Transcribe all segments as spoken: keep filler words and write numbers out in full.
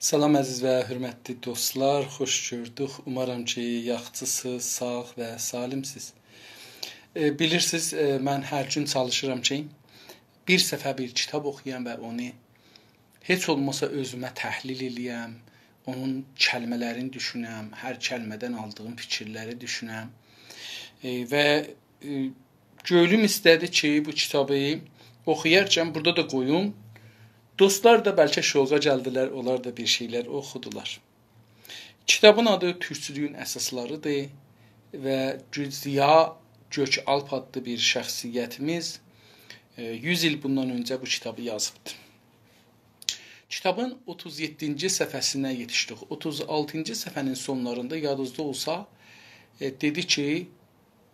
سلام، عزیز و حؤرمتلی دوستلار، خوش گؤردوک. اومارام کی، یاخشیسینیز، ساغ و سالمسینیز. ائ، بیلیرسینیز، ائ، من هر گون چالیشیرام کی، بیر صفحه بیر کیتاب اوخویام و اونو هئچ اولماسا اؤزومه تحلیل ائله‌یم، اونون کلمه‌لرینی دوشونم، هر کلمه‌دن آلدیغیم فیکیرلری دوشونم. ائ، و، ائ، گؤیلوم ایسته‌دی کی، بو کیتابی اوخویارکن بورادا دا قویوم. دوستلار دا بلکه شوقا گلدیلر، اونلار دا بیر شئیلر اوخودولار. کیتابین آدی تورکچولویون اساسلاری‌دیر و ضیاء گؤک‌آلپ آدلی بیر شخصیتیمیز، ائ، یوز ایل بوندان اؤنجه بو کیتابی یازیبدی. کیتابین اوتوز یئددینجی صفحه‌سینه یئتیشدیک. اوتوز آلتینجی صفحه‌نین سونلاریندا، یادینیزدا اولسا، ائ، دئدی کی،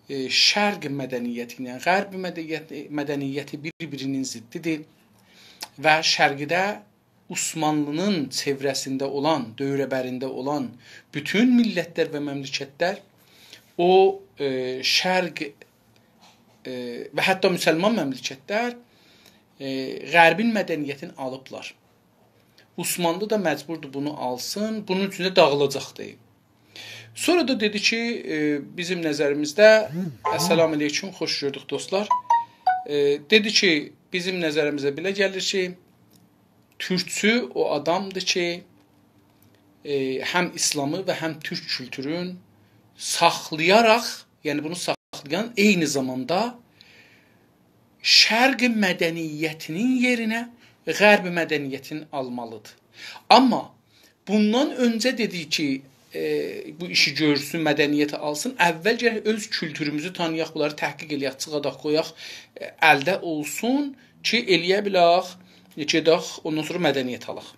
ائ، شرق مدنیتی ایله غرب مدنیتی، مدنیتی بیر-بیرینین ضدی‌دیر و شرقده عثمانلی‌نین چئوره‌سینده اولان، دؤوره‌برینده اولان بوتون میللتلر و مملکتلر او، ائ، شرق، ائ، و حتی مسلمان مملکتلر، ائ، غربین مدنیتینی آلیبلار. عثمانلی دا مجبوردور بونو آلسین، بونون اوچون ده داغیلاجاقدی. سونرا دا دئدی کی، ائ، بیزیم نظریمیزده، السلام علیکم، خوش گؤردوک دوستلار. ائ، دئدی کی، بیزیم نظریمیزه بئله گلیر کی، تورکچو او آدامدیر کی، ائ، هم ایسلامی و هم تورک کولتورون ساخلایاراق، یعنی بونو ساخلایان، عینی زاماندا شرق مدنیتینین یئرینه غرب مدنیتینی آلمالیدیر. آمما بوندان اؤنجه دئدی کی، ائ، بو ایشی گؤرسون، مدنیتی آلسین، اول گرک اؤز کولتوروموزو تانییاق، بونلاری تحقیق ائله‌یک، چیخاداق، قویاق، ائ، الده اولسون کی، ائله‌یه بیلک، ائ، گئدک، اوندان سونرا مدنیت آلاق.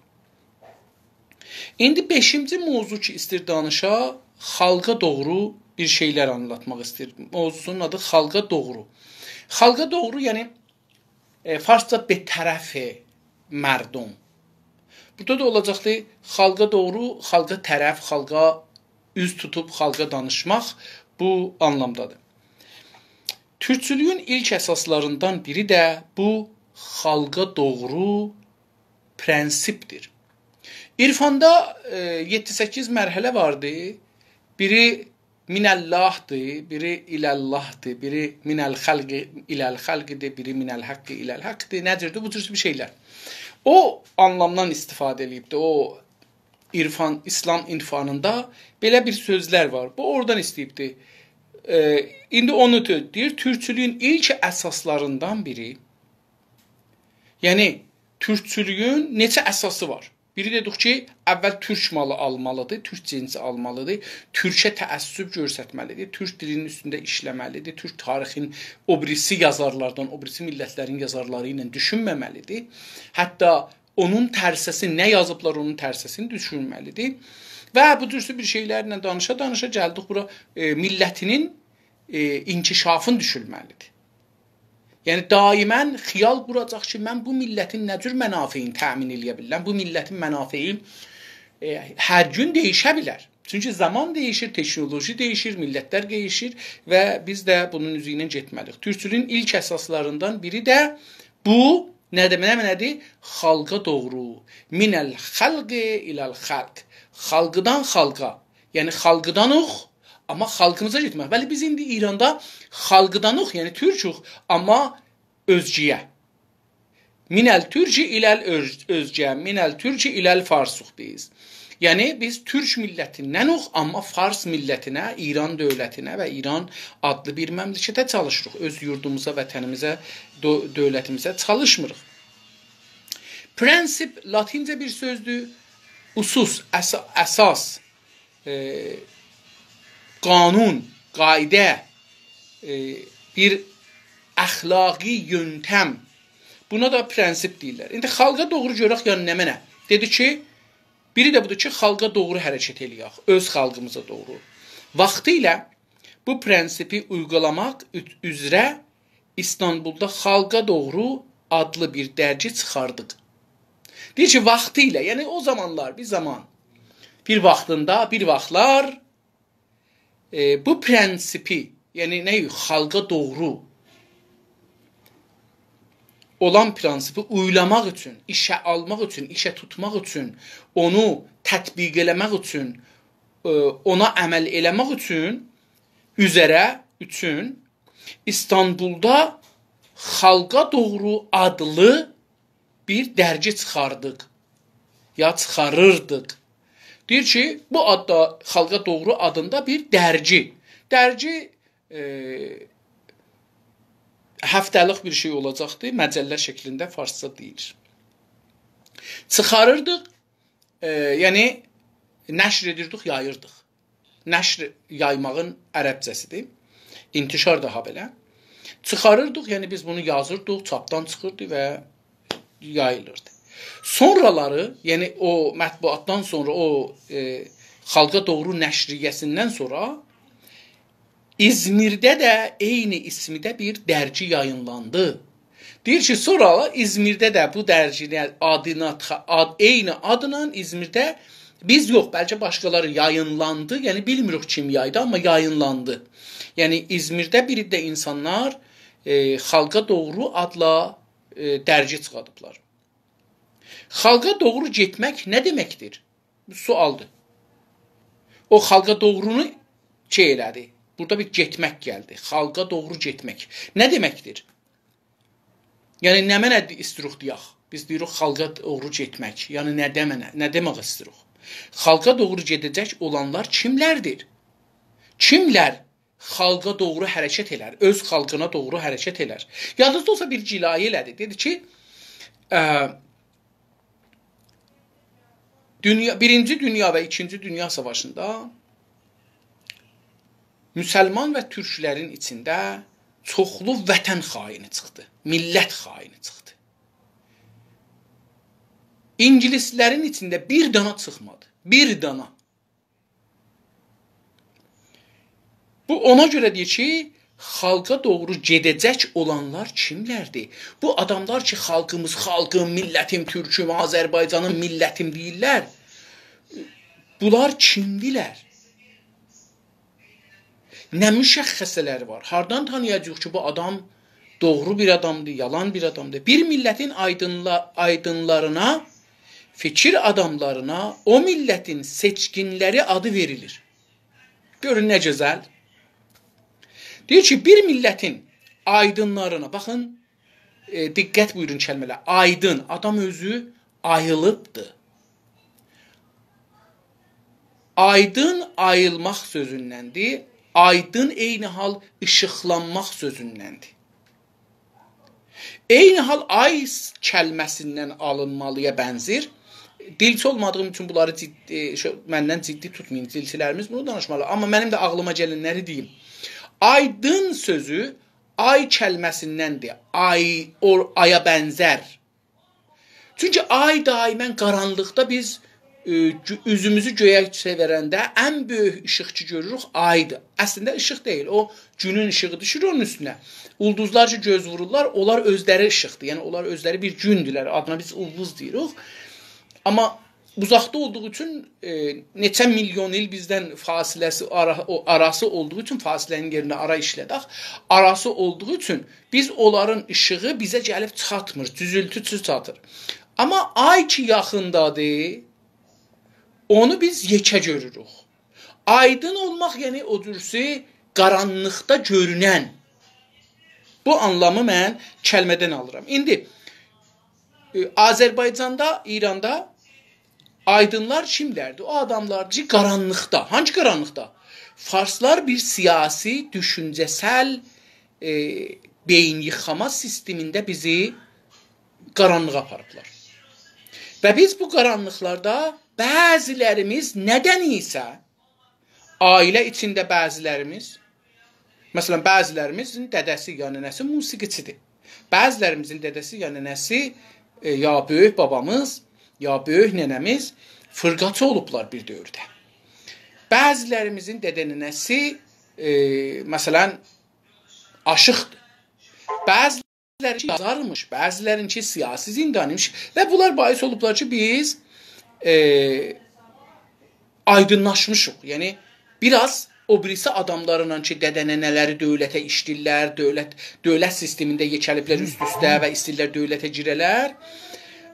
ایندی بئشینجی موضوع کی، ایستیر دانیشا، خالقا دوغرو بیر شئیلر آنلاتماق ایستیر. موضوعسونون آدی خالقا دوغرو. خالقا دوغرو، یعنی، ائ، فارسجا «به طرف مردم». بورادا دا اولاجاقدی، خالقا دوغرو، خالقا طرف، خالقا اوز توتوب، خالقا دانیشماق بو آنلامدادیر. تورکچولویون ایلک اساسلاریندان بیری ده بو خالقا دوغرو پرنسیپدیر. عرفاندا، ائ، یئددی-سککیز مرحله واردی. بیری «من الله‌دیر»، بیری «الی الله‌دیر»، بیری «من الخلق الی الخلق‌دیر»، بیری «من الحق الی الحق‌دیر». نه جوردور؟ بو جور بیر شئیلر. او آنلامدان استفاده ائله‌ییبدی. او عرفان، ایسلام عرفانیندا بئله بیر سؤزلر وار. بو اورادان ایسته‌ییبدی. ائ، ایندی اونو تؤ-، دئییر، تورکچولویون ایلک اساسلاریندان بیری. یعنی، تورکچولویون نئچه اساسی وار؟ بیری دئدیک کی، اول تورک مالی آلمالیدیر، تورک جنسی آلمالیدیر، تورکه تعصب گؤسترمه‌لیدیر، تورک دیلینین اوستونده ایشله‌مه‌لیدیر، تورک تاریخین او بیریسی یازارلاردان، او بیریسی میللتلرین یازارلاری ایله دوشونمه‌مه‌لیدیر. حتی اونون ترسه‌سی، نه یازیبلار، اونون ترسه‌سینی دوشونمه‌لیدیر. و بو جورسو بیر شئیلرله دانیشا-دانیشا گلدیک بورا، ائ، میللتینین، ائ، انکشافینی دوشونمه‌لیدیر. یعنی، دائماً خیال قوراجاق کی، من بو میللتین نه جور منافعینی تأمین ائله‌یه بیلرم؟ بو میللتین منافعی، ائ، هر گون دییشه بیلر. چونکی زامان دییشیر، تکنولوژی دییشیر، میللتلر دییشیر و بیز ده بونون اوزو ایله گئتمه‌لی‌ییک. تورکچولویون ایلک اساسلاریندان بیری ده بو، نه دئمک، نه‌دیر؟ خالقا دوغرو. «من الخلق الی الخلق». خالقدان خالقا. یعنی خالقدانیق، آمما خالقیمیزا گئتمک. بلی، بیز ایندی ایراندا خالقدانیق، یعنی تورکوک، آمما اؤزگه‌یه. «من الترک الی الأز-، اؤزگه، من الترک الی الفارس»، دئییر. یعنی بیز تورک میللتیندنوخ، آمما فارس میللتینه، ایران دؤولتینه و ایران آدلی بیر مملکته چالیشیریق. اؤز یوردوموزا، وطنیمیزه، دؤ-، دؤولتیمیزه چالیشمیریق. پرنسیپ لاتینجه بیر سؤزدور. اسس، اسا-، اساس، ائ، قانون، قایدا، ائ، بیر اخلاقی یؤنتم. بونا دا پرنسیپ دئییرلر. ایندی خالقا دوغرو گؤرک، یعنی نمنه؟ دئدی کی، بیری ده بودور کی، خالقا دوغرو حرکت ائله‌یک، اؤز خالقیمیزا دوغرو. واختیله بو پرنسیپی اویغولاماق اوت-، اوزره ایستانبولدا «خالقا دوغرو» آدلی بیر درگی چیخاردیق. دئییر کی، واختیله، یعنی او زامانلار، بیر زامان، بیر واختیندا، بیر واختلار، ائ، بو پرنسیپی، یعنی نه، خالقا دوغرو اولان پرینسیپی اویلاماق اوچون، ایشه آلماق اوچون، ایشه توتماق اوچون، اونو تطبیق ائله‌مک اوچون، ائ، اونا عمل ائله‌مک اوچون، اوزره، اوچون ایستانبولدا «Xalqa Doğru» آدلی بیر درگی چیخاردیق. یا چیخاریردیق. دئییر کی، بو آددا «Xalqa Doğru» آدیندا بیر درگی. درگی، ائ، هفته‌لیک بیر شئی اولاجاقدی، مجله شکلینده، فارسجا دئییلیر. چیخاریردیق، ائ، یعنی نشر ائدیردیک، یاییردیق. نشر یایماغین عربجه‌سیدیر. انتشار دا هابئله. چیخاریردیق، یعنی بیز بونو یازیردیق، چاپدان چیخیردی و یاییلیردی. سونرالاری، یعنی او مطبوعاتدان سونرا، او، ائ، «Xalqa Doğru» نشریه‌سیندن سونرا ایزمیرده ده عینی اسمیده بیر درگی یایینلاندی. دئییر کی، سونرا ایزمیرده ده بو درگینین آدینا تخا-، آد-، عینی آدلا ایزمیرده بیز یوخ، بلکه باشقالاری، یایینلاندی. یعنی بیلمیریک کیم یایدی، آمما یایینلاندی. یعنی ایزمیرده بیر عده اینسانلار، ائ، «Xalqa Doğru» آدلا، ائ، درگی چیخادیبلار. «Xalqa Doğru» گئتمک نه دئمکدیر؟ سؤالدیر. او «Xalqa Doğru»نو شئی ائله‌دی. بورادا بیر گئتمک گلدی. «Xalqa Doğru» گئتمک. نه دئمکدیر؟ یعنی نمنه ایستیروخ دئیک؟ بیز دئییریک «Xalqa Doğru» گئتمک. یعنی نه دمنه، نه دئمک ایستیروخ؟ «Xalqa Doğru» گئده‌جک اولانلار کیملردیر؟ کیملر خالقا دوغرو حرکت ائلر، اؤز خالقینا دوغرو حرکت ائلر؟ یادینیزدا اولسا بیر گلایه ائله‌دی. دئدی کی، ا، دونیا، بیرینجی دونیا و ایکینجی دونیا ساواشیندا مسلمان و تورکلرین ایچینده چوخلو وطن خائنی چیخدی، میللت خائنی چیخدی. اینگیلیسلرین ایچینده بیر دانا چیخمادی. بیر دانا. بو اونا گؤره دئییر کی، خالقا دوغرو گئده‌جک اولانلار کیملردیر؟ بو آداملار کی، خالقیمیز، خالقیم، میللتیم، تورکوم، آذربایجانیم، میللتیم دئییرلر. بونلار کیمدیرلر؟ نه مشخصه‌لری وار؟ هاردان تانییاجاغیق کی، بو آدام دوغرو بیر آدامدیر، یالان بیر آدامدیر؟ بیر میللتین آیدینلا-، آیدینلارینا، فیکیر آداملارینا او میللتین سئچکینلری آدی وئریلیر. گؤرون نه گؤزل. دئییر کی، بیر میللتین آیدینلارینا، باخین، ائ، دقت بویورون کلمه‌لره. آیدین، آدام اؤزو آییلیبدیر. آیدین آییلماق سؤزوندندیر. آیدین عینی حال ایشیقلانماق سؤزوندندیر. عینی حال آی س-، کلمه‌سیندن آلینمالییا بنزیر. دیلچی اولمادیغیم اوچون بونلاری جدی، شو-، مندن جدی توتمایین. دیلچیلریمیز بونو دانیشمالی. آمما منیم ده عاغلیما گلنلری دئییم. آیدین سؤزو آی کلمه‌سیندندیر. آی، او، آیا بنزر. چونکی آی دائماً قارانلیقدا بیز، ائ، گؤ-، اوزوموزو گؤیه چئویرنده ان بؤیوک ایشیق کی گؤروروک، آیدیر. اصلینده ایشیق دئییل، او گونون ایشیغی دوشور اونون اوستونه. اولدوزلار کی گؤز وورورلار، اونلار اؤزلری ایشیقدیر. یعنی اونلار اؤزلری بیر گوندولر، آدینا بیز اولدوز دئییریک. آمما اوزاقدا اولدوغو اوچون، ائ، نئچه میلیون ایل بیزدن فاصله‌سی، آرا-، او، آراسی اولدوغو اوچون، فاصله‌نین یئرینه آرا ایشله‌دک، آراسی اولدوغو اوچون بیز اونلارین ایشیغی بیزه گلیب چاتمیر، جوزولتوسو چاتیر. آمما آی کی یاخیندادیر، اونو بیز یئکه گؤروروک. آیدین اولماق، یعنی او جورسو قارانلیقدا گؤرونن. بو آنلامی من کلمه‌دن آلیرام. ایندی، ائ، آذربایجاندا، ایراندا آیدینلار کیملردیر؟ او آداملار کی، قارانلیقدا. هانسی قارانلیقدا؟ فارسلار بیر سیاسی، دوشونجه‌سل، ائ، بئیین ییخاما سیستمینده بیزی قارانلیغا آپاریبلار. و بیز بو قارانلیقلاردا بعضیلریمیز ندن ایسه، عائله ایچینده بعضیلریمیز، مثلا، بعضیلریمیزین دده‌سی یا ننه‌سی موسیقیچیدیر. بعضیلریمیزین دده‌سی یا ننه‌سی، ائ، یا بؤیوک بابامیز، یا بؤیوک ننه‌میز فرقاچی اولوبلار بیر دؤورده. بعضیلریمیزین دده ننه‌سی، ائ، مثلا، آشیقدیر. بعضی بعضیلرینکی یازارمیش، بعضیلرینکی سیاسی زندانیمیش و بونلار باعث اولوبلار کی، بیز، ائ، آیدینلاشمیشیق. یعنی، بیر آز او بیریسی آداملارلا کی، دده-ننه‌لری دؤولته ایشله‌ییرلر، دؤولت، دؤولت سیستمینده یئکه‌لیبلر اوست-اوسته و ایسته‌ییرلر دؤولته گیره‌لر،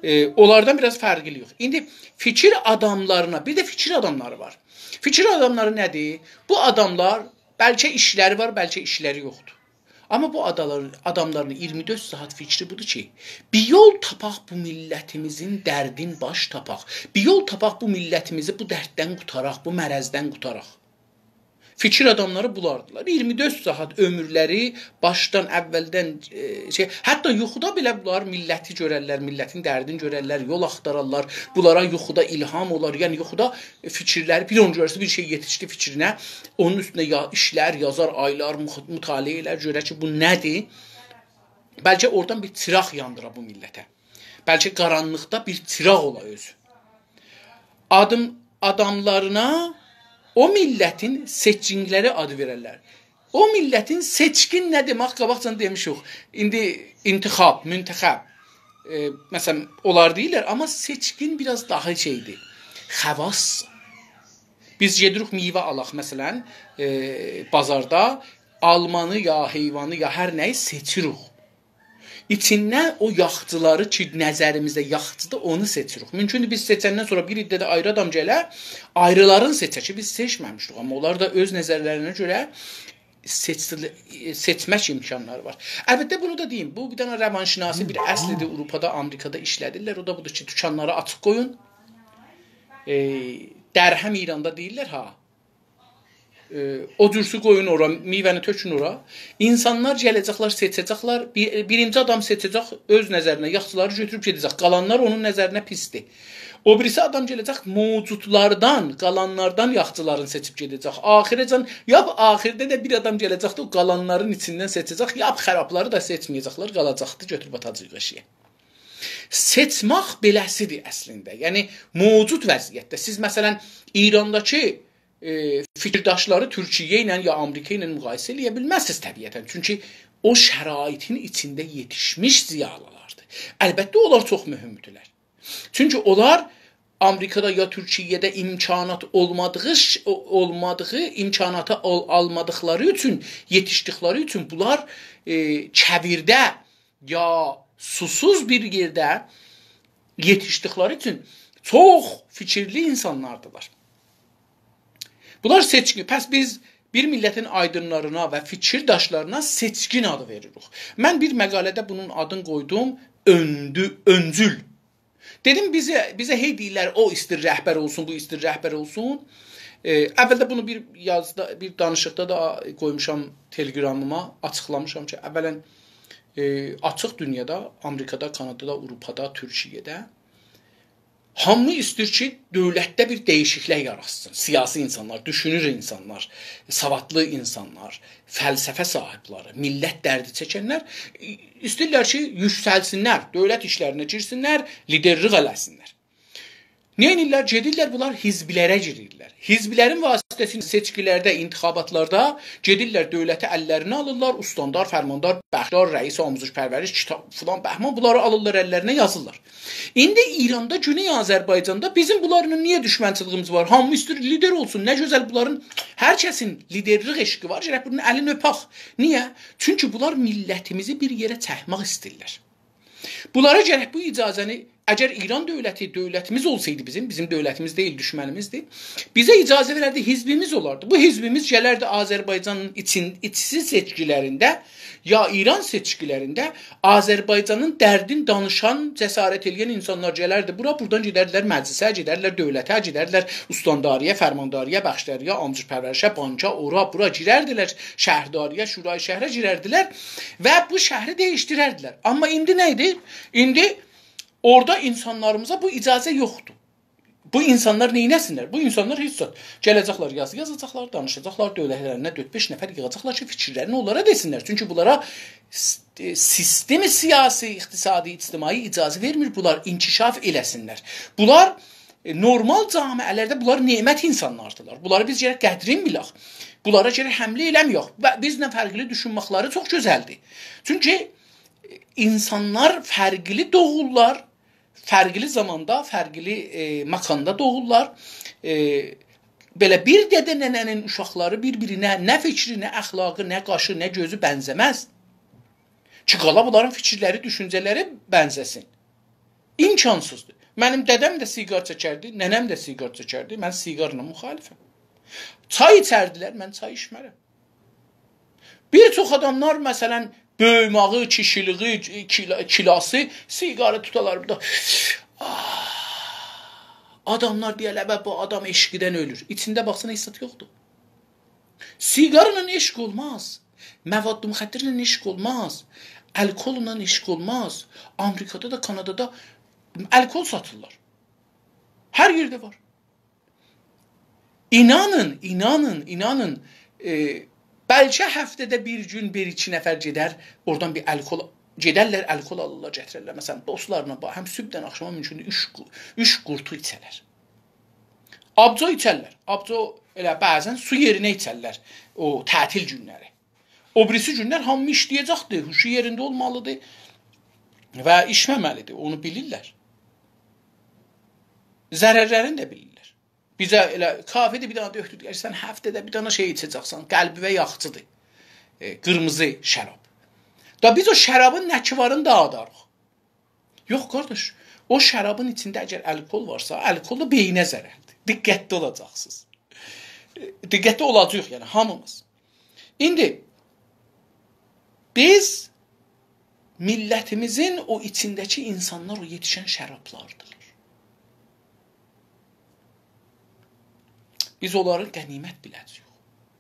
ائ، اونلاردان بیر آز فرقلی‌ییک. ایندی فیکیر آداملارینا، بیر ده فیکیر آداملاری وار. فیکیر آداملاری نه‌دیر؟ بو آداملار بلکه ایشلری وار، بلکه ایشلری یوخدور. آمما بو آدالار، آداملارین اییرمی دؤرد ساعات فیکری بودور کی، بیر یول تاپاق بو میللتیمیزین دردین باش تاپاق. بیر یول تاپاق بو میللتیمیزی بو درددن قوتاراق، بو مرضدن قوتاراق. فیکیر آداملاری بولاردیلار. اییرمی دؤرد ساعات عؤمورلری باشدان، اولدن، ائ، شئی، حتی یوخودا بئله بونلار میللتی گؤررلر، میللتین دردینی گؤررلر، یول آختارارلار. بونلارا یوخودا الهام اولار. یعنی یوخودا فیکیرلری، بیر اونو گؤررسن، بیر شئی یئتیشدی فیکرینه، اونون اوستونده یا، ایشلر، یازار، آیلار، مخ-، مطالعه ائلر، گؤرر کی، بو نه‌دیر؟ بلکه اورادان بیر چیراق یاندیرا بو میللته. بلکه قارانلیقدا بیر چیراق اولا اؤزو. آدام، آداملارینا او میللتین سئچکینلری آدی وئررلر. او میللتین، سئچکین نه دئمک؟ قاباقجادان دئمیشیک. ایندی انتخاب، منتخب، ائ، مثلا، اونلار دئییرلر، آمما سئچکین بیر آز داها شئیدیر. خواص. بیز گئدیریک میوه آلاق، مثلا، ائ، بازاردا آلمانی یا حیوانی یا هر نه‌یی سئچیریک. ایچیندن او یاخچیلاری کی، نظریمیزده یاخچیدیر، اونو سئچیریک. مومکوندور، بیز سئچندن سونرا بیر عده ده آیری آدام گله، آیریلارین سئچه کی، بیز سئچمه‌میشدیک. آمما اونلار دا اؤز نظرلرینه گؤره سئچدیله-، سئچمک امکانلاری وار. البته، بونو دا دئییم، بو بیر دنه روانشناسی بیر اصلیدیر، آوروپادا، آمریکادا ایشله‌دیرلر. او دا بودور کی، دوکانلاری آچیق قویون. ائ، درهم ایراندا دئییرلر ها. ائ، او جورسو قویون اورا، میوه‌نی تؤکون اورا. اینسانلار گله‌جکلر، سئچه‌جکلر. بیر، بیرینجی آدام سئچه‌جک، اؤز نظرینه یاخچیلاری گؤتوروب گئده‌جک. قالانلار اونون نظرینه پیسدیر. او بیریسی آدام گله‌جک، موجودلاردان، قالانلاردان یاخچیلارینی سئچیب گئده‌جک. آخیره‌جان، لاپ آخیردا دا بیر آدام گله‌جکدی، او قالانلارین ایچیندن سئچه‌جک، لاپ خرابلاری دا سئچمه‌یه‌جکلر، قالاجاقدی، گؤتوروب آتاجاق ائشیگه. سئچمک بئله‌سیدیر اصلینده. یعنی، موجود وضعیتده. سیز، مثلا، ایرانداکی، ائ، فیکیرداشلاری تورکیه ایله یا آمریکا ایله مقایسه ائله‌یه بیلمزسینیز طبیعتا. چونکی او شرایطین ایچینده یئتیشمیش ضیالیلاردیر. البته، اونلار چوخ مهمدورلر. چونکی اونلار آمریکادا یا تورکیه‌ده امکانات اولمادیغی، ش-، او-، اولمادیغی، امکاناتی آل-، آلمادیقلاری اوچون، یئتیشدیکلری اوچون بونلار، ائ، کویرده یا سوسوز بیر یئرده یئتیشدیکلری اوچون چوخ فیکیرلی اینسانلاردیلار. بونلار سئچکین. پس بیز بیر میللتین آیدینلارینا و فیکیرداشلارینا سئچکین آدی وئریریک. من بیر مقاله‌ده بونون آدینی قویدوم، اؤندو-، اؤنجول. دئدیم، بیزه، بیزه هئی دئییرلر، او ایستیر رهبر اولسون، بو ایستیر رهبر اولسون. ائ، اولده بونو بیر یازدا، بیر دانیشیقدا دا قویموشام تلگرامیما، آچیقلامیشام کی، اولا، ائ، آچیق دونیادا، آمریکادا، کانادادا، آوروپادا، تورکیه‌ده هامی ایستیر کی، دؤولتده بیر دییشیکلیک یاراتسین. سیاسی اینسانلار، دوشونور اینسانلار، سوادلی اینسانلار، فلسفه صاحیبلری، میللت دردی چکنلر، ای-، ایستیرلر کی، یوکسلسینلر، دؤولت ایشلرینه گیرسینلر، لیدرلیک ائله‌سینلر. نه ائدیرلر؟ گئدیرلر، بونلار حزبلره گیریرلر. حزبلرین واسطه‌سیله سئچکیلرده، انتخاباتلاردا گئدیرلر، دؤولتی اللرینه آلیرلار، استاندار، فرماندار، بخشدار، رئیس آموزش پرورش، کیتاب، فلان بهمان، بونلاری آلیرلار اللرینه، یازیرلار. ایندی ایراندا، گونئی آذربایجاندا بیزیم بونلارلا نییه دوشمنچیلیگیمیز وار؟ هامی ایستیر لیدر اولسون، نه گؤزل بونلارین، هر کسین لیدرلیک عشقی وار، گرک بونون الینی اؤپک. نییه؟ چونکی بونلار میللتیمیزی بیر یئره چکمک ایسته‌ییرلر. بونلارا گرک بو اجازه‌نی، اگر ایران دؤولتی، دؤولتیمیز اولسایدی بیزیم، بیزیم دؤولتیمیز دئییل، دوشمنیمیزدیر، بیزه اجازه وئرردی، حزبیمیز اولاردی. بو حزبیمیز گلردی آذربایجانین ایچین، ایچی سئچکیلرینده، یا ایران سئچکیلرینده آذربایجانین دردین دانیشان، جسارت ائله‌ین اینسانلار گلردی بورا، بورادان گئدردیلر مجلسه، گئدردیلر دؤولته، گئدردیلر استانداری‌یه، فرمانداری‌یه، بخشداری‌یه، آموزش پرورشه، بانکا، اورا، بورا گیرردیلر، شهرداری‌یه، شورای شهره گیرردیلر و بو شهری دییشدیرردیلر. آمما ایندی نه ایدی؟ ایندی اورادا اینسانلاریمیزا بو اجازه یوخدور. بو اینسانلار نئینه‌سینلر؟ بو اینسانلار هئچ زاد. گله‌جکلر، یازی یازاجاقلار، دانیشاجاقلار، دؤولتلرینه دؤرد-بئش نفر ییغاجاقلار کی، فیکیرلرینی اونلارا دئسینلر. چونکی بونلارا س-، ائ، سیستم سیاسی، اقتصادی، اجتماعی اجازه وئرمیر بونلار انکشاف ائله‌سینلر. بونلار، ائ، نورمال جامعه‌لرده بونلار نعمت اینسانلاردیلار. بونلاری بیز گرک قدرین بیلک. بونلارا گرک حمله ائله‌مه‌یک. و بیزله فرقلی دوشونمکلری چوخ گؤزلدیر. چونکی، ائ، اینسانلار فرقلی دوغورلار، فرقلی زاماندا، فرقلی، ائ، مکاندا دوغورلار. ائ، بئله بیر دده ننه‌نین اوشاقلاری بیر-بیرینه نه فیکری، نه اخلاقی، نه قاشی، نه گؤزو بنزه‌مز. کی، قالا بونلارین فیکیرلری، دوشونجه‌لری بنزه‌سین. امکانسیزدیر. منیم دده‌م ده سیگار چکردی، ننه‌م ده سیگار چکردی. من سیگارلا مخالفم. چای ایچردیلر، من چای ایچمرم. بیر چوخ آداملار، مثلا، بؤیوماغی، کیشیلیگی، کلا-، کلاسی، سیگاری توتالار بورادا. آه! آداملار دئیرلر: «به، بو آدام عشقیدن اؤلور.» ایچینده باخسان، هئچ زاد یوخدور. سیگارلا عشق اولماز. مواد مخدرله عشق اولماز. الکل‌له عشق اولماز. آمریکادا دا، کانادادا الکل ساتیرلار. هر یئرده وار. اینانین، اینانین، اینانین. ائ، بلکه هفته‌ده بیر گون بیر ایکی نفر گئدر، اورادان بیر الکل، گئدرلر، الکل آلیرلار، گتیررلر. مثلا، دوستلارلا با-، هم صبحدن آخشاما مومکوندور اوچ قو-، اوچ قورتو ایچه‌لر. آبجو ایچرلر. آبجو ائله بعضا سو یئرینه ایچرلر او تعطیل گونلری. او بیریسی گونلر هامی ایشله‌یه‌جکدیر، هوشو یئرینده اولمالیدیر و ایچمه‌مه‌لیدیر. اونو بیلیرلر. ضررلرینی ده بیلیرلر. بیزه ائله کافی‌دیر، بیر دنه دؤکتور دئیر: «سن هفته‌ده بیر دنه شئی ایچه‌جکسن، قلبیوه یاخچیدیر. ائ، قیرمیزی شراب.» دا بیز او شرابین نه‌کی وارینی داغیداریق. یوخ، قارداش، او شرابین ایچینده اگر الکل وارسا، الکل دا بئیینه ضررلیدیر. دقتلی اولاجاقسینیز. ائ، دقتلی اولاجاغیق، یعنی، هامیمیز. ایندی بیز میللتیمیزین او ایچینده‌کی اینسانلار، او یئتیشن شرابلاردیلار. بیز اونلاری غنیمت بیله‌جه‌ییک.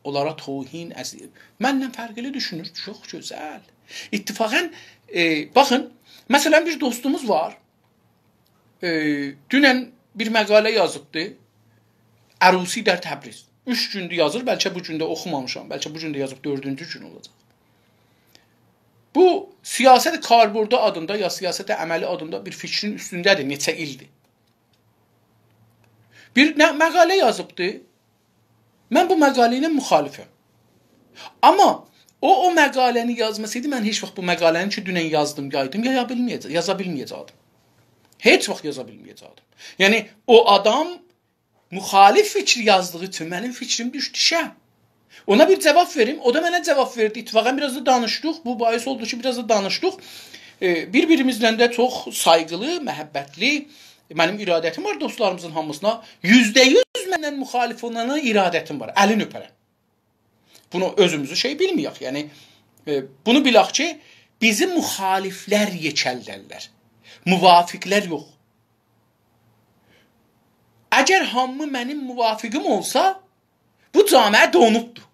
اونلارا توهین، اذیت. منن فرقلی دوشونور. چوخ گؤزل. اتفاقا، ائ، باخین، مثلا، بیر دوستوموز وار. ائ، دونن بیر مقاله یازیبدی. «عروسی در تبریز». اوچ گوندور یازیر، بلکه بو گون ده اوخومامیشام، بلکه بو گون ده یازیب، دؤردونجو گون اولاجاق. بو سیاست کاربردی آدیندا یا سیاست عملی آدیندا بیر فیکرین اوستونده‌دیر، نئچه ایلدیر. بیر نه، مقاله یازیبدی. من بو مقاله ایله مخالفم. آمما او، او مقاله‌نی یازماسایدی، من هئچ واخت بو مقاله‌نی کی، دونن یازدیم، یایدیم، یازا بیلمه‌یه‌جه-، یازا بیلمه‌یه‌جکدیم. هئچ واخت یازا بیلمه‌یه‌جکدیم. یعنی، او آدام مخالف فیکر یازدیغی اوچون منیم فیکریم دوشدو ایشه. اونا بیر جاواب وئریم، او دا منه جاواب وئردی. اتفاقا بیر آز دا دانیشدیق، بو باعث اولدو کی، بیر آز دا دانیشدیق. ائ، بیر-بیریمیزله ده چوخ سایغیلی، محبتلی، منیم ارادتیم وار دوستلاریمیزین هامیسینا. یوزده یوز منن مخالف اولانا ارادتیم وار، الین اؤپرم. بونو اؤزوموزو شئی بیلمه‌یک، یعنی، ائ، بونو بیلک کی، بیزی مخالفلر یئکلدرلر، موافقلر یوخ. اگر هامی منیم موافقیم اولسا، بو جامعه دونوبدور.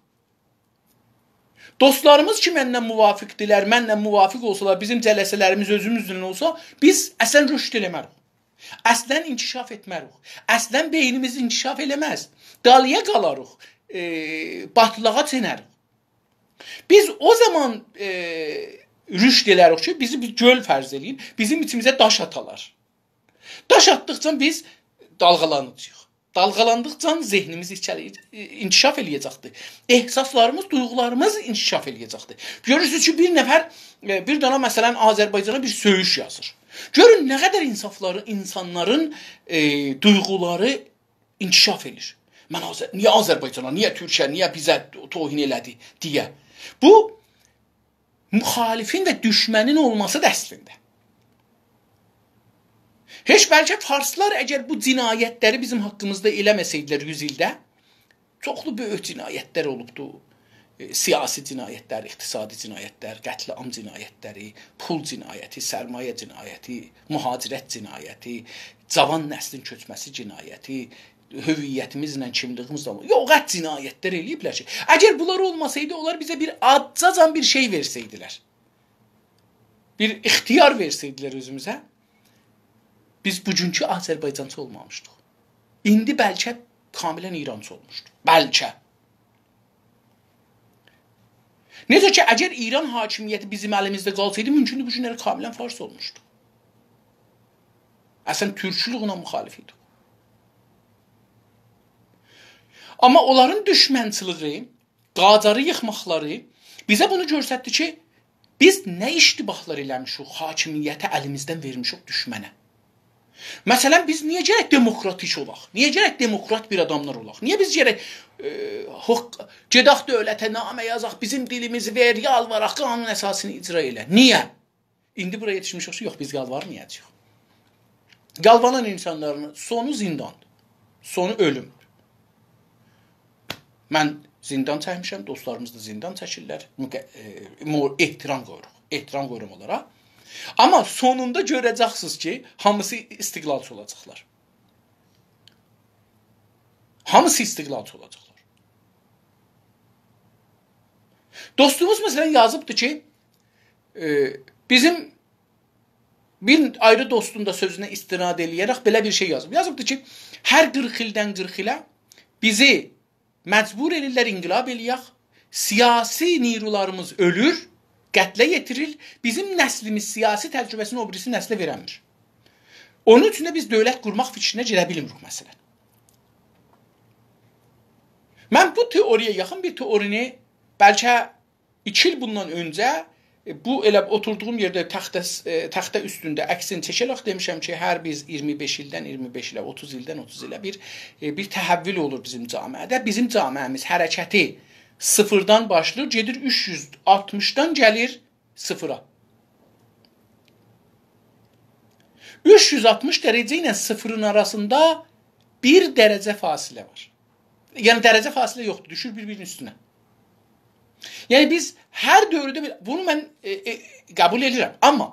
دوستلاریمیز کی، منن موافقدیلر، منن موافق اولسالار، بیزیم جلسه‌لریمیز اؤزوموزله اولسا، بیز اصلا رشد ائله‌مریک. اصلا انکشاف ائتمریک. اصلا بئینیمیز انکشاف ائله‌مز. دالییا قالاریق. ائ، باتیلیغا چؤنریک. بیز او زامان، ائ، رشد ائلریک کی، بیزی بیر گؤل فرض ائله‌یین، بیزیم ایچیمیزه داش آتالار. داش آتدیقجا بیز دالغالاناجاغیق. دالغالاندیقجا ذهنیمیز ایچری-، انکشاف ائله‌یه‌جکدیر. احساسلاریمیز، دویغولاریمیز انکشاف ائله‌یه‌جکدیر. گؤرورسونوز کی، بیر نفر، ائ، بیر دنه، مثلا، آذربایجانا بیر سؤیوش یازیر. گؤرون نه قدر انصافلاری، اینسانلارین، ائ، دویغولاری انکشاف ائله‌ییر. من آذر-، نییه آذربایجانا، نییه تورکیه، نییه بیزه توهین ائله‌دی دئیه. بو مخالفین و دوشمنین اولماسیدیر اصلینده. هئچ بلکه فارسلار اگر بو جنایتلری بیزیم حاققیمیزدا ائله‌مه‌سه‌یدیلر یوز ایلده، چوخلو بؤیوک جنایتلر اولوبدو. ائ، سیاسی جنایتلر، اقتصادی جنایتلر، قتل‌عام جنایتلری، پول جنایتی، سرمایه جنایتی، مهاجرت جنایتی، جاوان نسلین کؤچمه‌سی جنایتی، هویتیمیزله، کیملیگیمیزله، یوخ، قط جنایتلر ائله‌ییبلر کی، اگر بونلار اولماسایدی، اونلار بیزه بیر آزجاجان بیر شئی وئرسه‌یدیلر، بیر اختیار وئرسه‌یدیلر اؤزوموزه، بیز بوگونکو آذربایجانچی اولمامیشدیق. ایندی بلکه کاملا ایرانچی اولموشدوق. بلکه. نئجه کی، اگر ایران حاکمیتی بیزیم الیمیزده قالسایدی، مومکوندور بو گونلری کاملا فارس اولموشدو. اصلا تورکچولوک اونا مخالف ایدی. آمما اونلارین دوشمنچیلیگی، قاجاری ییخماقلاری بیزه بونو گؤستردی کی، بیز نه اشتباهلار ائله‌میشیک، حاکمیتی الیمیزدن وئرمیشیک دوشمنه. مثلا، بیز نییه گرک دموکراتیک اولاق؟ نییه گرک دموکرات بیر آداملار اولاق؟ نییه بیز گرک، ائ، حق، گئدک دؤولته نامه یازاق، بیزیم دیلیمیزی وئر، یالواراق، قانون اساسینی اجرا ائله؟ نییه؟ ایندی بورایا یئتیشمیشیک کی، یوخ، بیز یالوارمایاجاغیق. یالواران اینسانلارین سونو زینداندیر. سونو اؤلومدور. من زیندان چکمیشم، دوستلاریمیز دا زیندان چکیرلر. مقه-، ائ، مو-، احترام قویوروق. احترام قویوروم اونلارا. آمما سونوندا گؤره‌جکسینیز کی، هامیسی استقلالچی اولاجاقلار. هامیسی استقلالچی اولاجاقلار. دوستوموز، مثلا، یازیبدی کی، ائ، بیزیم بیر آیری دوستون دا سؤزونه استناد ائله‌یه‌رک بئله بیر شئی یازیب. یازیبدی کی، هر قیرخ ایلدن قیرخ ایله بیزی مجبور ائدیرلر انقلاب ائله‌یک. سیاسی نیرولاریمیز اؤلور، قتله یئتیریر. بیزیم نسلیمیز سیاسی تجربه‌سینی او بیریسی نسله وئره‌میر. اونون اوچون ده بیز دؤولت قورماق فیکرینه گیره بیلمیریک، مثلا. من بو تئوری‌یه یاخین بیر تئورینی بلکه ایکی ایل بوندان اؤنجه، ائ، بو ائله اوتوردوغوم یئرده تخته، ائ، تخته اوستونده عکسینی چکه‌رک دئمیشم کی، هر بیز اییرمی بئش ایلدن اییرمی بئش ایله، اوتوز ایلدن اوتوز ایله بیر، ائ، بیر تحول اولور بیزیم جامعه‌ده. بیزیم جامعه‌میز حرکتی صفردن باشلاییر، گئدیر اوچ یوز آلتمیشدان گلیر صفره. اوچ یوز آلتمیش درجه ایله صفرین آراسیندا بیر درجه فاصله وار. یعنی درجه فاصله یوخدور، دوشور بیر-بیرینین اوستونه. یعنی بیز هر دؤورده بیر، بونو من، ائ، ائ، قبول ائدیرم. آمما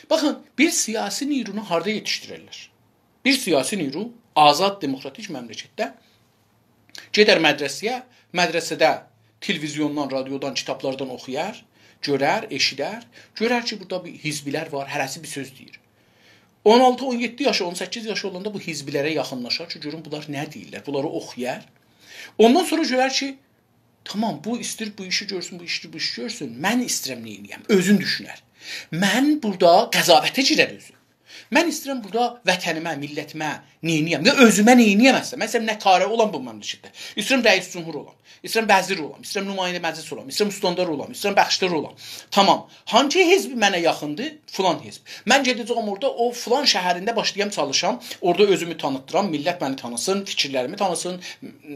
باخین، بیر سیاسی نیرونو هاردا یئتیشدیررلر؟ بیر سیاسی نیرو آزاد دموکراتیک مملکتده گئدر مدرسه‌یه، مدرسه‌ده تلویزیوندان، رادیودان، کیتابلاردان اوخویار، گؤرر، ائشیدر، گؤرر کی، بورادا بیر حزبلر وار، هره‌سی بیر سؤز دئییر. اون آلتی، اون یئددی یاشی، اون سککیز یاشی اولاندا بو حزبلره یاخینلاشار کی، گؤروم بونلار نه دئییرلر، بونلاری اوخویار. اوندان سونرا گؤرر کی، تامام، بو ایسته‌ییر بو ایشی گؤرسون، بو ایشی، بو ایشی گؤرسون. من ایسته‌ییرم نه ائدیم؟ اؤزون دوشونر. من بورادا قضاوته گیرر اؤزو. من ایسته‌ییرم بورادا وطنیمه، میللتیمه نه ائدیم؟ یا اؤزومه نه ائدیم اصلینده؟ من ایسته‌ییرم نه‌کاره اولام بو مملکتده. ایسته‌ییرم رئیس جمهور اولام. ایسته‌ییرم وزیر اولام. ایستهیرم نماینده مجلس اولام. ایستهیرم استاندار اولام. ایستهیرم بخشدار اولام. تامام. هانسی حزب منه یاخیندیر؟ فلان حزب. من گئده‌جه‌یم اورادا او فلان شهرینده باشلایام چالیشام. اورادا اؤزومو تانیتدیرام. میللت منی تانیسین، فیکیرلریمی تانیسین. م-،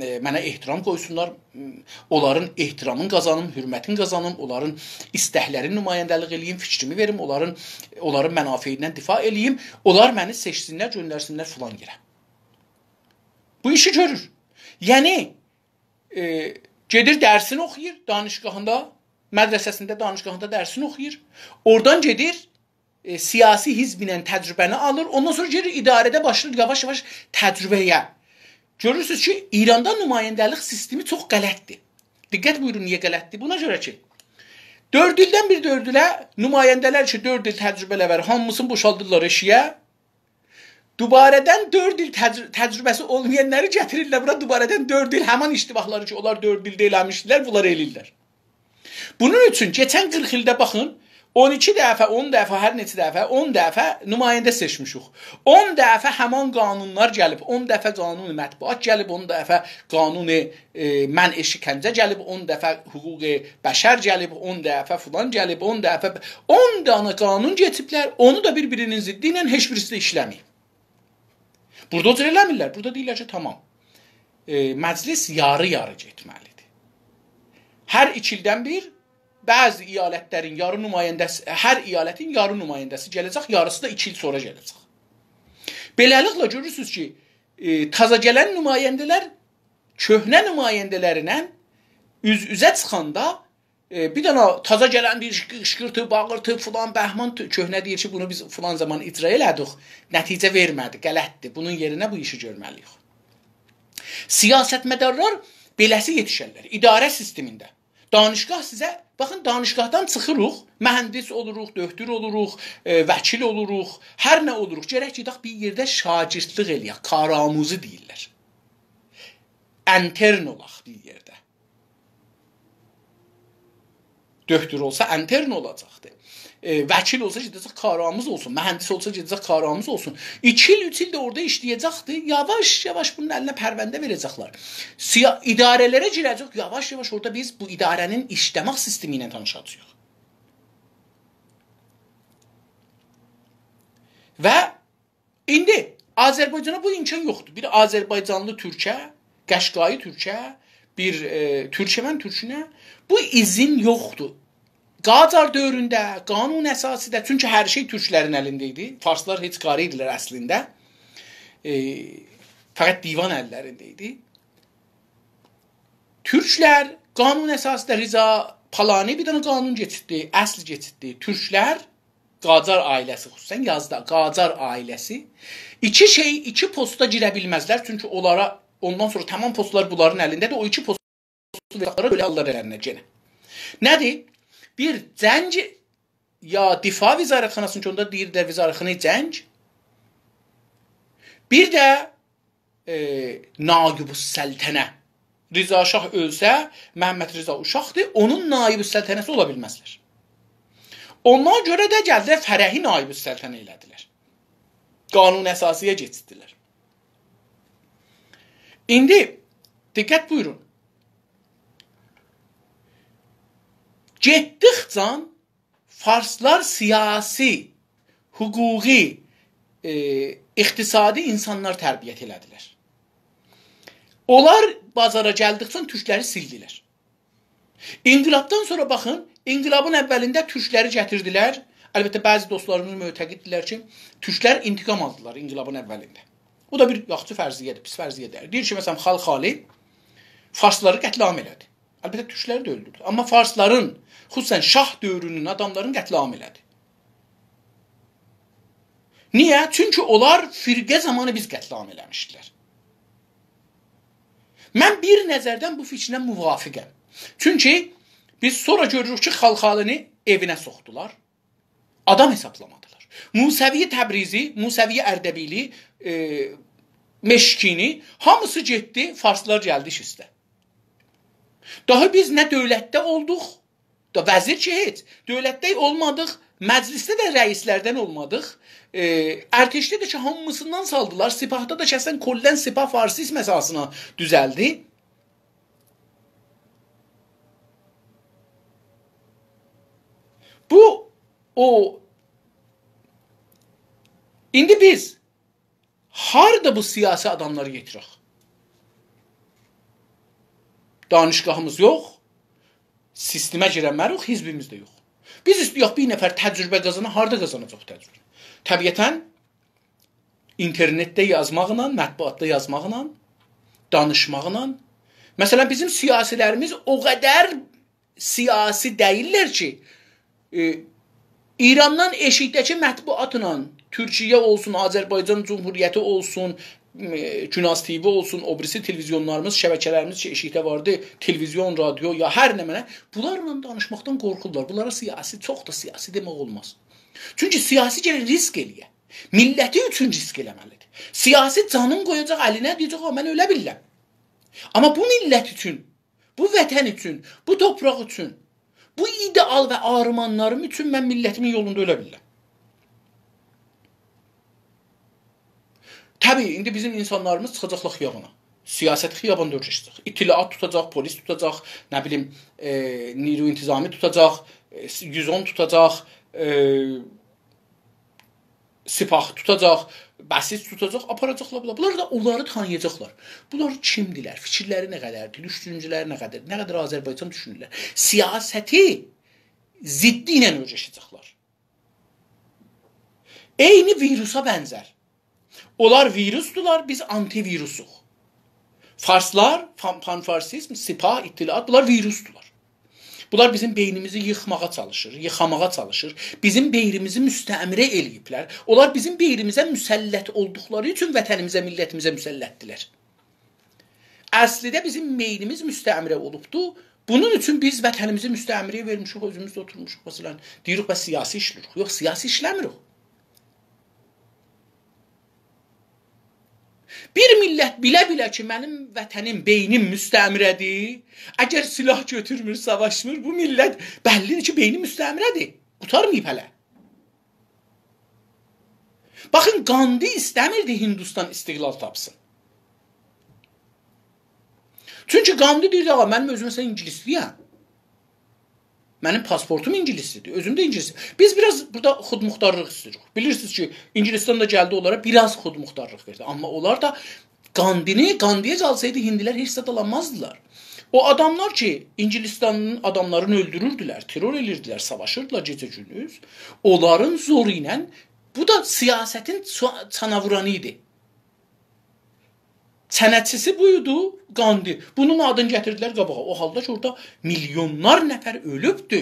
ائ، منه احترام قویسونلار. م-، اونلارین احترامینی قازانیم، حؤرمتینی قازانیم. اونلارین ایستکلرینی نماینده‌لیک ائله‌ییم، فیکریمی وئریم. اونلارین، اونلارین منافعیندن دفاع ائله‌ییم. اونلار منی سئچسینلر، گؤندرسینلر فلان یئره. بو ایشی گؤرور. یعنی، ائ، گئدیر درسینی اوخویور دانشگاهیندا، مدرسه‌سینده، دانشگاهیندا درسینی اوخویور. اورادان گئدیر، ائ، سیاسی حزب ایله تجربه‌نی آلیر. اوندان سونرا گئدیر اداره‌ده باشلاییر یاواش-یاواش تجربه‌یه. گؤرورسونوز کی، ایراندا نماینده‌لیک سیستمی چوخ غلطدیر. دقت بویورون، نییه غلطدیر؟ بونا گؤره کی، دؤرد ایلدن بیر دؤرد ایله نماینده‌لر کی، دؤرد ایل تجربه‌لری وار، هامیسینی بوشالدیرلار ائشییه. دوباره‌دن دؤرد ایل تجر-، تجربه‌سی اولمایانلاری گتیریرلر بورا، دوباره‌دن دؤرد ایل همان اشتباهلاری کی، اونلار دؤرد ایلده ائله‌میشدیلر، بونلاری ائله‌ییرلر. بونون اوچون کئچن قیرخ ایلده باخین، اون ایکی دفعه، اون دفعه، هر نئچه دفعه، اون دفعه نماینده سئچمیشیک. اون دفعه همان قانونلار گلیب، اون دفعه قانون مطبوعات گلیب، اون دفعه قانون، ائ، منع شکنجه گلیب، اون دفعه حقوق بشر گلیب، اون دفعه فلان گلیب، اون دفعه ب-، اون دانا قانون گئچیبلر، اونو دا بیر-بیرینین ضدی ایله، هئچ بیریسی ده ایشله‌میر. بورادا او جور ائله‌میرلر. بورادا دئییرلر کی، تامام. ائ، مجلس یاری-یاری گئتمه‌لیدیر. هر ایکی ایلدن بیر بعضی ایالتلرین یاری نماینده‌سی، هر ایالتین یاری نماینده‌سی گله‌جک، یاریسی دا ایکی ایل سونرا گله‌جک. بئله‌لیکله گؤرورسونوز کی، ائ، تازا گلن نماینده‌لر کؤهنه نماینده‌لرله اوز-اوزه چیخاندا، ائ، بیر دنه تازا گلن بیر قیشقیرتی، باغیرتی، فلان، بهمان، تو-، کؤهنه دئییر کی، بونو بیز فلان زامان اجرا ائله‌دیک، نتیجه وئرمه‌دی، غلطدیر. بونون یئرینه بو ایشی گؤرمه‌لی‌ییک. سیاستمدارلار بئله‌سی یئتیشرلر. اداره سیستمینده. دانشگاه سیزه، باخین، دانشگاهدان چیخیریق، مهندس اولوروق، دؤکتور اولوروق، ائ، وکیل اولوروق، هر نه اولوروق. گرک گئدک بیر یئرده شاگردلیک ائله‌یک، کارآموزی دئییرلر. انترن اولاق بیر یئرده. دؤکتور اولسا انترن اولاجاقدی. ائ، وکیل اولسا گئده‌جک کارآموز اولسون، مهندس اولسا گئده‌جک کارآموز اولسون. ایکی ایل، اوچ ایل ده اورادا ایشله‌یه‌جکدی، یاواش-یاواش بونون الینه پرونده وئره‌جکلر. سیا-، اداره‌لره گیره‌جک، یاواش-یاواش اورادا بیز بو اداره‌نین ایشله‌مک سیستمی ایله تانیشاجاغیق. و ایندی آذربایجانا بو امکان یوخدور. بیر آذربایجانلی تورکه، قشقایی تورکه، بیر، ائ، تورکمن تورکونه بو ایذین یوخدور. قاجار دؤورونده، قانون اساسی‌ده، چونکی هر شئی تورکلرین الینده ایدی. فارسلار هئچ قاری ایدیلر اصلینده. ائ، فقط دیوان اللرینده ایدی. تورکلر قانون اساسی‌ده رضا پالانی بیر دنه قانون کئچیرتدی، اصل کئچیرتدی. تورکلر، قاجار عائله‌سی خصوصاً، یازدا قاجار عائله‌سی ایکی شئی، ایکی پوستا گیره بیلمزلر. چونکی اونلارا، اوندان سونرا تمام پوستلار بونلارین الینده‌دیر. او ایکی پوستو وئره‌جکلر، بئله آللار اللرینه یئنه. نه‌دیر؟ بیر جنگ یا دفاع وزارتخاناسی، چونکی اوندا دئییردیلر وزارتخانه‌ی جنگ. بیر ده، ائ، نایب‌السلطنه. رضا شاه اؤلسه، محمدرضا اوشاقدیر، اونون نایب‌السلطنه‌سی اولا بیلمزلر. اوندان گؤره ده گلدیلر فرحی نایب‌السلطنه ائله‌دیلر. قانون اساسی‌یه کئچیردیلر. ایندی دقت بویورون. گئتدیکجه فارسلار سیاسی، حقوقی، ائ، اقتصادی اینسانلار تربیت ائله‌دیلر. اونلار بازارا گلدیکجه تورکلری سیلدیلر. انقلابدان سونرا باخین، انقلابین اولینده تورکلری گتیردیلر. البته، بعضی دوستلاریمیز معتقددیرلر کی، تورکلر انتقام آلدیلار انقلابین اولینده. او دا بیر یاخشی فرضیه‌دیر، پیس فرضیه دئییل. دئییر کی، مثلاً، خالخالی فارسلاری قتل‌عام ائله‌دی. البته، تورکلری ده اؤلدوردو. آمما فارسلارین، خصوصاً شاه دؤورونون آداملارین قتل‌عام ائله‌دی. نییه؟ چونکی اونلار فرقه زامانی بیزی قتل‌عام ائله‌میشدیلر. من بیر نظردن بو فیکرینه موافقم. چونکی بیز سونرا گؤروروک کی، خالخالینی ائوینه سوخدولار. آدام حسابلامادیلار. موسوی تبریزی، موسوی اردبیلی، ائ، مشکینی، هامیسی گئتدی، فارسلار گلدی ایش اوسته. داها بیز نه دؤولتده اولدوق، دا وزیر کی هئچ، دؤولتده اولمادیق، مجلسده ده رئیسلردن اولمادیق. ائ، ارتشده ده کی هامیسیندان سالدیلار، سپاهدا دا کی اصلاً کلاً سپاه فارسیزم اساسینا دوزلدی. بو، او، ایندی بیز هاردا بو سیاسی آداملاری یئتیرک؟ دانشگاهیمیز یوخ، سیستمه گیرنمریک، حزبیمیز ده یوخ. بیز ایسته‌یک بیر نفر تجربه قازانا، هاردا قازاناجاق تجربه؟ طبیعتاً اینترنتده یازماقلا، مطبوعاتدا یازماقلا، دانیشماقلا. مثلاً، بیزیم سیاسیلریمیز او قدر سیاسی دئییللر کی، ائ، ایراندان ائشیکده‌کی مطبوعاتلا، تورکیه اولسون، آذربایجان جمهوریتی اولسون، ائ، گوناز تی‌وی اولسون، او بیریسی تلویزیونلاریمیز، شبکه‌لریمیز کی، ائشیکده واردی، تلویزیون، رادیو، یا هر نمنه، بونلارلا دانیشماقدان قورخورلار. بونلارا سیاسی، چوخ دا سیاسی دئمک اولماز. چونکی سیاسی گرک ریسک ائله‌یه. میللتی اوچون ریسک ائله‌مه‌لیدیر. سیاسی جانین قویاجاق الینه، دئیه‌جک: «آ، من اؤله بیلرم.» آمما بو میللت اوچون، بو وطن اوچون، بو تورپاق اوچون، بو ایده‌آل و آرمانلاریم اوچون من میللتیمین یولوندا اؤله بیلرم. طبیعی، ایندی بیزیم اینسانلاریمیز چیخاجاقلار خیابانا. سیاست خیاباندا اؤرگشه‌جک. اطلاعات توتاجاق، پلیس توتاجاق، نه بیلیم، ائ، نیروی انتظامی توتاجاق، ائ، یوز اون توتاجاق، ائ، سپاه توتاجاق، بسیج توتاجاق، آپاراجاقلار بونلار. بونلار دا اونلاری تانییاجاقلار. بونلار کیمدیلر، فیکیرلری نه قدردیر، دوشونجه‌لری نه قدر، نه قدر آذربایجان دوشونورلر. سیاستی ضدی ایله اؤرگشه‌جکلر. عینی ویروسا بنزر. اونلار ویروسدولار، بیز آنتی‌ویروسوق. فارسلار، فان-، پان‌فارسیزم، سپاه، اطلاعات، بونلار ویروسدولار. بونلار بیزیم بئینیمیزی ییخماغا چالیشیر، ییخاماغا چالیشیر. بیزیم بئینیمیزی مستعمره ائله‌ییبلر. اونلار بیزیم بئینیمیزه مسلط اولدوقلاری اوچون وطنیمیزه، میللتیمیزه مسلطدیلر. اصلینده بیزیم بئینیمیز مستعمره اولوبدو. بونون اوچون بیز وطنیمیزی مستعمره‌یه وئرمیشیک، اؤزوموز ده اوتورموشوق، مثلاً، دئییریک: «بس سیاسی ایشله‌ییریک.» یوخ، سیاسی ایشله‌میریک. بیر میللت بیله-بیله کی، منیم وطنیم، بئینیم مستعمره‌دیر، اگر سلاح گؤتورمور، ساواشمیر، بو میللت بللیدیر کی، بئینی مستعمره‌دیر. قوتارماییب هله. باخین، گاندی ایسته‌میردی هندوستان استقلال تاپسین. چونکی گاندی دئییردی: «آغا، منیم اؤزوم، مثلاً، اینگیلیسلی‌یم. منیم پاسپورتوم اینگیلیسدیر، اؤزوم ده اینگیلیس. بیز بیر آز بورادا خودمختارلیق ایسته‌ییریک. بیلیرسینیز کی، اینگیلیستان دا گلدی اونلارا، بیر آز خودمختارلیق وئردی. آمما اونلار دا گاندینی، گاندی‌یه گلسه‌یدی هیندی‌لر هئچ زاد آلانمازدیلار. او آداملار کی، اینگیلیستانین آداملارینی اؤلدوروردولر، ترور ائدیردیلر، ساواشیردیلار گئجه گوندوز، اونلارین زورو ایله، بو دا سیاستین چا-، چانا وورانی ایدی. چنه‌چی‌سی بویدو، گاندی. بونون آدینی گتیردیلر قاباغا. او حالدا کی، اورادا میلیونلار نفر اؤلوبدو.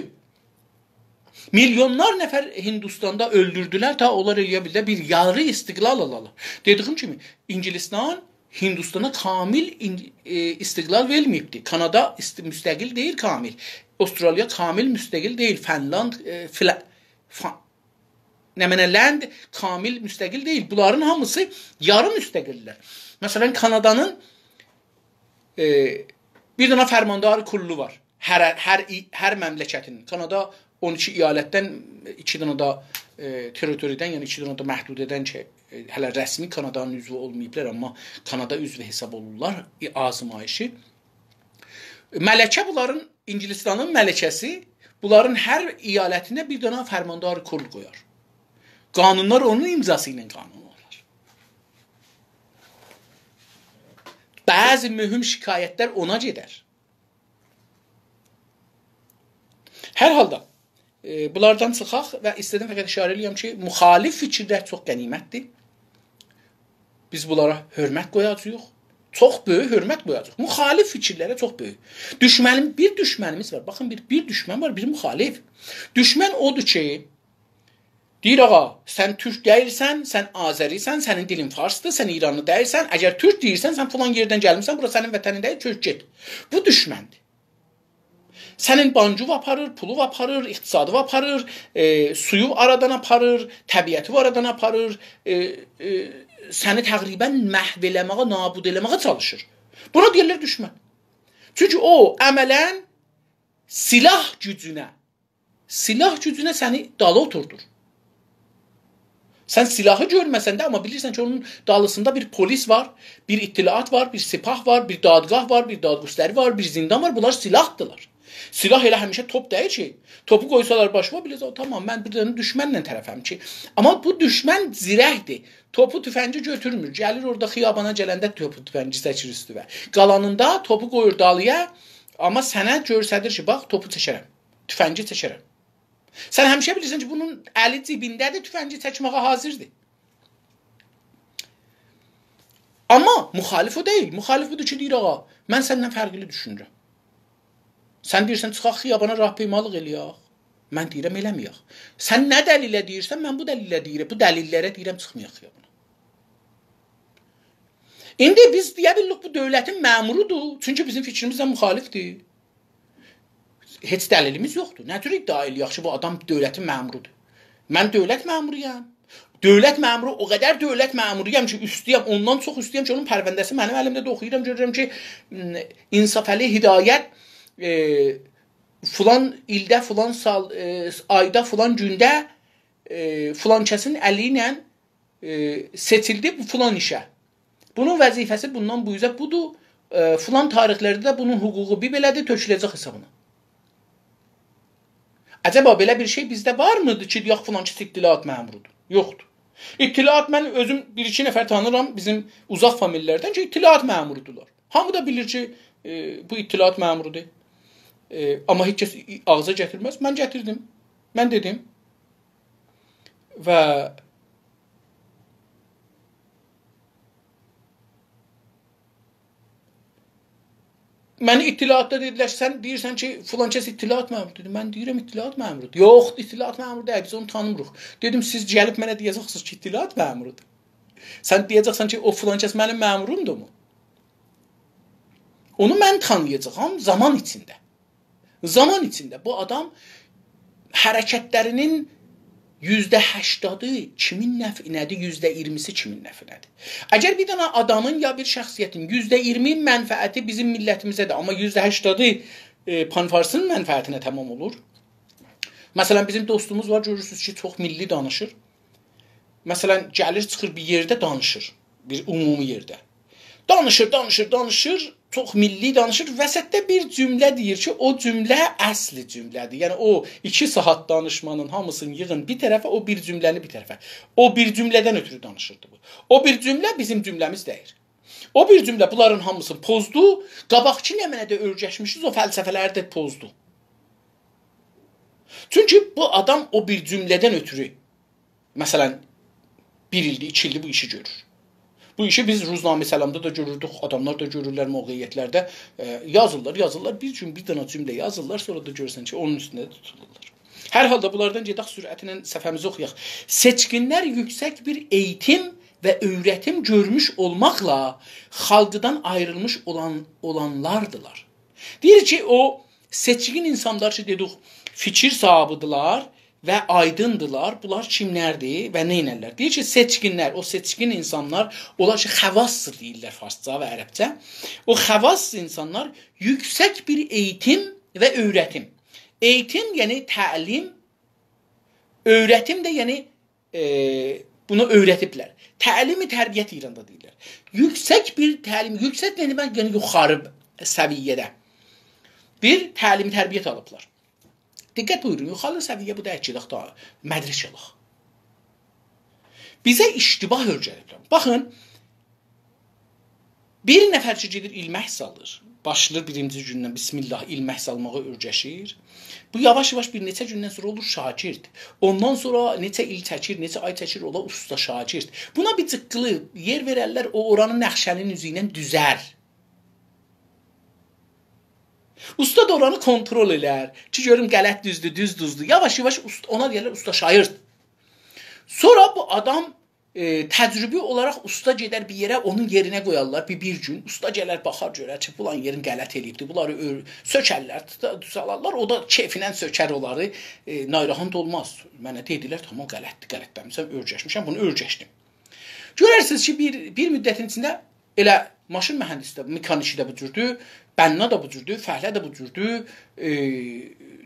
میلیونلار نفر هندوستاندا اؤلدوردولر، تا اونلار ائلیه بیلدیلر بیر یاری استقلال آلالار. دئدیگیم کیمی، اینگیلیستان هندوستانا کامل این-، ائ، استقلال وئرمه‌ییبدی. کانادا است-، مستقل دئییل کامل. استرالیا کامل مستقل دئییل. فنلاند، ائ، فلا-، فا-، نمنه لند کامل مستقل دئییل. بونلارین هامیسی یاری مستقل‌لر. مثلا، کانادانین، ائ، بیر دنه فرماندار کورولو وار. هر، هر، ای-، هر مملکتین. کانادا اون ایکی ایالتدن، ایکی دنه ده، ائ، تریتوریدن، یعنی ایکی دنه ده محدوده‌دن کی، ائ، هله رسمی کانادانین عضوو اولماییبلار، آمما کانادا عضو حساب اولورلار، ائ، آزمایشی. ملکه بونلارین، اینگیلیستانین ملکه‌سی، بونلارین هر ایالتینده بیر دنه فرماندار کورول قویار. قانونلار اونون امضاسی ایله قانون اولار. بعضی مهم شکایت‌لر اونا گئدر. هر حالدا، ائ، بونلاردان چیخاق و ایسته‌دیم فقط اشاره ائله‌یم کی، مخالف فیکیرلر چوخ غنیمت‌دیر. بیز بونلارا حؤرمت قویاجاغیق. چوخ بؤیوک حؤرمت قویاجاغیق. مخالف فیکیرلره چوخ بؤیوک. دوشمنیم، بیر دوشمنیمیز وار. باخین، بیر، بیر دوشمن وار، بیر مخالف. دوشمن اودور کی، دئییر، «آغا، سن تورک دئییلسن، سن آذری‌سن، سنین دیلین فارسدیر، سن ایرانلی دئییلسن. اگر تورک دئییرسن، سن فلان یئردن گلمیسن، بورا سنین وطنین دئییل، چؤک گئت.» بو دوشمندیر. سنین بانکووو آپاریر، پولووو آپاریر، اقتصادیوی آپاریر، ائ، سویو آرادان آپاریر، طبیعتیوی آرادان آپاریر، ائ، ائ، سنی تقریبا محو ائله‌مه‌یه، نابود ائله‌مه‌یه چالیشیر. بونا دئییرلر دوشمن. چونکی او عملا سلاح گوجونه، سلاح گوجونه سنی دالی اوتوردور. سن سلاحی گؤرمه‌سن ده، آمما بیلیرسن کی، اونون دالیسیندا بیر پلیس وار، بیر اطلاعات وار، بیر سپاه وار، بیر دادگاه وار، بیر دادگستری وار، بیر زندان وار. بونلار سلاحدیلار. سلاح ائله همیشه توپ دئییل کی. توپو قویسالار باشیوا، بیله‌جک، «تامام، من بیر دنه دوشمنله طرفم کی.» آمما بو دوشمن زیرکدیر. توپو، تفنگی گؤتورمور. گلیر اورادا خیابانا گلنده توپو، تفنگی چکیر اوستووه. قالانیندا توپو قویور دالییا، آمما سنه گؤستریر کی، «باخ، توپو چکرم. تفنگی چکرم.» سن همیشه بیلیرسن کی، بونون الی جیبینده‌دیر، تفنگی چکمه‌یه حاضردیر. آمما مخالف او دئییل. مخالف بودور کی، دئییر، «آغا، من سندن فرقلی دوشونورم. سن دئییرسن، چیخاق خیابانا راهپیمالیق ائله‌یک.» من دئییرم، «ائله‌مه‌یک.» سن نه دلیله دئییرسن، من بو دلیله دئییرم. بو دلیل‌لره دئییرم، چیخمایاق خیابانا. ایندی بیز دئیه بیلیریک، بو دؤولتین مأمورودور. چونکی بیزیم فیکریمیزله مخالفدیر. هئچ دلیلیمیز یوخدور. نه جور ادعا ائله‌یک کی، بو آدام دؤولتین مأمورودور؟ من دؤولت مأمورویام. دؤولت مأمورو، او قدر دؤولت مأمورویام کی، اوستویام، اوندان چوخ اوستویام کی، اونون پرونده‌سی منیم الیمده‌دیر، اوخویورام، گؤرورم کی، م، انصافعلی هدایت، ائ، فلان ایلده، فلان سال، ائ، آیدا، فلان گونده، ائ، فلان کسین الی ایله ائ، سئچیلدی بو فلان ایشه. بونون وظیفه‌سی بوندان بو اوزه بودور، ائ، فلان تاریخلرده ده بونون حقوقو بیر بئله‌دیر، تؤکوله‌جک حسابینا. عجبا بئله بیر شئی بیزده وارمیدی کی، دئیک، فلان کس اطلاعات مأمورودور؟ یوخدور. اطلاعات، من اؤزوم بیر-ایکی نفر تانیرام بیزیم اوزاق فامیللردن کی، اطلاعات مأمورودولار. هامی دا بیلیر کی، ائ، بو اطلاعات مأمورودور. ائ، آمما هئچ کس آغزا گتیرمز. من گتیردیم. من دئدیم. و منی اطلاعاتدا دئدیلر، «سن دئییرسن کی، فلان کس اطلاعات مأمورودور.» دئدیم، «من دئییرم، اطلاعات مأمورودور.» «یوخ، اطلاعات مأمورو دئییل، بیز اونو تانیمیریق.» دئدیم، «سیز گلیب منه دئیه‌جکسینیز کی، اطلاعات مأمورودور. سن دئیه‌جکسن کی، او فلان کس منیم مأمورومدورمو؟» اونو من تانییاجاغام زامان ایچینده. زامان ایچینده بو آدام حرکتلرینین یوزده هشتادی کیمین نفعینه‌دیر، یوزده اییرمیسی کیمین نفعینه‌دیر؟ اگر بیر دنه آدامین یا بیر شخصیتین یوزده اییرمی منفعتی بیزیم میللتیمیزه‌دیر، آمما یوزده هشتادی، ائ، پان‌فارسین منفعتینه تمام اولور. مثلا، بیزیم دوستوموز وار، گؤرورسونوز کی، چوخ میللی دانیشیر. مثلا، گلیر، چیخیر بیر یئرده دانیشیر، بیر عمومی یئرده. دانیشیر، دانیشیر، دانیشیر، چوخ میللی دانیشیر. وسطده بیر جمله دئییر کی، او جمله اصلی جمله‌دیر. یعنی او ایکی ساعات دانیشمانین هامیسینی ییغین بیر طرفه، او بیر جمله‌نی بیر طرفه. او بیر جمله‌دن اؤترو دانیشیردی بو. او بیر جمله بیزیم جمله‌میز دئییل. او بیر جمله بونلارین هامیسینی پوزدو، قاباقکی نمنه‌ده اؤیرشمیشیز، او فلسفه‌لری ده پوزدو. چونکی بو آدام او بیر جمله‌دن اؤترو، مثلا، بیر ایلدیر، ایکی ایلدیر بو ایشی گؤرور. بو ایشی بیز روزنامه سلامدا دا گؤروردوک، آداملار دا گؤرورلر موقعیت‌لرده، ائ، یازیرلار، یازیرلار، بیر گون بیر دنه جمله یازیرلار، سونرا دا گؤرورسن کی، اونون اوستونده توتولورلار. هر حالدا بونلاردان گئدک، سرعتله صفحه‌میزی اوخویاق. سئچکین‌لر یوکسک بیر ائییتیم و اؤیرتیم گؤرموش اولماقلا خالقدان آیریلمیش اولان، اولانلاردیلار. دئییر کی، او سئچکین اینسانلار کی، دئدیک، فیکیر صاحیبی‌دیرلر و آیدیندیلار. بونلار کیملردیر و نه ائدرلر؟ دئییر کی، سئچکین‌لر، او سئچکین اینسانلار، اونلار کی، خواص دئییرلر فارسجا و عربجه. او خواص اینسانلار یوکسک بیر ائییتیم و اؤیرتیم. ائییتیم، یعنی تعلیم، اؤیرتیم ده، یعنی، ائ، بونو اؤیره‌دیبلر. تعلیم تربیت ایراندا دئییرلر. یوکسک بیر تعلیم، یوکسک نه دئمک؟ یعنی یوخاری سویه‌ده بیر تعلیم تربیت آلیبلار. دقت بویورون، یوخاری سویه بو دئییل کی، داها مدرسه اولاق. بیزه اشتباه اؤیره‌دیبلر. باخین، بیر نفر کی، گئدیر ایلمک سالیر، باشلاییر بیرینجی گوندن، بسم‌الله، ایلمک سالماغی اؤیرشیر. بو یاواش-یاواش بیر نئچه گوندن سونرا اولور شاگرد. اوندان سونرا نئچه ایل چکیر، نئچه آی چکیر، اولا اوستا شاگرد. بونا بیر جیققیلی یئر وئررلر، او اورانی نقشه‌نین اوزو ایله دوزر. اوستا دا اورانی کنترل ائلر کی، گؤروم غلط دوزدور، دوز دوزدور. یاواش-یاواش اوست-، اونا دئیرلر اوستا شاگرد. سونرا بو آدام، ائ، تجربی اولاراق اوستا گئدر بیر یئره، اونون یئرینه قویارلار بیر، بیر گون. اوستا گلر، باخار، گؤرر کی، فلان یئرین غلط ائله‌ییبدی. بونلاری اؤر-، سؤکرلر، توتا-، توتالارلار. او دا کئفیندن سؤکر اونلاری، ائ، ناراحت اولماز. منه دئدیلر، تامام، غلطدیر، غلطلنمیشم، اؤیرشمیشم، بونو اؤیرشدیم. گؤررسینیز کی، بیر، بیر مدتین ایچینده ائله ماشین مهندسی ده، مکانیکی ده بو جوردور، بنا دا بو جوردور، فعله ده بو جوردور، ائ،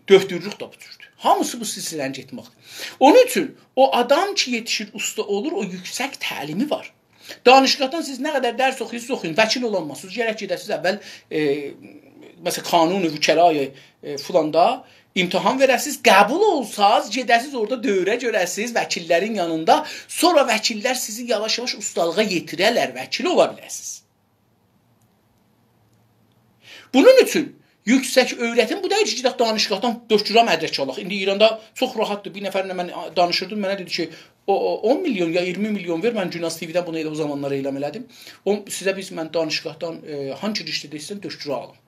دؤکتورلوک ده بو جوردور. هامیسی بو سلسله‌نی گئتمکدیر. اونون اوچون او آدام کی، یئتیشیر، اوستا اولور، او یوکسک تعلیمی وار. دانشگاهدان سیز نه قدر درس اوخویورسونوز، اوخویون، وکیل اولانماسینیز، گرک گئده‌سینیز اول، ائ، مثلا، کانون وکلای، ائ، فلاندا امتحان وئره‌سینیز، قبول اولساز، گئده‌سینیز اورادا دوره گؤره‌سینیز، وکیل‌لرین یانیندا، سونرا وکیل‌لر سیزی یاواش-یاواش اوستالیغا یئتیره‌لر، وکیل اولا بیله‌سینیز. بونون اوچون یوکسک اؤیرتیم بو دئییل کی، گئدک دانشگاهدان دکترا مدرک آلاق. ایندی ایراندا چوخ راحتدیر. بیر نفرله من دانیشیردیم، منه دئدی کی، او، او، اون میلیون یا اییرمی میلیون وئر، من گوناز تی‌وی‌دن بونو ائله او زامانلار اعلان ائله‌دیم. او، سیزه بیز، من دانشگاهدان، ائ، هانسی رشته‌ده ایسته‌سن دکترا آلیم.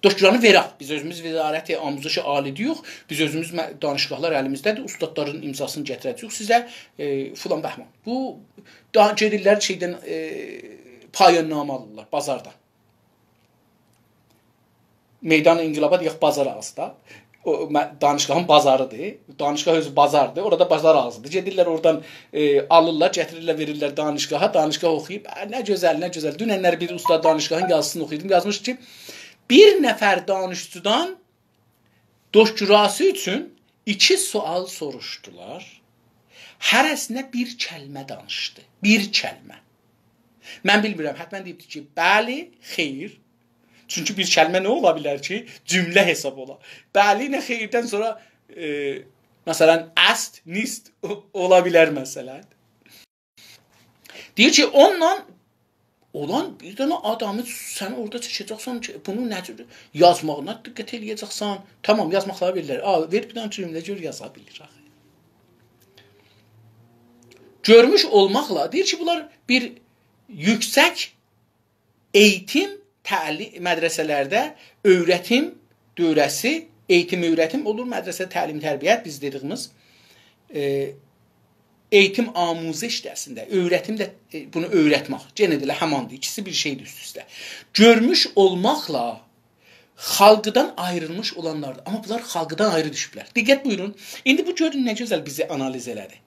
دکترانی وئرک. بیز اؤزوموز وزارت آموزش عالی‌دییوخ. بیز اؤزوموز مه-، دانشگاهلار الیمیزده‌دیر. اوستادلارین امضاسینی گتیره‌جه‌ییک سیزه، ائ، فلان بهمان. بو دا گئدیرلر شئیدن، ائ، پایان‌نامه آلیرلار بازاردان. میدان انقلابا دئیک، بازار آغزیدا. او، مه-، دانشگاهین بازاریدیر. دانشگاه اؤزو بازاردیر. اورادا بازار آغزیدیر. گئدیرلر اورادان، ائ، آلیرلار، گتیریرلر، وئریرلر دانشگاها. دانشگاه اوخویوب، «آ، نه گؤزل، نه گؤزل.» دوننلری بیر اوستاد دانشگاهین یازیسینی اوخویوردوم. یازمیش کی، بیر نفر دانشجودان دکتراسی اوچون ایکی سؤال سوروشدولار. هره‌سینه بیر کلمه دانیشدی. بیر کلمه. من بیلمیرم، حتما دئییبدی کی، بلی، خیر. چونکی بیر کلمه نه اولا بیلر کی، جمله حساب اولا؟ بلی، نه خیردن سونرا، ائ، مثلا، است، نیست او-، اولا بیلر، مثلا. دئییر کی، اونونلا اولان بیر دنه آدامی سن اورادا چکه‌جکسن کی، بونون نه جور یازماغینا دقت ائله‌یه‌جکسن. تامام، یازماقلاری وئریرلر. آ، وئر بیر دنه جمله، گؤر یازا بیلیر آخی. گؤرموش اولماقلا، دئییر کی، بونلار بیر یوکسک ائییتیم، تعلی-، مدرسه‌لرده اؤیرتیم دوره‌سی، ائییتیم، اؤیرتیم اولور، مدرسه، تعلیم، تربیت، بیز دئدیییمیز، ائ، ائییتیم، آموزش درسینده، اؤیرتیم ده، ائ، بونو اؤیرتمک. یئنه ده ائله هماندیر، ایکیسی بیر شئیدیر اوست-اوسته. گؤرموش اولماقلا خالقدان آیریلمیش اولانلاردیر. آمما بونلار خالقدان آیری دوشوبلر. دقت بویورون. ایندی بو گؤرون نه گؤزل بیزی آنالیز ائله‌دی.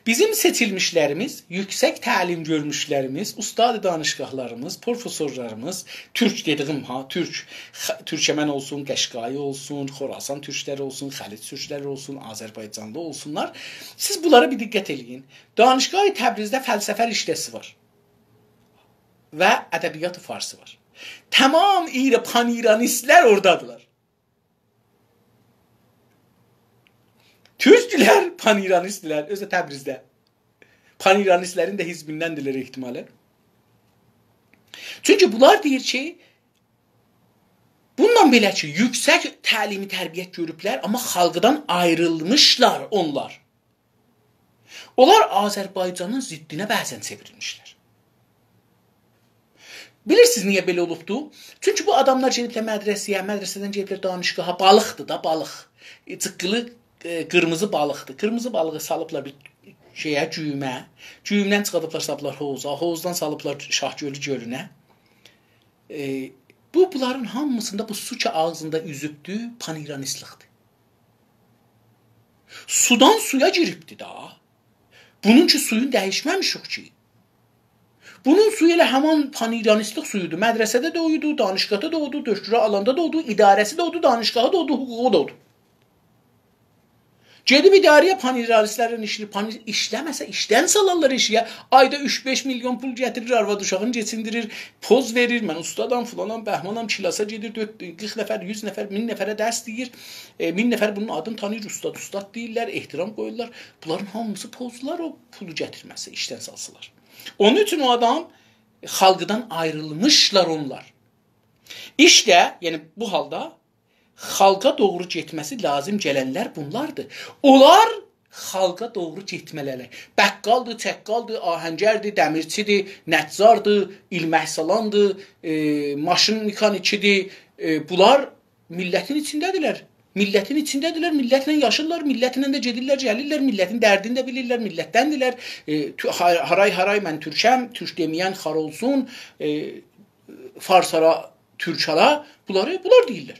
بیزیم سئچیلمیشلریمیز، یوکسک تعلیم گؤرموشلریمیز، اوستاد دانشگاهلاریمیز، پروفسورلاریمیز، تورک دئدیییم ها، تورک، خ-، تورکمن اولسون، قشقایی اولسون، خراسان تورکلری اولسون، خلیج تورکلری اولسون، آذربایجانلی اولسونلار. سیز بونلارا بیر دقت ائله‌یین. دانشگاه تبریزده فلسفه رشته‌سی وار. و ادبیات فارسی وار. تمام ایره-، پان‌ایرانیستلر اورادادیلار. تورکلر پان‌ایرانیستدیلر، اؤزو ده تبریزده. پان‌ایرانیستلرین ده حزبیندندیرلر احتمالاً. چونکی بونلار دئییر کی، بونونلا بئله کی، یوکسک تعلیمی تربیت گؤروبلر، آمما خالقدان آیریلمیشلار اونلار. اونلار آذربایجانین ضدینه بعضاً چئوریلمیشلر. بیلیرسینیز نییه بئله اولوبدو؟ چونکی بو آداملار گئدیبلر مدرسه‌یه، مدرسه‌دن گئدیبلر دانشگاها، بالیقدیر دا، بالیق. ائ، جیققیلی، ائ، قیرمیزی بالیقدیر. قیرمیزی بالیغی سالیبلار بیر شئیه، گویومه. گویومدن چیخاردیبلار، سالیبلار حووضا. حووضدان سالیبلار شاه‌گؤلو گؤلونه. ائ، بو، بونلارین هامیسیندا بو سو کی آغزیندا اوزوبدو، پان‌ایرانیستلیکدیر. سودان سویا گیریبدی دا. بونون کی سویون دییشمه‌میشیک کی. بونون سویو ائله همان پان‌ایرانیستلیک سویودور. مدرسه‌ده ده اودو، دانشگاهدا دا اودو، دکترا آلاندا دا اودو، اداره‌سی ده اودو، دانشگاهی دا اودو، حقوقو دا اودو. گئدیب اداره‌یه پان‌ایرانیستلرین ایشینی، پان‌ایر-، ایشله‌مه‌سه ایشدن سالارلار ائشییه. آیدا اوچ-بئش میلیون پول گتیریر، آرواد اوشاغینی کئچیندیریر، پوز وئریر، «من اوستادام، فلانام، بهمانام»، کلاسا گئدیر، دؤرد، قیرخ نفر، یوز نفر، مین نفره درس دئییر. ائ، مین نفر بونون آدینی تانیییر، اوستاد، اوستاد دئییرلر، احترام قویورلار. بونلارین هامیسی پوزلار، او پولو گتیرمه‌سه، ایشدن سالسالار. اونون اوچون او آدام خالقدان آیریلمیشلار اونلار. ایشته، یعنی بو حالدا خالقا دوغرو گئتمه‌سی لازیم گلنلر بونلاردیر. اونلار خالقا دوغرو گئتمه‌لی‌دیر. بقالدیر، چقالدیر، آهنگردیر، دمیرچی‌دیر، نجاردیر، ایلمک سالاندیر، ائ، ماشین مکانیکی‌دیر. ائ، بونلار میللتین ایچینده‌دیرلر. میللتین ایچینده‌دیرلر، میللتله یاشیرلار، میللتله ده گئدیرلر، گلیرلر، میللتین دردینی ده بیلیرلر، میللتدندیرلر. ائ، تو-، ها-، هارای هارای من تورکم، تورک دئمه‌ین خار اولسون، ائ، فارسارا، تورکارا، بونلاری، بونلار دئییرلر.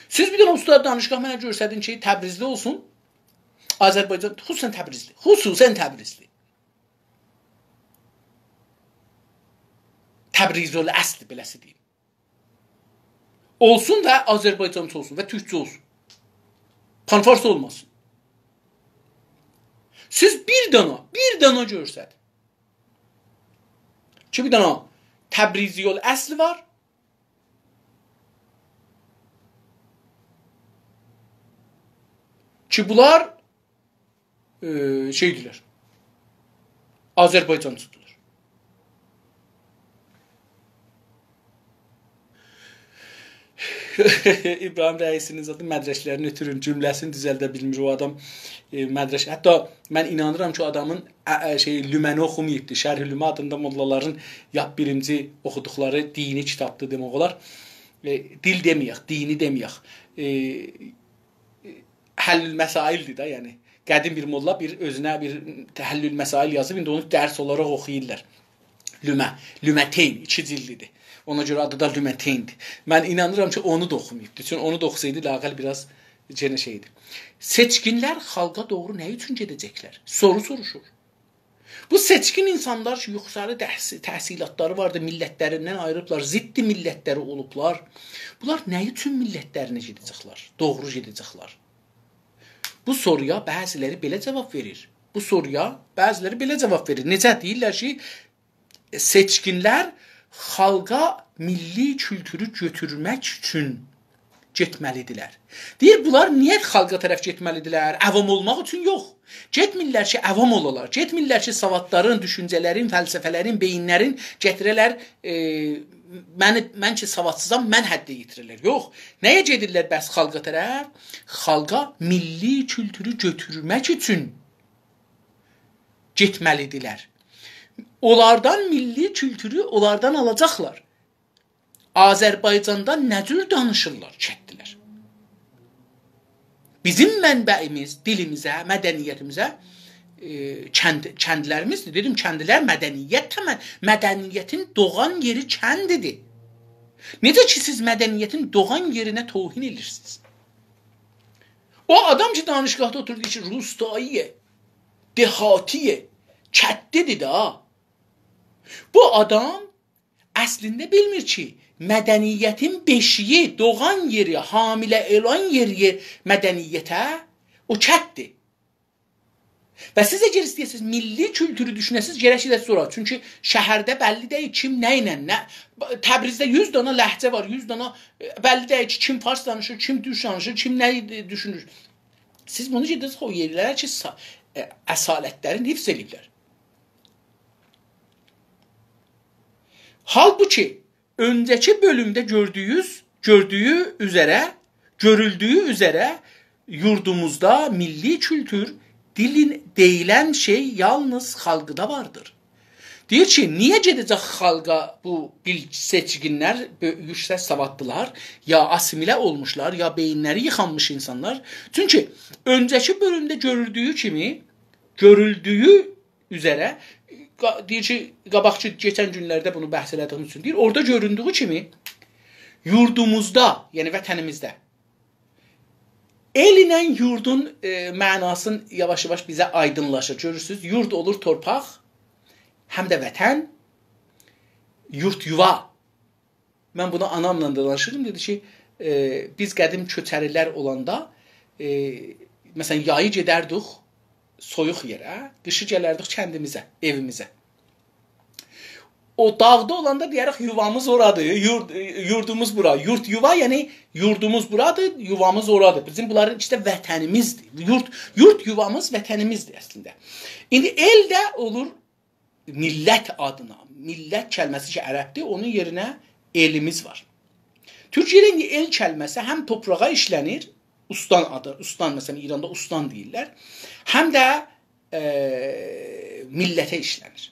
سیز بیر دنه اوستاد دانشگاه منه گؤرسدین کی، تبریزلی اولسون، آذربایجان، خصوصاً تبریزلی، خصوصاً تبریزلی. تبریزی‌الاصل، بئله‌سی دئییم. اولسون و آذربایجانچی اولسون و تورکچو اولسون. پان‌فارس اولماسین. سیز بیر دانا، بیر دانا گؤرسدین کی، بیر دانا تبریزی‌الاصل وار کی، بونلار ائ، شئیدیرلر. آذربایجانچیدیرلار. ابراهیم رئیسی‌نین زادی مدرکلرینی اؤتورون، جمله‌سینی دوزلده بیلمیر او آدام. ائ، مدرک، حتی من اینانیرام کی، او آدامین، ا، ا، شئی، لومه‌نی اوخوماییبدی. شرح لومه آدیندا موللالارین لاپ بیرینجی اوخودوقلاری دینی کیتابدیر دئمک اولار. ائ، دیل دئمه‌یک، دینی دئمه‌یک. ائ، حل المسائل‌دیر ده، یعنی. قدیم بیر موللا بیر اؤزونه بیر حل المسائل یازیب، ایندی اونو درس اولاراق اوخویورلار. لومه، لومتین، ایکی جیلدیدیر. اونا گؤره آدی دا لومتین‌دیر. من اینانیرام کی، اونو دا اوخوماییبدی. چونکی اونو دا اوخوسایدی، لااقل بیر آز یئنه شئیدی. سئچکینلر خالقا دوغرو نه اوچون گئده‌جکلر؟ سورو سوروشور. بو سئچکین اینسانلار کی، یوخساری تحصی-، تحصیلاتلاری واردی، میللتلریندن آیریلیبلار، ضد میللتلری اولوبلار. بونلار نه اوچون میللتلرینه گئده‌جکلر؟ دوغرو گئده‌جکلر؟ بو سورویا بعضی‌لری بئله جاواب وئریر. بو سورویا بعضی‌لری بئله جاواب وئریر. نئجه؟ دئییرلر کی، سئچکینلر خالقا میللی کولتورو گؤتورمک اوچون گئتمه‌لی‌دیرلر. دئییر، بونلار نییه خالقا طرف گئتمه‌لی‌دیرلر؟ عوام اولماق اوچون یوخ. گئتمیرلر کی، عوام اولاlar. گئتمیرلر کی، سوادلارین، دوشونجه‌لرین، فلسفه‌لرین بئیینلرین گتیره‌لر، ائ، منی، من کی، سوادسیزام، من حده یئتیره‌لر. یوخ. نه‌یه گئدیرلر بس خالقا طرف؟ خالقا میللی کولتورو گؤتورمک اوچون گئتمه‌لی‌دیرلر. اونلاردان میللی کولتورو اونلاردان آلاجاقلار. آذربایجاندا نه جور دانیشیرلار کندلیلر؟ بیزیم منبعیمیز، دیلیمیزه، مدنیتیمیزه، ائ، کند-، کندلیلریمیزدیر. دئدیم، کندلیلر مدنیت تمل-، مدنیتین دوغان یئری کندیدیر. نئجه کی، سیز مدنیتین دوغان یئرینه توهین ائدیرسینیز؟ او آدام کی، دانشگاهدا اوتورور، دئییر کی، روستایی‌یه، دهاتی‌یه، کتلی‌دیر ده. بو آدام اصلینده بیلمیر کی، مدنیتین بئشیگی، دوغان یئری، حامله اولان یئری مدنیته او کتدیر. و سیز اگر ایسته‌یه‌سینیز میللی کولتورو دوشونه‌سینیز، گرک گئده‌سینیز اورا. چونکی شهرده بللی دئییل کیم نه ایله، نه، تبریزده یوز دانا لهجه وار، یوز دانا، ائ، بللی دئییل کی، کیم فارس دانیشیر، کیم تورک دانیشیر، کیم نه دوشونور. سیز بونو گئده‌سینیز او یئرلره کی، سا-، ائ، اصالتلرین حفظ ائله‌ییبلر. حالبوکی اؤنجه‌کی بؤلومده گؤردویوز، گؤردویو اوزره، گؤرولدویو اوزره یوردوموزدا میللی کولتور، دیلین دئییلن شئی یالنیز خالقدا واردیر. دئییر کی، نییه گئده‌جک خالقا بو بیل-، سئچکینلر، بؤ-، یوکسک سوادلیلار، یا آسیمیله اولموشلار، یا بئیینلری ییخانمیش اینسانلار؟ چونکی اؤنجه‌کی بؤلومده گؤرولدویو کیمی، گؤرولدویو اوزره، قا-، دئییر کی، قاباقکی، کئچن گونلرده بونو بحث ائله‌دیگیم اوچون دئییر، اورادا گؤروندویو کیمی یوردوموزدا، یعنی وطنیمیزده، ائل ایله یوردون، ائ، معناسین یاواش-یاواش بیزه آیدینلاشیر. گؤرورسونوز، یورد اولور تورپاق، هم ده وطن، یورد یووا. من بونو آناملا دا دانیشیردیم. دئدی کی، ائ، بیز قدیم کؤچری‌لر اولاندا، ائ، مثلا، یایی گئدردیک سویوق یئره، قیشی گلردیک کندیمیزه، ائویمیزه. او داغدا اولاندا دئیه‌ریک، یووامیز اورادیر، یورد، یوردوموز بورا. یورد یووا، یعنی یوردوموز بورادیر، یووامیز اورادیر. بیزیم بونلارین ایشته وطنیمیزدیر. یورد، یورد یووامیز، وطنیمیزدیر اصلینده. ایندی ائل ده اولور میللت آدینا، میللت کلمه‌سی کی، عربدیر، اونون یئرینه ائلیمیز وار. تورکیه‌ده ایندی ائل کلمه‌سی هم توپراغا ایشله‌نیر، اوستان آدی، اوستان، مثلا، ایراندا اوستان دئییرلر، هم ده، ائ، میللته ایشله‌نیر.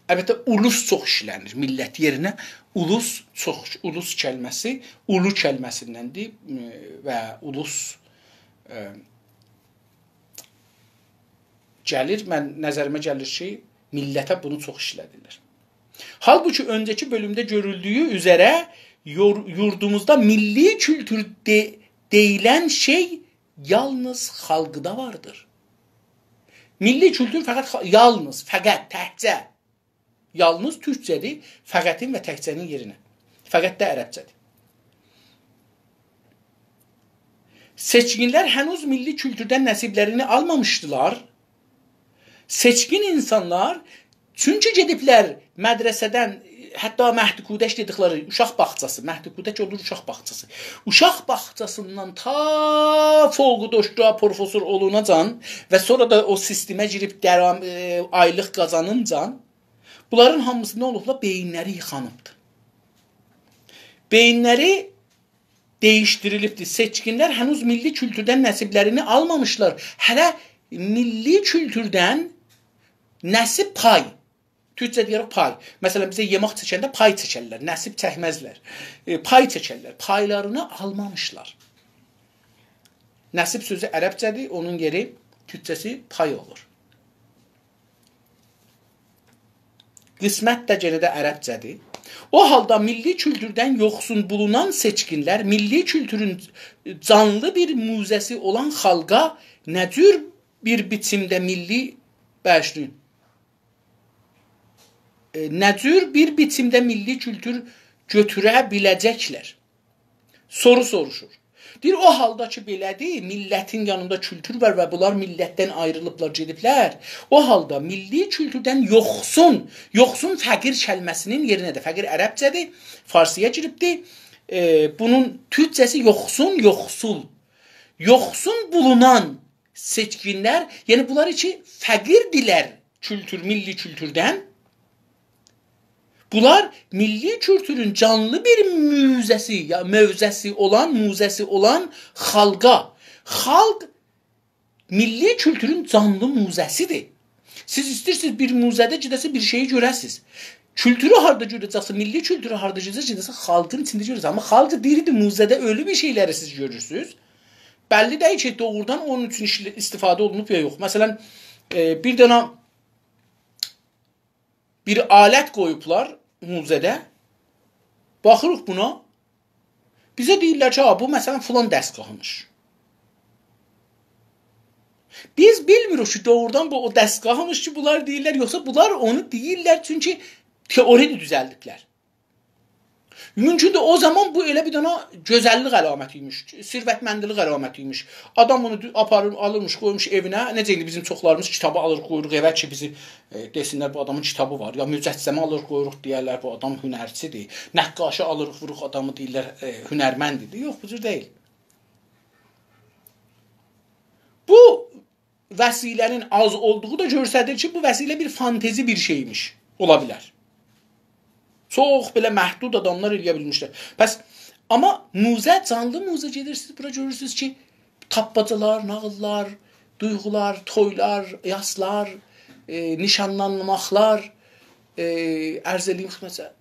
البته، اولوس چوخ ایشله‌نیر میللت یئرینه. اولوس چوخ، اولوس کلمه‌سی اولو کلمه‌سیندندیر، ائ، و اولوس، ائ، گلیر، من، نظریمه گلیر کی، میللته بونو چوخ ایشله‌دیرلر. حالبوکی اؤنجه‌کی بؤلومده گؤرولدویو اوزره یور-، یوردوموزدا میللی کولتور دئ-، دئییلن شئی یالنیز خالقدا واردیر. میللی کولتور فقط خا-، یالنیز، فقط، تکجه. یالنیز تورکجه‌دیر، فقطین و تکجه‌نین یئرینه. فقط ده عربجه‌دیر. سئچکینلر هنوز میللی کولتوردن نصیبلرینی آلمامیشدیلار. سئچکین اینسانلار، چونکی گئدیبلر مدرسه‌دن، حتی مهد کودک دئدیکلری اوشاق باغچاسی، مهد کودک اولور اوشاق باغچاسی. اوشاق باغچاسیندان تا فوق دکترا، پروفسور اولوناجان و سونرا دا او سیستمه گیریب درام-، ائ، آیلیق قازانینجان، بونلارین هامیسی نه اولوبلار؟ بئیینلری ییخانیبدیر. بئیینلری دییشدیریلیبدیر. سئچکینلر هنوز میللی کولتوردن نصیبلرینی آلمامیشلار. هله میللی کولتوردن نصیب، پای. تورکجه دئیه‌ریک پای. مثلا، بیزه یئمک چکنده پای چکرلر، نصیب چکمزلر. ائ، پای چکرلر. پایلارینی آلمامیشلار. نصیب سؤزو عربجه‌دیر، اونون یئری تورکجه‌سی پای اولور. قسمت ده گئنه ده عربجه‌دیر. او حالدا میللی کولتوردن یوخسون بولونان سئچکینلر میللی کولتورون جانلی بیر موزه‌سی اولان خالقا نه جور بیر بیچیمده میللی، باغیشلایین، ائ، نه جور بیر بیچیمده میللی کولتور گؤتوره بیله‌جکلر؟ سورو سوروشور. دئییر، او حالدا کی، بئله‌دیر، میللتین یانیندا کولتور وار و بونلار میللتدن آیریلیبلار، گئدیبلر. او حالدا میللی کولتوردن یوخسون، یوخسون فقیر کلمه‌سینین یئرینه ده، فقیر عربجه‌دیر، فارسی‌یا گیریبدیر. ائ، بونون تورکجه‌سی یوخسون، یوخسول. یوخسون بولونان سئچکینلر، یعنی بونلار کی، فقیردیلر کولتور، میللی کولتوردن. بونلار میللی کولتورون جانلی بیر موزه‌سی، یا موزه‌سی اولان، موزه‌سی اولان خالقا. خالق میللی کولتورون جانلی موزه‌سیدیر. سیز ایسته‌ییرسینیز بیر موزه‌ده گئده‌سینیز، بیر شئیی گؤره‌سینیز. کولتورو هاردا گؤره‌جکسن، میللی کولتورو هاردا گؤره‌جکسن، گئده‌سن خالقین ایچینده گؤره‌سن. آمما خالق دیریدیر، موزه‌ده اؤلو بیر شئیلری سیز گؤرورسونوز. بللی دئییل کی، دوغرودان اونون اوچون ایشله-، استفاده اولونوب یا یوخ. مثلا، ائ، بیر دنه بیر آلت قویوبلار موزه‌ده. باخیریق بونا. بیزه دئییرلر کی، «آ، بو، مثلا، فلان دستگاهیمیش.» بیز بیلمیریک کی، دوغرودان بو او دستگاهیمیش کی، بونلار دئییرلر، یوخسا بونلار اونو دئییرلر، چونکی تئوری دوزلدیبلر. مومکوندور، او زامان بو ائله بیر دنه گؤزللیک علامتی ایمیش، ثروتمندلیک علامتی ایمیش. آدام بونو دو-، آپاریر، آلیرمیش، قویموش ائوینه. نئجه ایندی بیزیم چوخلاریمیز کیتابی آلیر، قویوروق ائوه کی، بیزی، ائ، دئسینلر، بو آدامین کیتابی وار. یا مجسمه آلیر، قویوروق، دئیرلر، بو آدام هنرچیدیر. نقاشی آلیریق، ووروروق آدامی، دئییرلر، ائ، هنرمنددیر. یوخ، بو جور دئییل. بو وسیله‌نین آز اولدوغو دا گؤستریر کی، بو وسیله بیر فانتزی بیر شئیمیش. اولا بیلر. چوخ بئله محدود آداملار ائله‌یه بیلمیشلر. پس، آمما موزه، جانلی موزه گئدیر، سیز بورا گؤرورسونوز کی، تاپماجالار، ناغیللار، دویغولار، تویلار، یاسلار، ائ، نیشانلانماقلار، ائ، عرض ائله‌ییم خدمته، ائ،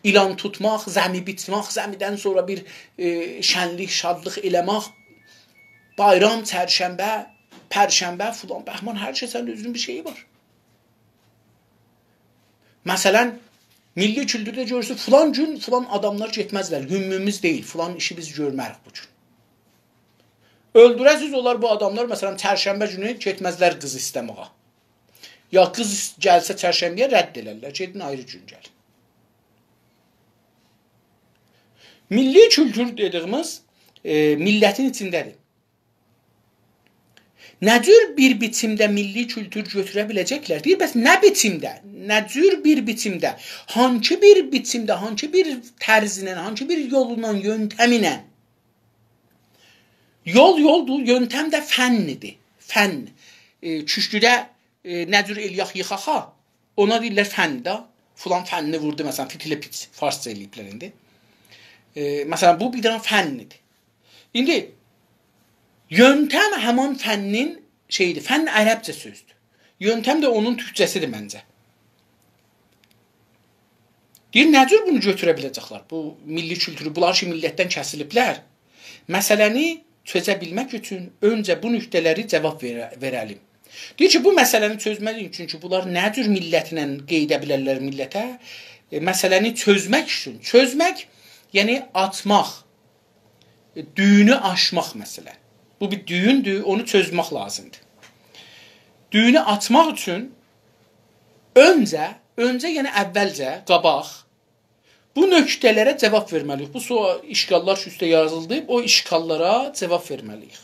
ایلان توتماق، زمی بیچمک، زمیدن سونرا بیر، ائ، شنلیک، شادلیق ائله‌مک، بایرام، چرشنبه، پرشنبه، فلان، بهمان، هر کسین اؤزونون بیر شئیی وار. مثلا، میللی کولتورده گؤرورسن، فلان گون فلان آداملار گئتمزلر، گونوموز دئییل، فلان ایشی بیز گؤرمه‌ریک بو گون. اؤلدوره‌سیز اولار بو آداملار، مثلا، چرشنبه گونو گئتمزلر قیز ایسته‌مه‌یه. یا قیز گلسه چرشنبه‌یه، رد ائلرلر. گئدین آیری گون گلین. میللی کولتور دئدیگیمیز، ائ، میللتین ایچینده‌دیر. نه جور بیر بیچیمده میللی کولتور گؤتوره بیله‌جکلر؟ دئییر، بس نه بیچیمده؟ نه جور بیر بیچیمده؟ هانسی بیر بیچیمده؟ هانسی بیر طرزله؟ هانسی بیر یولونان، یؤنتمینن؟ یول یولدور، یؤنتم ده فن‌دیر. فن. ائ، کوشکوده، ائ، نه جور ائله‌یک ییخاق ها؟ اونا دئییرلر فن ده. فلان فنی ووردو، مثلا، فیتیله پیچ، فارسجا ائله‌ییبلر ایندی. ائ، مثلا، بو بیر دنه فن‌دیر. ایندی یؤنتم همان فنین شئییدیر. فن عربجه سؤزدور. یؤنتم ده اونون تورکجه‌سیدیر منجه. دئییر، نه جور بونو گؤتوره بیله‌جکلر؟ بو میللی کولتورو، بونلار کی، میللتدن کسیلیبلر. مسئله‌نی چؤزه بیلمک اوچون اؤنجه بو نکته‌لری جاواب وئره-، وئره‌لیم. دئییر کی، بو مسئله‌نی چؤزمک اوچون کی، بونلار نه جور میللتله قئییده بیلرلر میللته؟ ائ، مسئله‌نی چؤزمک اوچون، چؤزمک، یعنی آچماق، ائ، دویونو آچماق مثلا. بو بیر دویوندور، اونو چؤزمک لازیمدیر. دویونو آچماق اوچون اؤنجه، اؤنجه، یعنی اولجه، قاباق، بو نکته‌لره جاواب وئرمه‌لی‌ییک. بو سو-، اشکاللار کی اوسته یازیلدی، او اشکاللارا جاواب وئرمه‌لی‌ییک.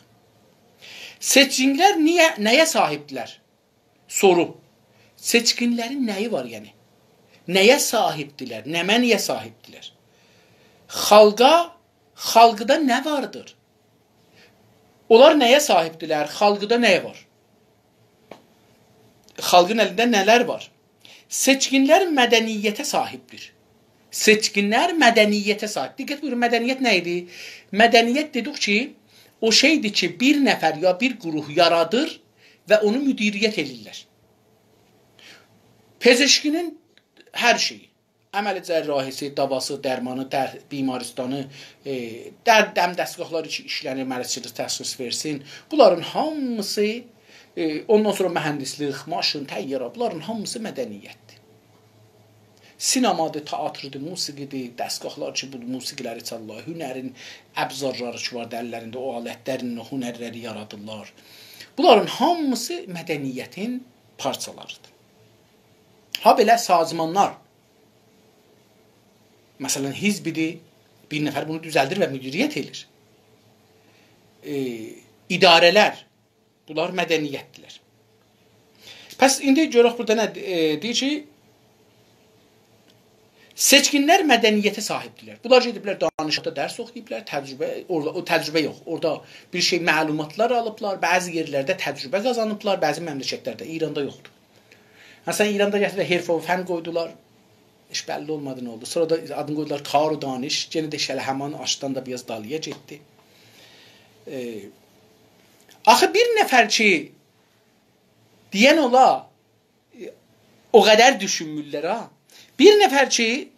سئچکینلر نییه، نه‌یه صاحیبدیرلر؟ سورو. سئچکینلرین نه‌یی وار، یعنی؟ نه‌یه صاحیبدیرلر؟ نمنه‌یه صاحیبدیرلر؟ خالقا، خالقدا نه واردیر؟ اونلار نه‌یه صاحیبدیرلر؟ خالقدا نه وار؟ خالقین الینده نه‌لر وار؟ سئچکینلر مدنیته صاحیبدیر. سئچکینلر مدنیته صاحیب. دقت بویورون، مدنیت نه ایدی؟ مدنیت دئدیک کی، او شئیدیر کی، بیر نفر یا بیر گروه یارادیر و اونو مدیریت ائله‌ییرلر. پزشکی‌نین هر شئیی، عمل جراحی‌سی، داواسی، درمانی، در-، بیمارستانی، ائ، درد دم دستگاهلاری کی ایشلنیر، مریضچیلیق تشخیص وئرسین. بونلارین هامیسی، ائ، اوندان سونرا مهندسلیک، ماشین، طیاره، بونلارین هامیسی مدنیتدیر. سینمادیر، تئاتردیر، موسیقی‌دیر، دستگاهلار کی بو موسیقی‌لری چالیرلار، هنرین ابزارلاری کی وار اللرینده، او آلتلرله او هنرلری یارادیرلار. بونلارین هامیسی مدنیتین پارچالاریدیر. هابئله سازمانلار، مثلا، حزبیدیر، بیر نفر بونو دوزلدیر و مدیریت ائدیر. ائ، اداره‌لر، بونلار مدنیتدیرلر. پس ایندی گؤرک بورادا نه، ائ، دئییر کی، سئچکینلر مدنیته صاحیبدیرلر. بونلار گئدیبلر دانشگاهدا درس اوخویوبلار، تجربه، اورادا، او تجربه یوخ. اورادا بیر شئی، معلوماتلار آلیبلار، بعضی یئرلرده تجربه قازانیبلار، بعضی مملکتلرده، ایراندا یوخدور. مثلا، ایراندا گتیردیلر حرفه و فن قویدولار. هئچ بللی اولمادی نه اولدو. سونرا دا آدینی قویدولار کار و دانش. یئنه ده شله همان آشدان دا بیر آز دالییا گئتدی. ائ، آخی بیر نفر کی، دئین اولا، ائ، او قدر دوشونمورلر ها. بیر نفر کی،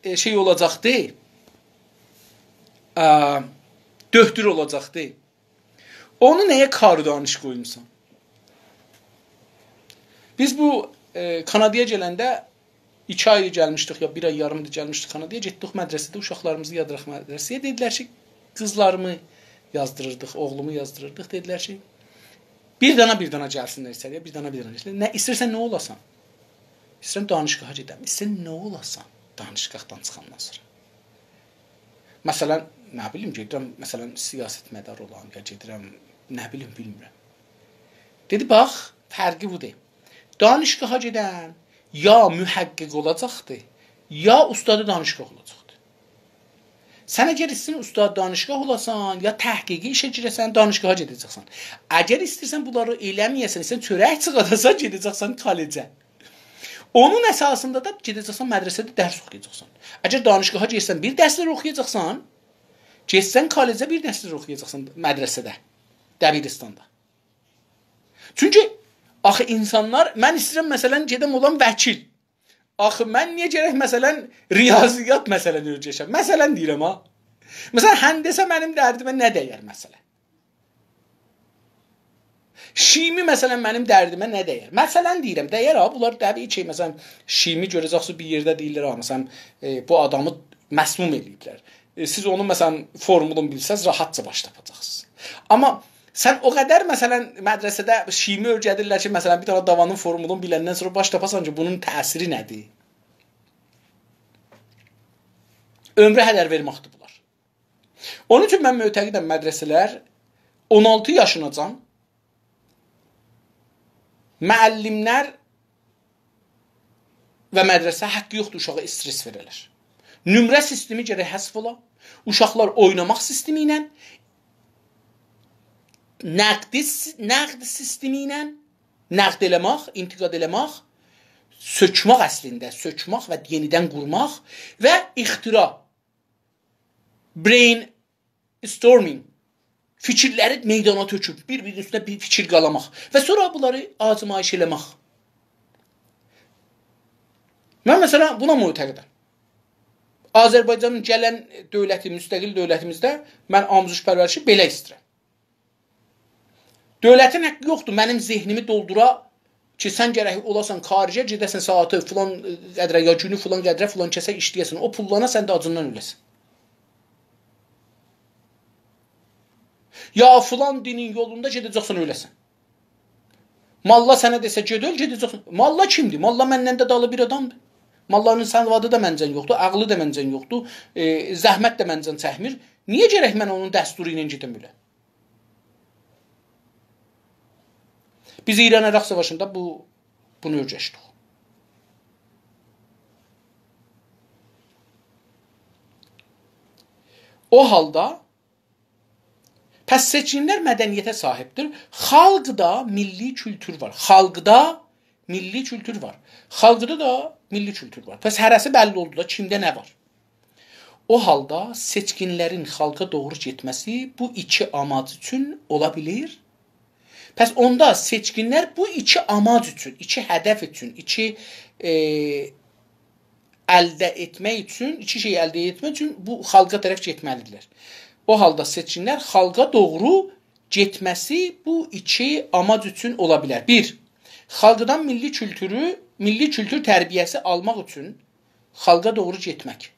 ائ، شئی اولاجاقدی، ا، دؤکتور اولاجاقدی. اونو نه‌یه کار و دانش قویموسان؟ بیز بو، ائ، کانادایا گلنده ایکی آی گلمیشدیک، یا بیر آی یاریمدیر گلمیشدیک کانادایا. گئتدیک مدرسه‌ده اوشاقلاریمیزی یازدیراق مدرسه‌یه. دئدیلر کی، قیزلاریمی یازدیریردیق، اوغلومو یازدیریردیق. دئدیلر کی، بیر دانا بیر دانا گلسینلر ایچری‌یه، بیر دانا بیر دانا گلسینلر. نه، ایسته‌ییرسن نه اولاسان؟ ایسته‌ییرم دانشگاها گئدم. ایسته‌ییرم نه اولاسان دانشگاهدان چیخاندان سونرا؟ مثلا، نه بیلیم، گئدیرم، مثلا، سیاستمدار اولام، یا گئدیرم، نه بیلیم، بیلمیرم. دئدی، باخ، فرقی بودور. دانشگاها گئدن یا محقق اولاجاقدیر، یا استاد دانشگاه اولاجاقدیر. سن اگر ایسته‌ییرسن استاد دانشگاه اولاسان، یا تحقیقی ایشه گیره‌سن، دانشگاها گئده‌جکسن. اگر ایسته‌ییرسن بونلاری ائله‌مه‌یه‌سن، ایسته‌ییرسن چؤرک چیخارداسان، گئده‌جکسن کالجه. اونون اساسیندا دا گئده‌جکسن مدرسه‌ده درس اوخویاجاقسان. اگر دانشگاها گئتسن، بیر درسلر اوخویاجاقسان، گئتسن کالجه، بیر درسلر اوخویاجاقسان مدرسه‌ده، دبیرستاندا. چونکی آخی اینسانلار، من ایسته‌ییرم، مثلا، گئدم اولام وکیل. آخی من نییه گرک، مثلا، ریاضیات، مثلا، اؤیره‌شم؟ مثلا دئییرم ها. مثلا، هندسه منیم دردیمه نه دَیر، مثلا؟ شیمی، مثلا، منیم دردیمه نه دَیر؟ مثلا دئییرم، دَیر ها، بونلار طبیعی کی، مثلا، شیمی گؤره‌جکسینیز بیر یئرده دئییرلر ها، مثلا، ائ، بو آدامی مسموم ائله‌ییبلر. ائ، سیز اونون، مثلا، فورمولون بیلسز، راحتجا باش تاپاجاقسینیز. آمما سن او قدر، مثلا، مدرسه‌ده شیمی اؤیره‌دیرلر کی، مثلا، بیر دنه داوانین فورمولونو بیلندن سونرا باش تاپاسان کی، بونون تأثیری نه‌دیر؟ عؤمره هدر وئرمکدیر بونلار. اونون اوچون من معتقدم، مدرسه‌لر اون آلتی یاشیناجان معلم‌لر و مدرسه حقی یوخدور اوشاغا استرس وئره‌لر. نمره سیستمی گرک حذف اولا. اوشاقلار اویناماق سیستمی ایله، نقد، نقد سیستمی ایله، نقد ائله‌مک، انتقاد ائله‌مک، سؤکمک اصلینده، سؤکمک و یئنیدن قورماق و اختراع، brain storming، فیکیرلری میدانا تؤکوب، بیر-بیرینین اوستونه بیر فیکیر قالاماق و سونرا بونلاری آزمایش ائله‌مک. من، مثلا، بونا معتقدم. آذربایجانین گلن دؤولتی، مستقل دؤولتیمیزده من آموزش پرورشی بئله ایسته‌ییرم. دؤولتین حقی یوخدور منیم ذهنیمی دولدورا کی، سن گرک اولاسان خارجه، گئده‌سن ساعاتی فلان قدره، یا گونو فلان قدره، فلان کسه ایشله‌یه‌سن. او پوللانا سن ده آجیندان اؤله‌سن. یا فلان دینین یولوندا گئده‌جکسن اؤله‌سن. ماللا سنه دئسه گئت اؤل، گئده‌جکسن. ماللا کیمدیر؟ ماللا مندن ده دالی بیر آدامدیر. ماللانین سوادی دا منجن یوخدور، عقلی ده منجن یوخدور، ائ، زحمت ده منجن چکمیر. نییه گرک من اونون دستورو ایله گئدم اؤلم؟ بیز ایران-عراق ساواشیندا بو، بونو اؤیرشدیک. او حالدا، پس سئچکینلر مدنیته صاحیبدیر. خالقدا میللی کولتور وار. خالقدا میللی کولتور وار. خالقدا دا میللی کولتور وار. پس هره‌سی بللی اولدو دا، کیمده نه وار. او حالدا سئچکینلرین خالقا دوغرو گئتمه‌سی بو ایکی آماج اوچون اولا بیلیر. پس اوندا سئچکینلر بو ایکی آماج اوچون، ایکی هدف اوچون، ایکی، ائ، الده ائتمک اوچون، ایکی شئی الده ائتمک اوچون بو خالقا طرف گئتمه‌لیدیرلر. او حالدا سئچکینلر خالقا دوغرو گئتمه‌سی بو ایکی آماج اوچون اولا بیلر. بیر، خالقدان میللی کولتورو، میللی کولتور تربیه‌سی آلماق اوچون خالقا دوغرو گئتمک.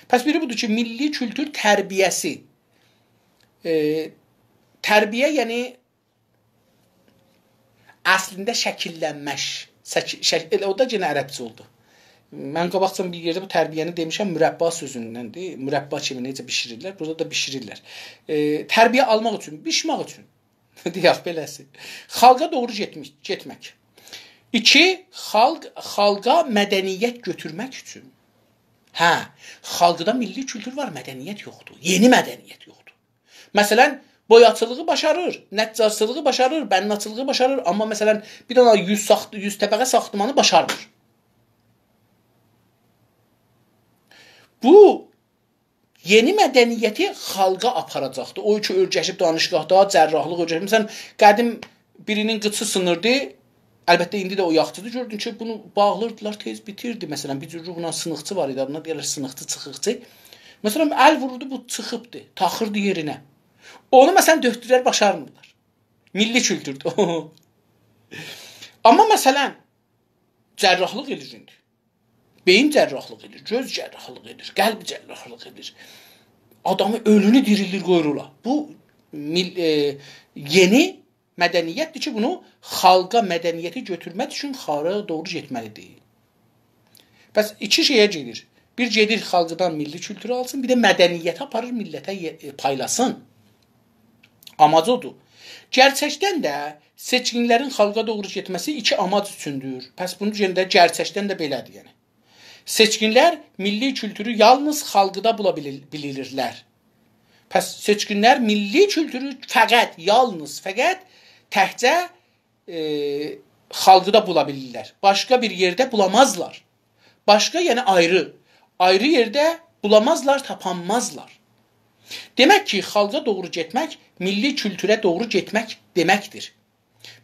پس بیری بودور کی، میللی کولتور تربیه‌سی، ائ، تربیه، یعنی اصلینده شکیللنمک. شک-، شک-، ائله او دا یئنه عربجه اولدو. من قاباقجان بیر یئرده بو تربیه‌نی دئمیشم، مربا سؤزوندندیر. مربا کیمی نئجه بیشیریرلر، بورادا دا بیشیریرلر. ائ، تربیه آلماق اوچون، بیشمک اوچون. دئیک بئله‌سی. خالقا دوغرو گئتمک، گئتمک. ایکی، خالق، خالقا مدنیت گؤتورمک اوچون. هه، خالقدا میللی کولتور وار، مدنیت یوخدور. یئنی مدنیت یوخدور. مثلا، بویاچیلیغی باشاریر، نجارچیلیغی باشاریر، بناچیلیغی باشاریر، آمما مثلا، بیر دنه یوز ساخت-، یوز طبقه ساختمانی باشارمیر. بو یئنی مدنیتی خالقا آپاراجاقدی. او کی اؤیرشیب دانشگاهدا، جراحلیق اؤیرشیب. مثلا، قدیم بیرینین قیچی سینیردی. البته، ایندی ده او یاخچیدیر. گؤردون کی، بونو باغلیردیلار، تئز بیتیردی. مثلا، بیر جور روحلا سینیقچی وار ایدی، آدینا دئییرلر سینیقچی، چیخیقچی. مثلا، ال وورورردو، بو چیخیبدی، تاخیردی یئرینه. اونو، مثلا، دؤکتورلر باشارمیرلار. میللی کولتوردور. آمما، مثلا، جراحلیق ائدیر ایندی. بئیین جراحلیق ائدیر، گؤز جراحلیق ائدیر، قلب جراحلیق ائدیر. آدامی اؤلونو دیریلدیر، قویور اولا. بو میل-، ائ، یئنی مدنیتدیر کی، بونو خالقا مدنیتی گؤتورمک اوچون خالقا دوغرو گئتمه‌لیدیر. پس ایکی شئیه گئدیر. بیر گئدیر خالقدان میللی کولتورو آلسین، بیر ده مدنیتی آپاریر میللته یئ-، ائ، پایلاسین. آماج اودور. گئرچکدن ده سئچکینلرین خالقا دوغرو گئتمه‌سی ایکی آماج اوچوندور. پس بونو یئنه ده گئرچکدن ده بئله‌دیر، یعنی. سئچکینلر میللی کولتورو یالنیز خالقدا بولا بیلیل-، بیلیرلر. پس سئچکینلر میللی کولتورو فقط، یالنیز فقط تکجه، ائ، خالقدا بولا بیلیرلر. باشقا بیر یئرده بولامازلار. باشقا، یعنی آیری. آیری یئرده بولامازلار، تاپانمازلار. دئمک کی، خالقا دوغرو گئتمک، میللی کولتوره دوغرو گئتمک دئمکدیر.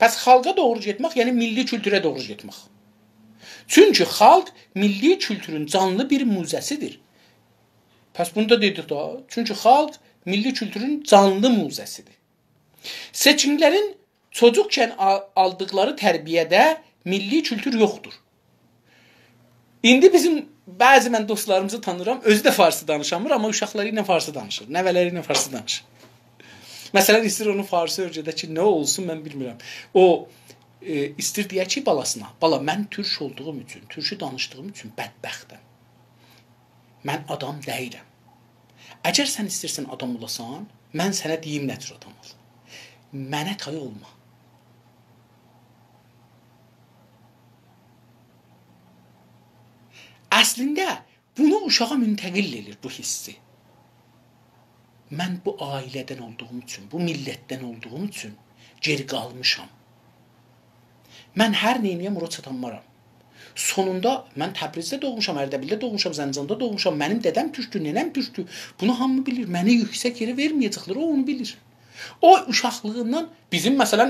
پس خالقا دوغرو گئتمک، یعنی میللی کولتوره دوغرو گئتمک. چونکی خالق میللی کولتورون جانلی بیر موزه‌سیدیر. پس بونو دا دئدیک دا. چونکی خالق میللی کولتورون جانلی موزه‌سیدیر. سئچکینلرین چوجوقکن آ-، آلدیقلاری تربیه‌ده میللی کولتور یوخدور. ایندی بیزیم بعضی من دوستلاریمیزی تانیرام، اؤزو ده فارسی دانیشامیر، آمما اوشاقلاری ایله فارسی دانیشیر، نوه‌لری ایله فارسی دانیشیر. مثلا، ایسته‌ییر اونو فارسی اؤیرده کی، نه اولسون، من بیلمیرم. او، ائ، ایسته‌ییر دئیه کی، بالاسینا، «بالا، من تورک اولدوغوم اوچون، تورکو دانیشدیغیم اوچون بدبختم. من آدام دئییلم.» اگر سن ایسته‌ییرسن آدام اولاسان، من سنه دئییم نه جور آدام اول. منه تای اولما. اصلینده بونو اوشاغا منتقل ائله‌ییر بو حیسی. من بو عائله‌دن اولدوغوم اوچون، بو میللتدن اولدوغوم اوچون گئری قالمیشام. من هر نئینییم، اورا چاتانمارام. سونوندا من تبریزده دوغموشام، اردبیلده دوغموشام، زنجاندا دوغموشام. منیم دده‌م تورکدور، ننه‌م تورکدور. بونو هامی بیلیر. منی یوکسک یئره وئرمه‌یه‌جکلر، او اونو بیلیر. او اوشاقلیغیندان بیزیم، مثلا،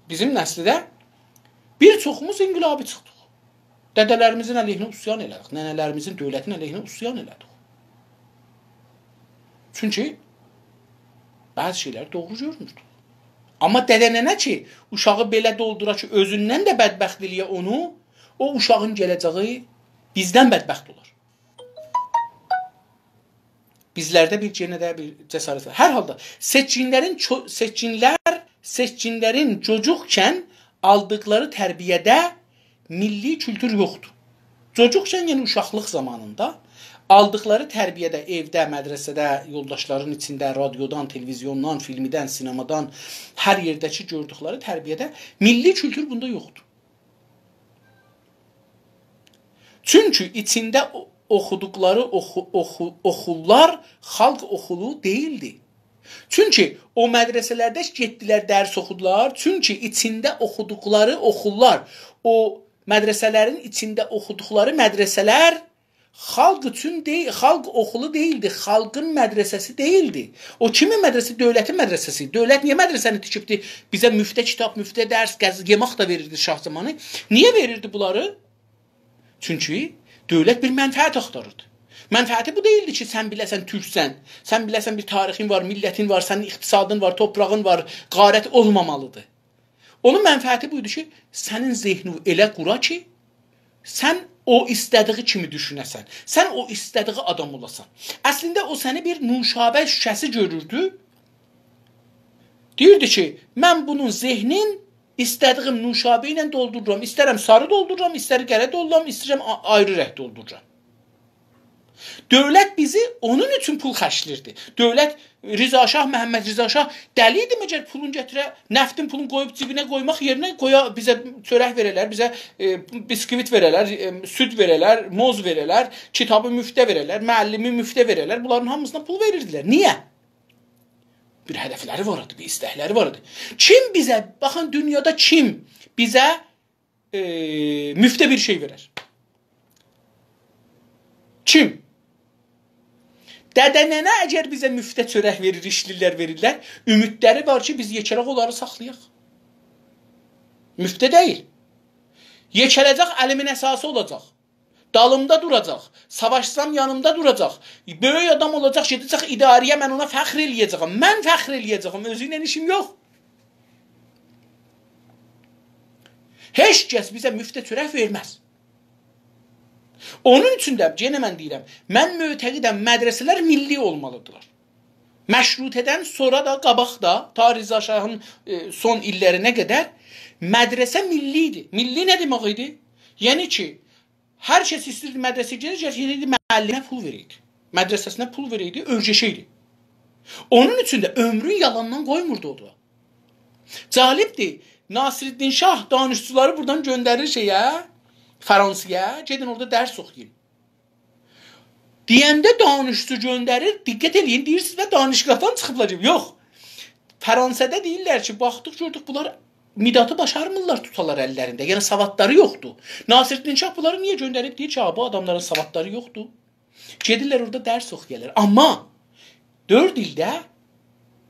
بیزیم نسلده بیر چوخوموز انقلابی چیخدیق. دده‌لریمیزین علیهینه عصیان ائله‌دیک، ننه‌لریمیزین، دؤولتین علیهینه عصیان ائله‌دیک. چونکی بعضی شئیلری دوغرو گؤرموردوک. آمما دده ننه کی، اوشاغی بئله دولدورا کی، اؤزوندن ده بدبخت ائله‌یه اونو، او اوشاغین گله‌جه‌یی بیزدن بدبخت اولار. بیزلرده بیر، یئنه ده بیر جسارت وار. هر حالدا سئچکینلرین چو-، سئچکینلر، سئچکینلرین چوجوقکن آلدیقلاری تربیه‌ده میللی کولتور یوخدور. چوجوقکن، یعنی اوشاقلیق زامانیندا آلدیقلاری تربیه‌ده، ائوده، مدرسه‌ده، یولداشلارین ایچینده، رادیودان، تلویزیوندان، فیلمیدن، سینمادان، هر یئرده‌کی گؤردوکلری تربیه‌ده میللی کولتور بوندا یوخدور. چونکی ایچینده او-، اوخودوقلاری اوخو-، اوخو-، اوخوللار خالق اوخولو دئییلدی. چونکی او مدرسه‌لرده گئتدیلر، درس اوخودولار. چونکی ایچینده اوخودوقلاری اوخوللار، او مدرسه‌لرین ایچینده اوخودوقلاری مدرسه‌لر خالق اوچون دئییل، خالق اوخولو دئییلدی، خالقین مدرسه‌سی دئییلدی. او کیمین مدرسه‌سی؟ دؤولتین مدرسه‌سی. دؤولت نییه مدرسه‌نی تیکیبدی؟ بیزه مفته کیتاب، مفته درس، غذا، یئمک ده وئریردی شاه زامانی. نییه وئریردی بونلاری؟ چونکی دؤولت بیر منفعت آختاریردی. منفعتی بو دئییلدی کی، سن بیله‌سن تورکسن، سن بیله‌سن بیر تاریخین وار، میللتین وار، سنین اقتصادین وار، توپراغین وار، غارت اولمامالیدیر. اونون منفعتی بویدو کی، سنین ذهنینی ائله قورا کی، سن او ایسته‌دیگی کیمی دوشونه‌سن، سن او ایسته‌دیگی آدام اولاسان. اصلینده او سنی بیر نوشابه شوشه‌سی گؤروردو. دئییردی کی، من بونون ذهنین ایسته‌دیگیم نوشابه ایله دولدورورام. ایسترم ساری دولدورورام، ایستر قره دولدورورام، ایسترم آ-، آیری رنگ دولدورورام. دؤولت بیزی اونون اوچون پول خرجله‌ییردی. دؤولت، رضا شاه، محمدرضا شاه دلی ایدی مگر پولون گتیره، نفتین پولون قویوب جیبینه قویماق یئرینه قویا بیزه چؤرک وئره‌لر، بیزه، ائ، بیسکویت وئره‌لر، ائ، سود وئره‌لر، موز وئره‌لر، کیتابی مفته وئره‌لر، معلمی مفته وئره‌لر. بونلارین هامیسینا پول وئریردیلر. نییه؟ بیر هدفلری وار ایدی، بیر ایستکلری وار ایدی. کیم بیزه، باخین، دونیادا کیم بیزه، ائ، مفته بیر شئی وئرر؟ کیم؟ دده ننه اگر بیزه مفته چؤرک وئریر، ایشلیرلر، وئریرلر، اومیدلری وار کی، بیز یئکه‌لک اونلاری ساخلایاق. مفته دئییل. یئکه‌له‌جک، الیمین عصاسی اولاجاق. دالیمدا دوراجاق. ساواشسام یانیمدا دوراجاق. بؤیوک آدام اولاجاق، گئده‌جک اداره‌یه، من اونا فخر ائله‌یه‌جه‌یم. من فخر ائله‌یه‌جه‌یم، اؤزو ایله ایشیم یوخ. هئچ کس بیزه مفته چؤرک وئرمز. اونون اوچون ده، یئنه من دئییرم، من معتقدم، مدرسه‌لر میللی اولمالیدیرلار. مشروطه‌دن سونرا دا، قاباق دا، تا رضا شاهین، ائ، سون ایللرینه قدر مدرسه میللی ایدی. میللی نه دئمک ایدی؟ یعنی کی، هر کس ایستیردی مدرسه‌یه گئده‌جک، گئدیردی معلمه پول وئریردی. مدرسه‌سینه پول وئریردی، اؤیرشیردی. اونون اوچون ده عؤمرون یالاندان قویموردو اورادا. جالبدیر، ناصرالدین شاه دانشجولاری بورادان گؤندریر شئیه، فرانسه‌یه، گئدین اورادا درس اوخویون. دئینده دانشجو گؤندریر، دقت ائله‌یین، دئییرسینیز، «و دانشگاهدان چیخیبلار.» یوخ. فرانسه‌ده دئییرلر کی، باخدیق، گؤردوک، بونلار مدادی باشارمیرلار توتالار اللرینده. یعنی سوادلاری یوخدور. ناصرالدین شاه بونلاری نییه گؤندریب؟ دئییر کی، «آ، بو آداملارین سوادلاری یوخدور.» گئدیرلر اورادا درس اوخویارلار. آمما دؤرد ایلده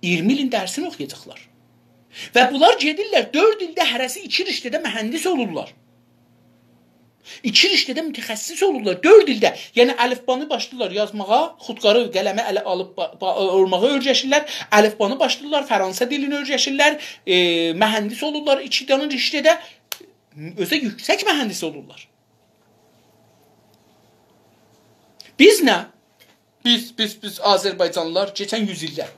اییرمی ایلین درسینی اوخویاجاقلار. و بونلار گئدیرلر، دؤرد ایلده هره‌سی ایکی رشته‌ده مهندس اولورلار. ایکی رشته‌ده متخصص اولورلار، دؤرد ایلده. یعنی، الفبانی باشلاییرلار یازماغا، خودکاری، قلمی اله آلیب با-، با-، اولماغا اؤیرشیرلر، الفبانی باشلاییرلار، فرانسه دیلینی اؤیرشیرلر، ائ، مهندس اولورلار ایکی دنه رشته‌ده، اؤزو ده یوکسک مهندس اولورلار. بیز نه؟ بیز، بیز، بیز آذربایجانلیلار کئچن یوز ایلده.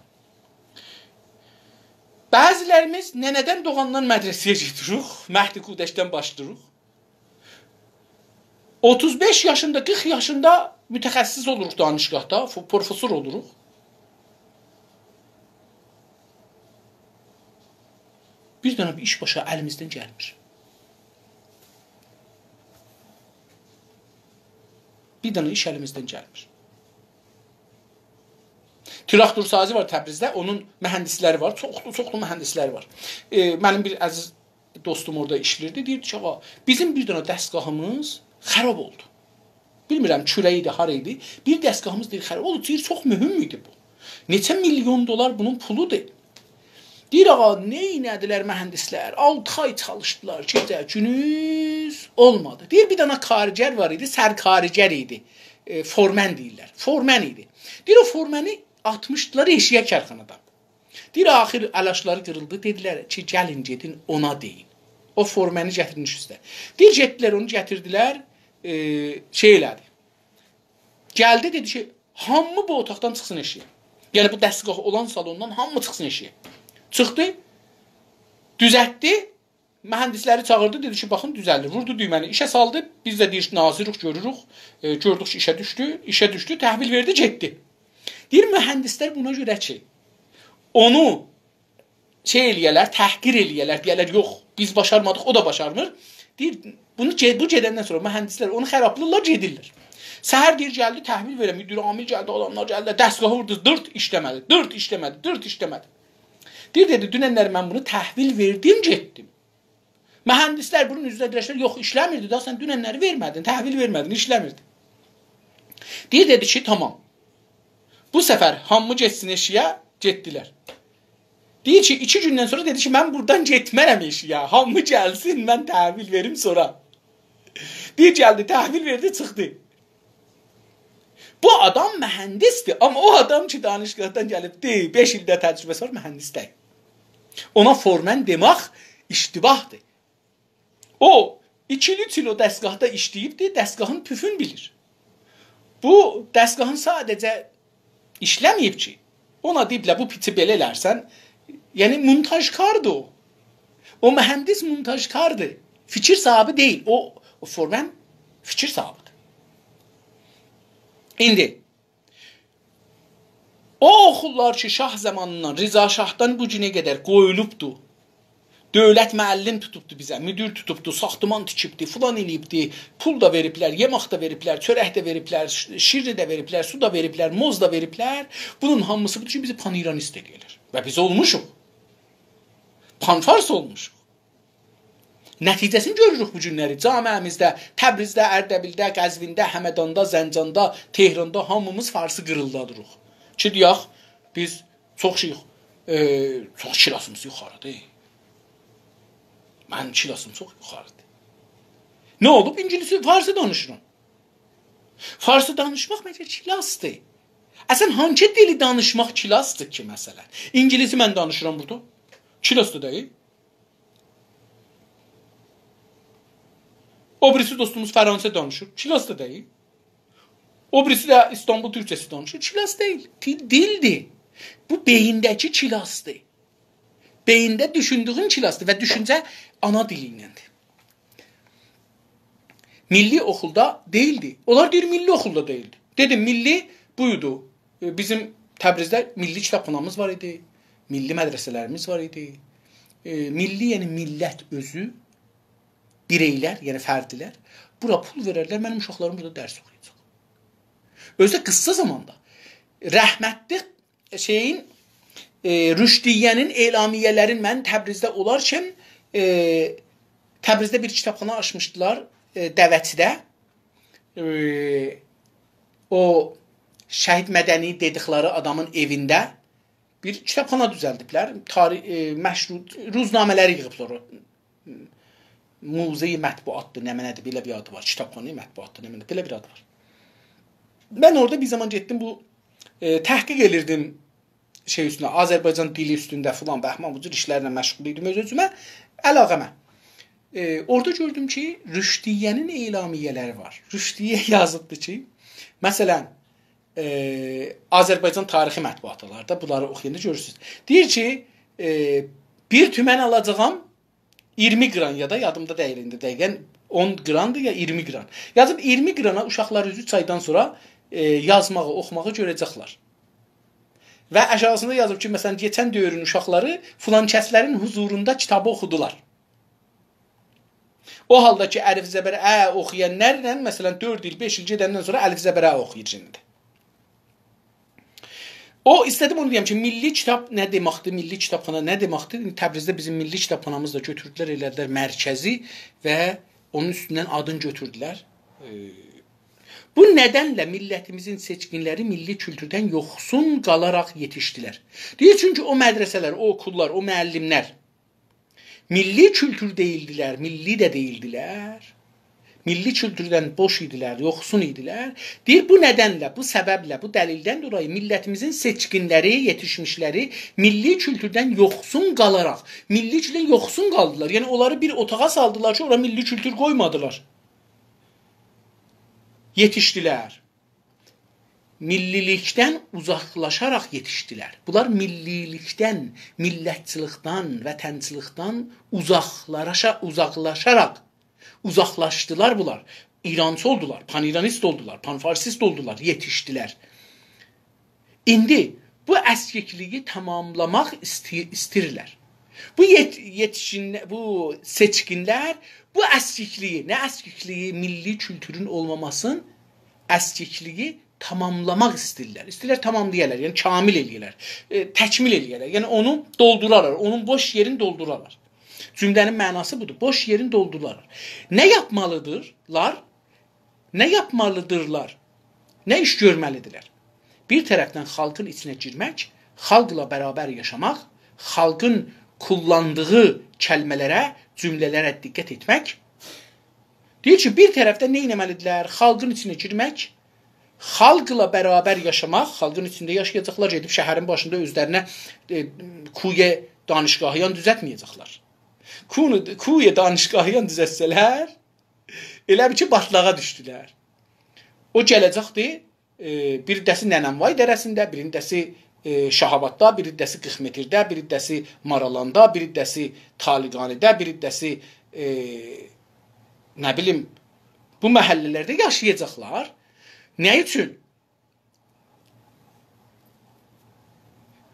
بعضیلریمیز ننه‌دن دوغاندان مدرسه‌یه گئدیریک، مهد کودکدن باشلاییریق. اوتوز بئش یاشیندا، قیرخ یاشیندا متخصص اولوروق دانشگاهدا، ف-، پروفسور اولوروق. بیر دنه بیر ایش باشا الیمیزدن گلمیر. بیر دنه ایش الیمیزدن گلمیر. تراکتورسازی وار تبریزده، اونون مهندسلری وار، چوخلو، چوخلو مهندسلری وار. ائ، منیم بیر عزیز دوستوم اورادا ایشله‌ییردی، دئییردی کی، «آغا، بیزیم بیر دنه دستگاهیمیز خراب اولدو. بیلمیرم، کوره‌یه ایدی، هارا ایدی. بیر دستگاهیمیز، دئییر، خراب اولدو.» دئییر، «چوخ مهم ایدی بو. نئچه میلیون دلار بونون پولودور.» دئییر، آغا، نئینه‌دیلر مهندسلر؟ آلتی آی چالیشدیلار، گئجه گوندوز اولمادی. دئییر، بیر دنه کارگر وار ایدی، سرکارگر ایدی. ائ، فورمن دئییرلر. فورمن ایدی. دئییر، او فورمنی آتمیشدیلار ائشیگه کارخانادان. دئییر، آخیر الاشلاری قیریلدی. دئدیلر کی، «گلین، گئدین، اونا دئیین.» او فورمنی گتیرین اوسته. دئییر، گئتدیلر، اونو گتیردیلر، ائ، شئی ائله‌دی. گلدی، دئدی کی، «هامی بو اوتاقدان چیخسین ائشیگه.» یعنی، بو دستگاه اولان سالوندان هامی چیخسین ائشیگه. چیخدی، دوزلتدی، مهندسلری چاغیردی، دئدی کی، «باخین، دوزلدی.» ووردو دویمه‌نی، ایشه سالدی. بیز ده دئییر، ناظریک، گؤروروک. ائ، گؤردوک کی، ایشه دوشدو، ایشه دوشدو، تحویل وئردی، گئتدی. دئییر، مهندسلر بونا گؤره کی، اونو شئی ائله‌یه‌لر، تحقیر ائله‌یه‌لر، دئیه‌لر، «یوخ، بیز باشارمادیق، او دا باشارمیر.» دئییر، بونو گئ-، بو گئدندن سونرا مهندسلر اونو خرابلاییرلار، گئدیرلر. سحر، دئییر، گلدی، تحویل وئره، مدیر عامل گلدی، آداملار گلدی، دستگاهی ووردو، دیرت ایشله‌مه‌دی، دیرت ایشله‌مه‌دی، دیرت ایشله‌مه‌دی. دئییر، دئدی، «دوننلری من بونو تحویل وئردیم، گئتدیم.» مهندسلر بونون اوزونه دئییرلر، «یوخ، ایشله‌میردی دا، سن دوننلری وئرمه‌دین، تحویل وئرمه‌دین، ایشله‌میردی.» دئییر، دئدی کی، «تامام. بو سفر هامی گئتسین ائشیگه.» گئتدیلر. دئییر کی، ایکی گوندن سونرا دئدی کی، «من بورادان گئتمه‌رم ائشیگه. هامی گلسین، من تحویل وئریم سونرا.» دئییر، گلدی، تحویل وئردی، چیخدی. بو آدام مهندسدیر، آمما او آدام کی، دانشگاهدان گلیبدی، بئش ایل ده تجربه‌سی وار، مهندس دئییل. اونا فورمن دئمک اشتباهدیر. او ایکی ایل، اوچ ایل او دستگاهدا ایشله‌ییبدی، دستگاهین پوفون بیلیر. بو دستگاهین ساده‌جه ایشله‌مه‌ییب کی. اونا دئییبلر، «بو پیچی بئله ائلرسن»، یعنی مونتاژکاردیر او. او مهندس مونتاژکاردیر. فیکیر صاحیبی دئییل. او، او فورمن فیکیر صاحیبیدیر. ایندی او اوخوللار کی، شاه زامانیندان، رضا شاهدان بو گونه قدر قویولوبدو. دؤولت معلم توتوبدو بیزه، مدیر توتوبدو، ساختمان تیکیبدی، فلان ائله‌ییبدی، پول دا وئریبلر، یئمک ده وئریبلر، چؤرک ده وئریبلر، ش-، شیرنی ده وئریبلر، سو دا وئریبلر، موز دا وئریبلر. بونون هامیسی بودور کی، بیزی پان‌ایرانیست ائله‌ییرلر. و بیز اولموشوق. پان‌فارس اولموشوق. نتیجه‌سینی گؤروروک بو گونلری. جامعه‌میزده، تبریزده، اردبیلده، قزوینده، همداندا، زنجاندا، تهراندا هامیمیز فارسی قیریلدادیریق. کی، دئیک، بیز چوخ شئی، ائ، چوخ کلاسیمیز یوخاریدیر. منیم کلاسیم چوخ یوخاریدیر. نه اولوب؟ اینگیلیسی، فارسی دانیشیرام. فارسی دانیشماق مگه کلاسدیر؟ اصلاً، هانسی دیلی دانیشماق کلاسدیر کی، مثلاً؟ اینگیلیسی من دانیشیرام بورادا. کلاس دا دئییل. او بیریسی دوستوموز فرانسه دانیشیر. کلاس دا دئییل. او بیریسی ده ایستانبول تورکجه‌سی دانیشیر. کلاس دئییل. دیل، دیلدیر. بو بئیینده‌کی کلاسدیر. بئیینده دوشوندویون کلاسدیر و دوشونجه آنا دیلی ایلندیر. میللی اوخولدا دئییلدی. اونلار دئییر، میللی اوخولدا دئییلدی. دئدیم، میللی بویدو. ائ، بیزیم تبریزده میللی کیتابخانامیز وار ایدی، میللی مدرسه‌لریمیز وار ایدی. ائ، میللی، یعنی میللت اؤزو، بیرئیلر، یعنی فردلر بورا پول وئررلر، منیم اوشاقلاریم بورادا درس اوخویاجاق. اؤزو ده قیسا زاماندا. رحمتلی شئیین، ائ، رشدیه‌نین اعلامیه‌لرین، من تبریزده اولارکن، ائ، تبریزده بیر کیتابخانا آچمیشدیلار، ائ، دوه‌چی‌ده. ائ، او شهید مدنی دئدیکلری آدامین ائوینده بیر کیتابخانا دوزلدیبلر. تاریخ، ائ، مشروط، روزنامه‌لری ییغیبلار او. موزه‌ی مطبوعاتدیر، نمنه‌دیر، بئله بیر آدی وار. کیتابخانه‌ی مطبوعاتدیر، نمنه، بئله بیر آدی وار. من اورادا بیر زامان گئتدیم، بو، ائ، تحقیق ائدیردیم شئی اوستونده، آذربایجان دیلی اوستونده فلان، بهمان، بو جور ایشلرله مشغول ایدیم اؤز اؤزومه، علاقه‌مه. ائ، اورادا گؤردوم کی، رشدیه‌نین اعلامیه‌لری وار. رشدیه یازیبدی کی، مثلا، ائ، آذربایجان تاریخی مطبوعاتلاردا بونلاری اوخویاندا گؤرورسونوز. دئییر کی، ائ، بیر تومن آلاجاغام، اییرمی قیران یا دا یادیمدا دئییل ایندی دقیقا، اون قیراندیر یا اییرمی قیران. یازیب اییرمی قیرانا اوشاقلار اوچ آیدان سونرا، ائ، یازماغی، اوخوماغی گؤره‌جکلر. و آشاغیسیندا یازیب کی، مثلا، کئچن دؤورون اوشاقلاری فلان کسلرین حضوروندا کیتابی اوخودولار. او حالدا کی، الف زبر ا اوخویانلارلا، مثلا، دؤرد ایل، بئش ایل گئدندن سونرا الف زبر ا اوخویور ایندی. او، ایسته‌دیم اونو دئیم کی، میللی کیتاب نه دئمکدیر، میللی کیتابخانا نه دئمکدیر؟ ایندی تبریزده بیزیم میللی کیتابخانامیز دا گؤتوردولر، ائله‌دیلر مرکزی و اونون اوستوندن آدینی گؤتوردولر. ائ، بو ندنله میللتیمیزین سئچکینلری میللی کولتوردن یوخسون قالاراق یئتیشدیلر. دئییر، چونکی او مدرسه‌لر، او اوکوللار، او معلم‌لر میللی کولتور دئییلدیلر، میللی ده دئییلدیلر. میللی کولتوردن بوش ایدیلر، یوخسون ایدیلر. دئییر، بو ندنله، بو سببله، بو دلیلدن دولایی میللتیمیزین سئچکینلری، یئتیشمیشلری میللی کولتوردن یوخسون قالاراق، میللی کولتوردن یوخسون قالدیلار. یعنی، اونلاری بیر اوتاغا سالدیلار کی، اورا میللی کولتور قویمادیلار. یئتیشدیلر. میللیلیکدن اوزاقلاشاراق یئتیشدیلر. بونلار میللیلیکدن، میللتچیلیکدن، وطنچیلیکدن اوزاقلاراشا-، اوزاقلاشاراق، اوزاقلاشدیلار بونلار. ایرانچی اولدولار، پان‌ایرانیست اولدولار، پان‌فارسیست اولدولار، یئتیشدیلر. ایندی بو اسکیکلیگی تاماملاماق ایسته‌یی-، ایسته‌ییرلر. بو یئت-، یئتیشین-، بو سئچکینلر بو اسکیکلیگی، نه اسکیکلیگی؟ میللی کولتورون اولماماسین اسکیکلیگی تاماملاماق ایسته‌ییرلر. ایسته‌ییرلر تاماملایالار، یعنی کامل ائله‌یه‌لر، ائ، تکمیل ائله‌یه‌لر. یعنی اونو دولدورارلار، اونون بوش یئرینی دولدورارلار. جمله‌نین معناسی بودور. بوش یئرینی دولدورارلار. نه یاپمالیدیرلار؟ نه یاپمالیدیرلار؟ نه ایش گؤرمه‌لیدیرلر؟ بیر طرفدن خالقین ایچینه گیرمک، خالقلا برابر یاشاماق، خالقین کوللاندیغی کلمه‌لره، جمله‌لره دقت ائتمک. دئییر کی، بیر طرفدن نه ائتمه‌لیدیرلر؟ خالقین ایچینه گیرمک، خالقلا برابر یاشاماق، خالقین ایچینده یاشایاجاقلار، گئدیب شهرین باشیندا اؤزلرینه، ائ، کوی دانشگاهیان دوزلتمه‌یه‌جکلر. کوی، کوی دانشگاهیان دوزلتسه‌لر، ائله بیل کی، باتلاغا دوشدولر. او گله‌جکدی، ائ، بیر حیصه‌سی نننوای دره‌سینده، بیر حیصه‌سی، ائ، شاه‌آباددا، بیر حیصه‌سی قیرخ مترده، بیر حیصه‌سی مارالاندا، بیر حیصه‌سی طالقانی‌ده، بیر حیصه‌سی، ائ، نه بیلیم، بو محله‌لرده یاشایاجاقلار. نه اوچون؟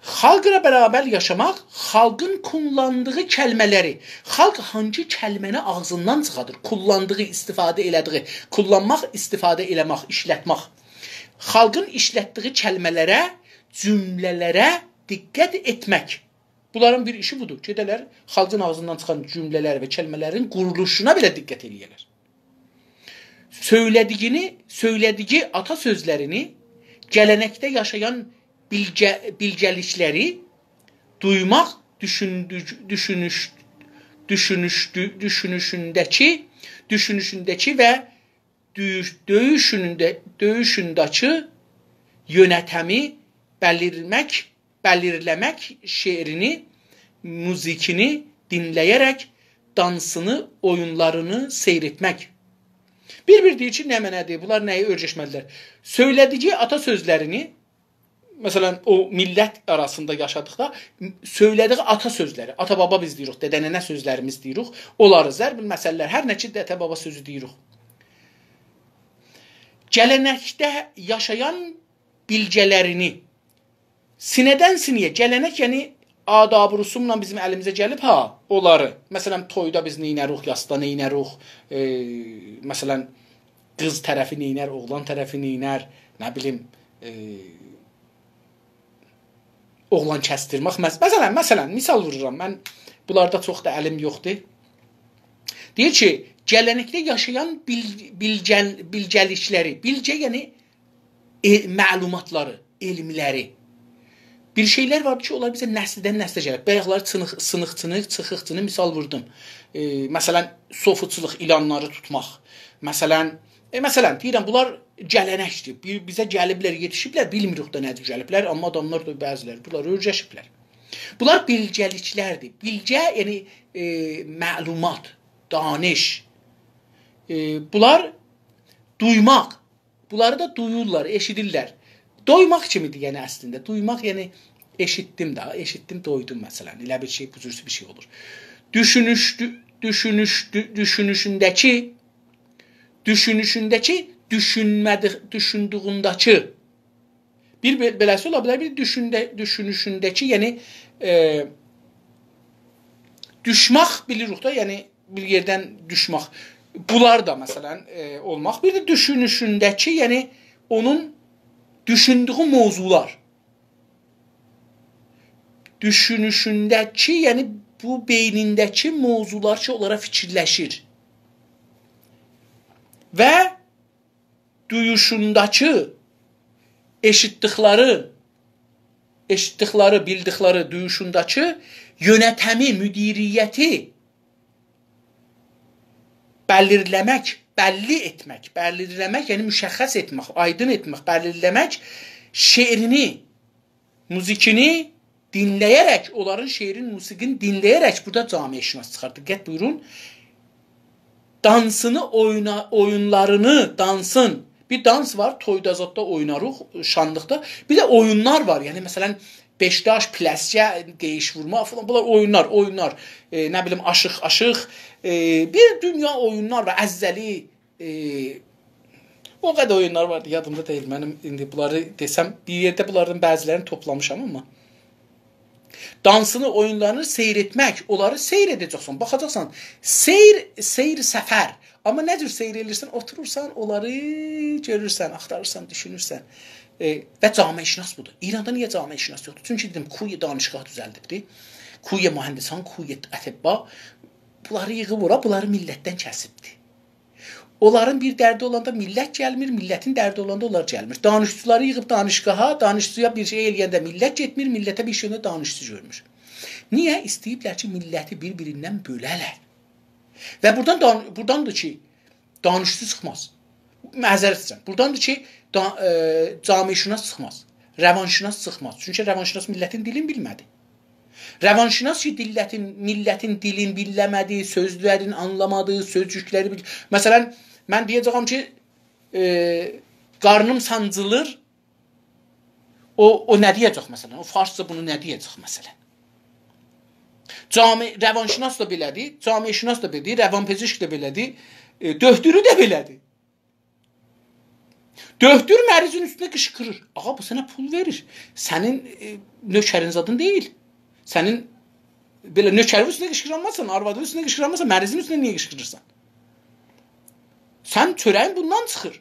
خالقلا برابر یاشاماق، خالقین کوللاندیغی کلمه‌لری، خالق هانسی کلمه‌نی آغزیندان چیخادیر، کوللاندیغی، استفاده ائله‌دیگی، کوللانماق، استفاده ائله‌مک، ایشلتمک. خالقین ایشلتدیگی کلمه‌لره، جمله‌لره دقت ائتمک. بونلارین بیر ایشی بودور. گئده‌لر، خالقین آغزیندان چیخان جمله‌لر و کلمه‌لرین قورولوشونا بئله دقت ائله‌یه‌لر. سؤیله‌دیگینی، سؤیله‌دیگی آتا سؤزلرینی گله‌نکده یاشایان بیلگه-، بیلگه‌لیکلری دویماق، دوشوندو-، دوشونوش-، دوشونوشدو-، دوشونوشونده‌کی، دوشونوشونده‌کی و دویوش-، دؤیوشونده-، دؤیوشونده‌کی یؤنتمی بلیرمک، بلیرله‌مک، شعرینی، موزیکینی دینله‌یه‌رک دانسینی، اویونلارینی سئیر ائتمک. بیر-بیر دئییر کی، نمنه‌دیر، بونلار نه‌یی اؤیرشمه‌لیدیرلر؟ سؤیله‌دیگی آتا سؤزلرینی، مثلا، او میللت آراسیندا یاشادیقدا، سؤیله‌دیگی آتا سؤزلری، آتا-بابا بیز دئییریک، دده-ننه سؤزلریمیز دئییریک، اونلاری، ضرب‌المثل‌لر، هر نه کی، دده-بابا سؤزو دئییریک. گله‌نکده یاشایان بیلگه‌لرینی، سینه‌دن سینه‌یه، گله‌نک، یعنی آداب و رسوملا بیزیم الیمیزه گلیب ها، اونلاری. مثلا، تویدا بیز نئینه‌روخ، یاسدا نئینه‌روخ، ائ، مثلا، قیز طرفی نئینر، اوغلان طرفی نئینر، نه بیلیم، ائ، اوغلان کسدیرمک. مس-، مثلا، مثلا، مثال وورورام. من بونلاردا چوخ دا الیم یوخدور. دئییر کی، گله‌نکده یاشایان بیل-، بیلگن-، بیلگه‌لیکلری، بیلگه، یعنی ائ، معلوماتلاری، علملری. بیر شئیلر واردی کی، اونلار بیزه نسلدن نسله گلیب. بایاقلاری چینیق-، سینیق-چینیق، چیخیق-چینیق مثال ووردوم. ائ، مثلا، صوفوچولوق، ایلانلاری توتماق. مثلا، ائ، مثلا، دئییرم، بونلار گله‌نکدیر. بیر، بیزه گلیبلر، یئتیشیبلر، بیلمیریک ده نه‌دیر گلیبلر، آمما آداملار دا بعضی‌لری بونلاری اؤیرشیبلر. بونلار بیلگه‌لیکلردیر. بیلگه، یعنی، ائ، معلومات، دانش. ائ، بونلار دویماق. بونلاری دا دویورلار، ائشیدیرلر. دویماق کیمیدیر، یعنی، اصلینده. دویماق، یعنی، ائشیتدیم ده، ائشیتدیم، دویدوم، مثلا. ائله بیر شئی، بو جور بیر شئی اولور. دوشونوشدو-، دوشونوشدو-، دوشونوشونده‌کی، دوشونوشونده‌کی، دوشونمه‌دی-، دوشوندویونده‌کی. بیر بئ-، بئله‌سی اولا بیلر، بیر دوشونده-، دوشونوشونده‌کی، یعنی، ائ، دوشمک بیلیریک ده، یعنی، بیر یئردن دوشمک. بونلار دا، مثلا، ائ، اولماق. بیر ده دوشونوشونده‌کی، یعنی اونون دوشوندویو موضوعلار. دوشونوشونده‌کی، یعنی بو بئینینده‌کی موضوعلار کی، اونلارا فیکیرلشیر. و دویوشونداکی، ائشیتدیکلری، ائشیتدیکلری، بیلدیکلری دویوشونداکی یؤنتمی، مدیریتی بلیرله‌مک، بللی ائتمک، بلیرله‌مک، یعنی مشخص ائتمک، آیدین ائتمک، بلیرله‌مک، شعرینی، موزیکینی دینله‌یه‌رک، اونلارین شعرین، موسیقین دینله‌یه‌رک بورادا جامعه‌شناس چیخار. دقت بویورون. دانسینی، اوینا-، اویونلارینی، دانسین. بیر دانس وار، تویدا زاددا اویناریق، شادلیقدا. بیر ده اویونلار وار. یعنی، مثلا، بئش‌داش، پلاسکه، دئییش وورما فلان. بونلار اویونلار، اویونلار. ائ، نه بیلیم، آشیق، آشیق. ائ، بیر دونیا اویونلار وار. عزّلی، ائ، او قدر اویونلار واردی، یادیمدا دئییل. منیم ایندی بونلاری دئسم، بیر یئرده بونلاردان بعضی‌لرینی توپلامیشام، آمما دانسینی، اویونلارینی سیر ائتمک، اونلاری سیر ائده‌جکسن، باخاجاقسان. سیر، سیر سفر. آمما نه جور سیر ائدیرسن؟ اوتورورسان، اونلاری گؤرورسن، آختاریرسان، دوشونورسن. ائ، و جامعه‌شناس بودور. ایراندا نییه جامعه‌شناس یوخدور؟ چونکی دئدیم، کوی دانشگاه دوزلدیبدی. کوی مهندسان، کوی اطبا. بونلاری ییغیب اورا، بونلاری میللتدن کسیبدی. اونلارین بیر دردی اولاندا میللت گلمیر، میللتین دردی اولاندا اونلار گلمیر. دانشجولاری ییغیب دانشگاها، دانشجویا بیر شئی ائله‌ینده میللت گئتمیر، میللته بیر شئی اولاندا دانشجو گؤرمور. نییه؟ ایسته‌ییبلر کی، میللتی بیر-بیریندن بؤله‌لر. و بورادان دان-، بوراداندیر کی، دانشجو چیخماز. معذرت ایسته‌ییرم. بوراداندیر کی، دا-، ائ، جامعه‌شناس چیخماز. روانشناس چیخماز. چونکی روانشناس میللتین دیلینی بیلمه‌دی. روانشناس کی، دیللتین، میللتین دیلین بیلمه‌دی، سؤزلرین آنلامادی، سؤزجوکلری بیل-، مثلا، من دئیه‌جه‌یم کی، ائ، قارنیم سانجیلیر، او، او نه دئیه‌جک، مثلا؟ او فارسجا بونو نه دئیه‌جک، مثلا؟ جامعه، روانشناس دا بئله‌دیر، جامعه‌شناس دا بئله‌دیر، روان‌پزشک ده بئله‌دیر، ائ، دؤهتورو ده بئله‌دیر. دؤهتور مریضین اوستونه قیشقیریر. «آغا، بو سنه پول وئریر. سنین، ائ، نؤکرین زادین دئییل. سنین بئله نؤکرین اوستونه قیشقیرانماسان، آروادین اوستونه قیشقیرانماسان، مریضین اوستونه نییه قیشقیریرسان؟ سن چؤره‌یین بوندان چیخیر.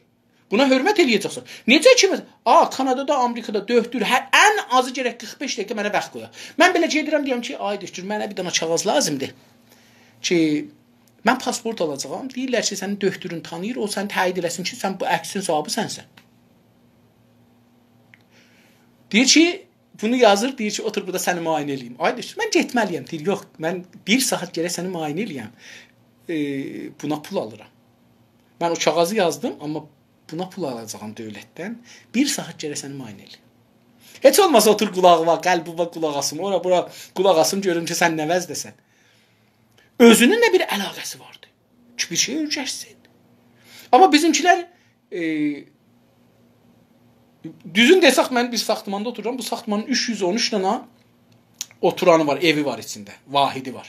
بونا حؤرمت ائله‌یه‌جکسن.» نئجه کی، مثلا، آ، کانادادا، آمریکادا دؤهتور، هر، ان آزی گرک قیرخ بئش دقیقه منه واخت قویا. من بئله گئدیرم، دئییرم کی، «آی دؤهتور، منه بیر دنه کاغیذ لازیمدیر کی، من پاسپورت آلاجاغام.» دئییرلر کی، سنین دؤهتورون تانیییر، او سنی تأیید ائله‌سین کی، سن بو عکسین صاحیبی سنسن. دئییر کی، بونو یازیر، دئییر کی، «اوتور بورادا سنی معاینه ائله‌ییم.» «آی دؤهتور، من گئتمه‌لی‌یم.» دئییر، «یوخ، من بیر ساعت گرک سنی معاینه ائله‌یم. ائ، بونا پول آلیرام. من او کاغیذی یازدیم، آمما بونا پول آلاجاغام دؤولتدن. بیر ساعت گرک سنی معاینه ائله‌ییم. هئچ اولماسا اوتور قولاغیما، قلبیمه قولاق آسیم، اورا بورا قولاق آسیم، گؤروم کی، سن نه وضعده‌سن.» اؤزونون ده بیر علاقه‌سی واردی کی، بیر شئی اؤیرشسین. آمما بیزیمکیلر، ائ، دوزون دئسک، من بیر ساختماندا اوتورورام. بو ساختمانین اوچ یوز اون اوچ دنه اوتورانی وار، ائوی وار ایچینده، واحدی وار.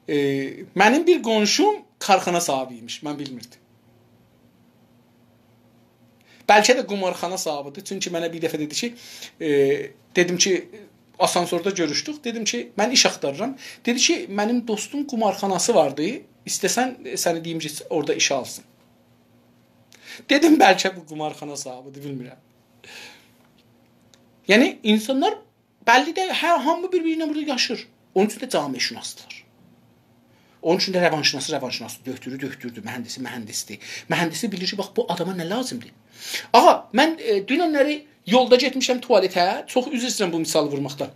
ائ، منیم بیر قونشوم کارخانا صاحیبی ایمیش، من بیلمیردیم. بلکه ده قمارخانا صاحیبی‌دیر. چونکی منه بیر دفعه دئدی کی، ائ، دئدیم کی، آسانسوردا گؤروشدوک. دئدیم کی، من ایش آختاریرام. دئدی کی، منیم دوستوم قمارخاناسی واردی. ایسته‌سن، ائ، سنی دئییم کی، اورادا ایشه آلسین. دئدیم، بلکه بو قمارخانا صاحیبی‌دیر، بیلمیرم. یعنی، اینسانلار بللی ده، هه، هامی بیر-بیری ایله بورادا یاشیر. اونون اوچون ده جامعه‌شناسدیلار. اونون اوچون ده روانشناسی روانشناسدیر، دؤکتورو دؤکتوردور، مهندسی مهندسدیر. مهندسی بیلیر کی، باخ، بو آداما نه لازیمدیر. آغا، من، ائ، دونن‌لری یولدا گئتمیشم توالته، چوخ عذر ایسته‌ییرم بو مثالی وورماقدان.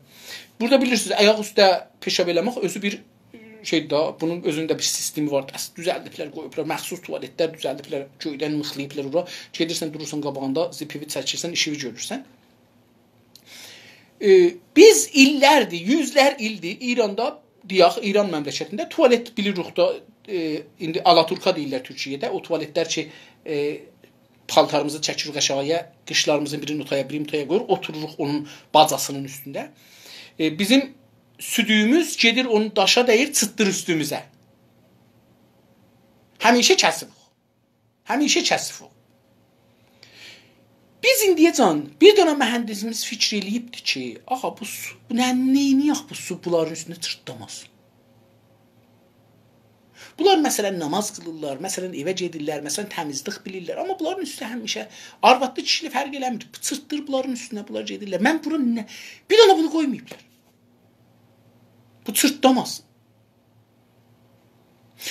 بورادا بیلیرسینیز، آیاق اوسته پیشاب ائله‌مک اؤزو بیر، ائ، شئیدیر دا، بونون اؤزونون ده بیر سیستمی وار. اصل دوزلدیبلر، قویوبلار، مخصوص توالت‌لر دوزلدیبلر، گؤیدن میخلاییبلار اورا. گئدیرسن، دورورسان قاباغیندا، زیپیوی چکیرسن، ایشیوی گؤرورسن. ائ، بیز ایللردیر، یوزلر ایلدیر ایراندا، دئیک، ایران مملکتینده توالت بیلیریک دا، ائ، ایندی آلاتورکا دئییرلر تورکیه‌ده. او توالت‌لر کی، ائ، پالتاریمیزی چکیریک آشاغییا، قیچلاریمیزین بیرینی او تایا، بیرینی بو تایا قویوروق، اوتوروروق اونون باجاسینین اوستونده. ائ، بیزیم سودویوموز گئدیر، اونون داشا دَییر، چیرتدیر اوستوموزه. همیشه کثیفیک. همیشه کثیفیک. بیز ایندیه‌جن بیر دنه مهندسیمیز فیکیر ائله‌ییبدی کی، آغا، بو سو، بو نه، نئینیه‌ک بو سو بونلارین اوستونه چیرتلاماسین؟ بونلار، مثلا، نماز قیلیرلار، مثلا، ائوه گئدیرلر، مثلا، تمیزلیک بیلیرلر. آمما بونلارین اوستو همیشه آروادلی کیشیلی فرق ائله‌میر. بو چیرتدیر بونلارین اوستونه، بونلار گئدیرلر. من بورا نه، بیر دنه بونو قویماییبلار. بو چیرتلاماسین.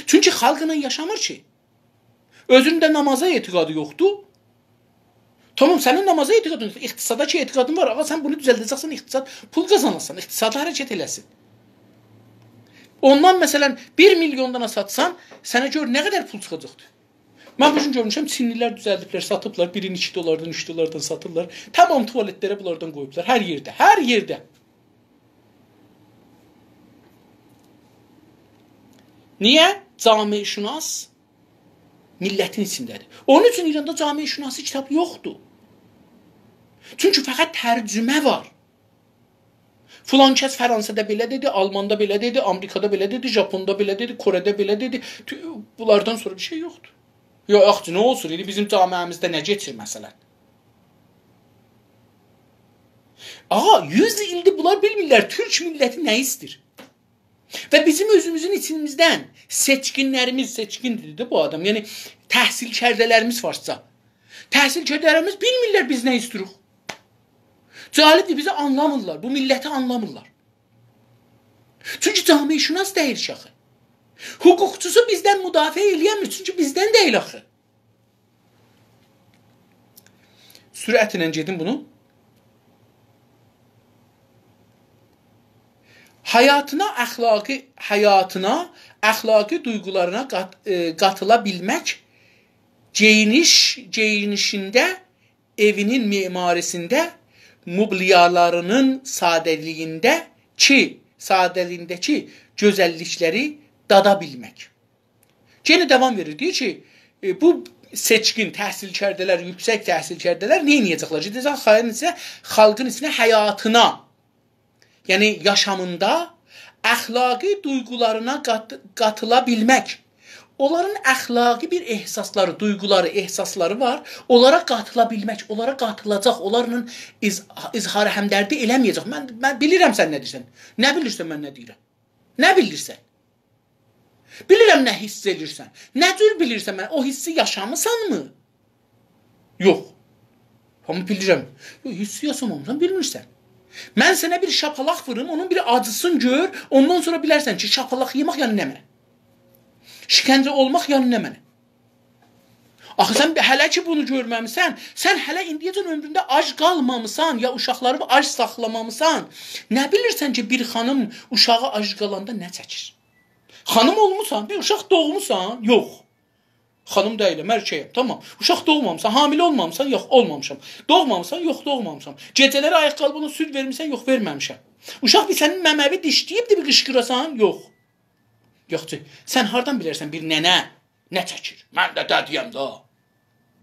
چونکی خالقلا یاشامیر کی. اؤزونون ده نمازا اعتقادی یوخدور. تامام، سنین نمازا اعتقادین یوخدور. اقتصادا کی اعتقادین وار. آغا، سن بونو دوزلده‌جکسن، اقتصاد، پول قازاناسان، اقتصادی حرکت ائله‌سین. اوندان، مثلا، بیر میلیون دانا ساتسان، سنه گؤر نه قدر پول چیخاجاقدیر. من بو گون گؤرموشم، چینلی‌لر دوزلدیبلر، ساتیبلار، بیرینی ایکی دلاردان، اوچ دلاردان ساتیرلار. تامام توالت‌لره بونلاردان قویوبلار. هر یئرده، هر یئرده. نییه؟ جامعه‌شناس میللتین ایچینده‌دیر. اونون اوچون ایراندا جامعه‌شناسی کیتاب یوخدور. چونکی فقط ترجمه وار. فلان کس فرانسه‌ده بئله دئدی، آلماندا بئله دئدی، آمریکادا بئله دئدی، ژاپوندا بئله دئدی، کره‌ده بئله دئدی. تو-، بونلاردان سونرا بیر شئی یوخدور. یوخ، یاخشی، نه اولسون؟ ایندی بیزیم جامعه‌میزده نه کئچیر، مثلا؟ آغا، یوز ایلدیر بونلار بیلمیرلر تورک میللتی نه ایسته‌ییر. و بیزیم اؤزوموزون ایچیمیزدن سئچکین‌لریمیز، سئچکین دئدی بو آدام، یعنی تحصیل‌کرده‌لریمیز فارسجا. تحصیل‌کرده‌لریمیز بیلمیرلر بیز نه ایسته‌ییریک. جالبدیر، بیزی آنلامیرلار، بو میللتی آنلامیرلار. چونکی جامعه‌شناس دئییل کی آخی. حقوقچوسو بیزدن مدافعه ائله‌یه‌میر، چونکی بیزدن دئییل آخی. سرعتله گئدیم بونو. حیاتینا اخلاقی، حیاتینا اخلاقی دویغولارینا قات-، ائ، قاتیلا بیلمک، گئیینیش، گئیینیشینده، ائوینین معماری‌سینده، موبلیالارینین ساده‌لیگینده کی، ساده‌لیگینده‌کی گؤزللیکلری دادا بیلمک. یئنه داوام وئریر، دئییر کی، ائ، بو سئچکین تحصیل‌کرده‌لر، یوکسک تحصیل‌کرده‌لر نه ائده‌جکلر؟ گئده‌جک خالقین ایچینه، خالقین ایچینه حیاتینا، یعنی یاشامیندا اخلاقی دویغولارینا قات-، قاتیلا بیلمک. اونلارین اخلاقی بیر احساسلاری، دویغولاری، احساسلاری وار. اونلارا قاتیلا بیلمک، اونلارا قاتیلاجاق، اونلارلا اظ-، اظهار همدردی ائله‌مه‌یه‌جک. من، من بیلیرم سن نه دئییرسن. نه بیلیرسن من نه دئییرم؟ نه بیلیرسن؟ بیلیرم نه حیس ائدیرسن. نه جور بیلیرسن من؟ او حیسی یاشامیسانمی؟ یوخ. آمما بیلیرم. یوخ، حیسی یاشامامیسان، بیلمیرسن. من سنه بیر شاپالاق ووروم، اونون بیر آجیسینی گؤر، اوندان سونرا بیلرسن کی، شاپالاق یئمک یعنی نمنه. شکنجه اولماق یعنی نمنه. آخی سن هله کی بونو گؤرمه‌میسن، سن هله ایندیه‌جن عؤمرونده آج قالمامیسان، یا اوشاقلارینی آج ساخلامامیسان. نه بیلیرسن کی، بیر خانیم اوشاغی آج قالاندا نه چکیر؟ خانیم اولموسان، بیر اوشاق دوغموسان؟ یوخ. خانیم دئییلم، ارکه‌یم، تامام. اوشاق دوغمامیسان، حامله اولمامیسان؟ یوخ، اولمامیشام. دوغمامیسان؟ یوخ، دوغمامشام. گئجه‌لری آیاق‌قالینی سود وئرمیسن؟ یوخ، وئرمه‌میشم. اوشاق بیر سنین ممه‌وی دیشله‌ییبدی، بیر قیشقیراسان؟ یوخ. یوخ، سن هاردان بیلرسن بیر ننه نه چکیر؟ من ده دده‌یم ده.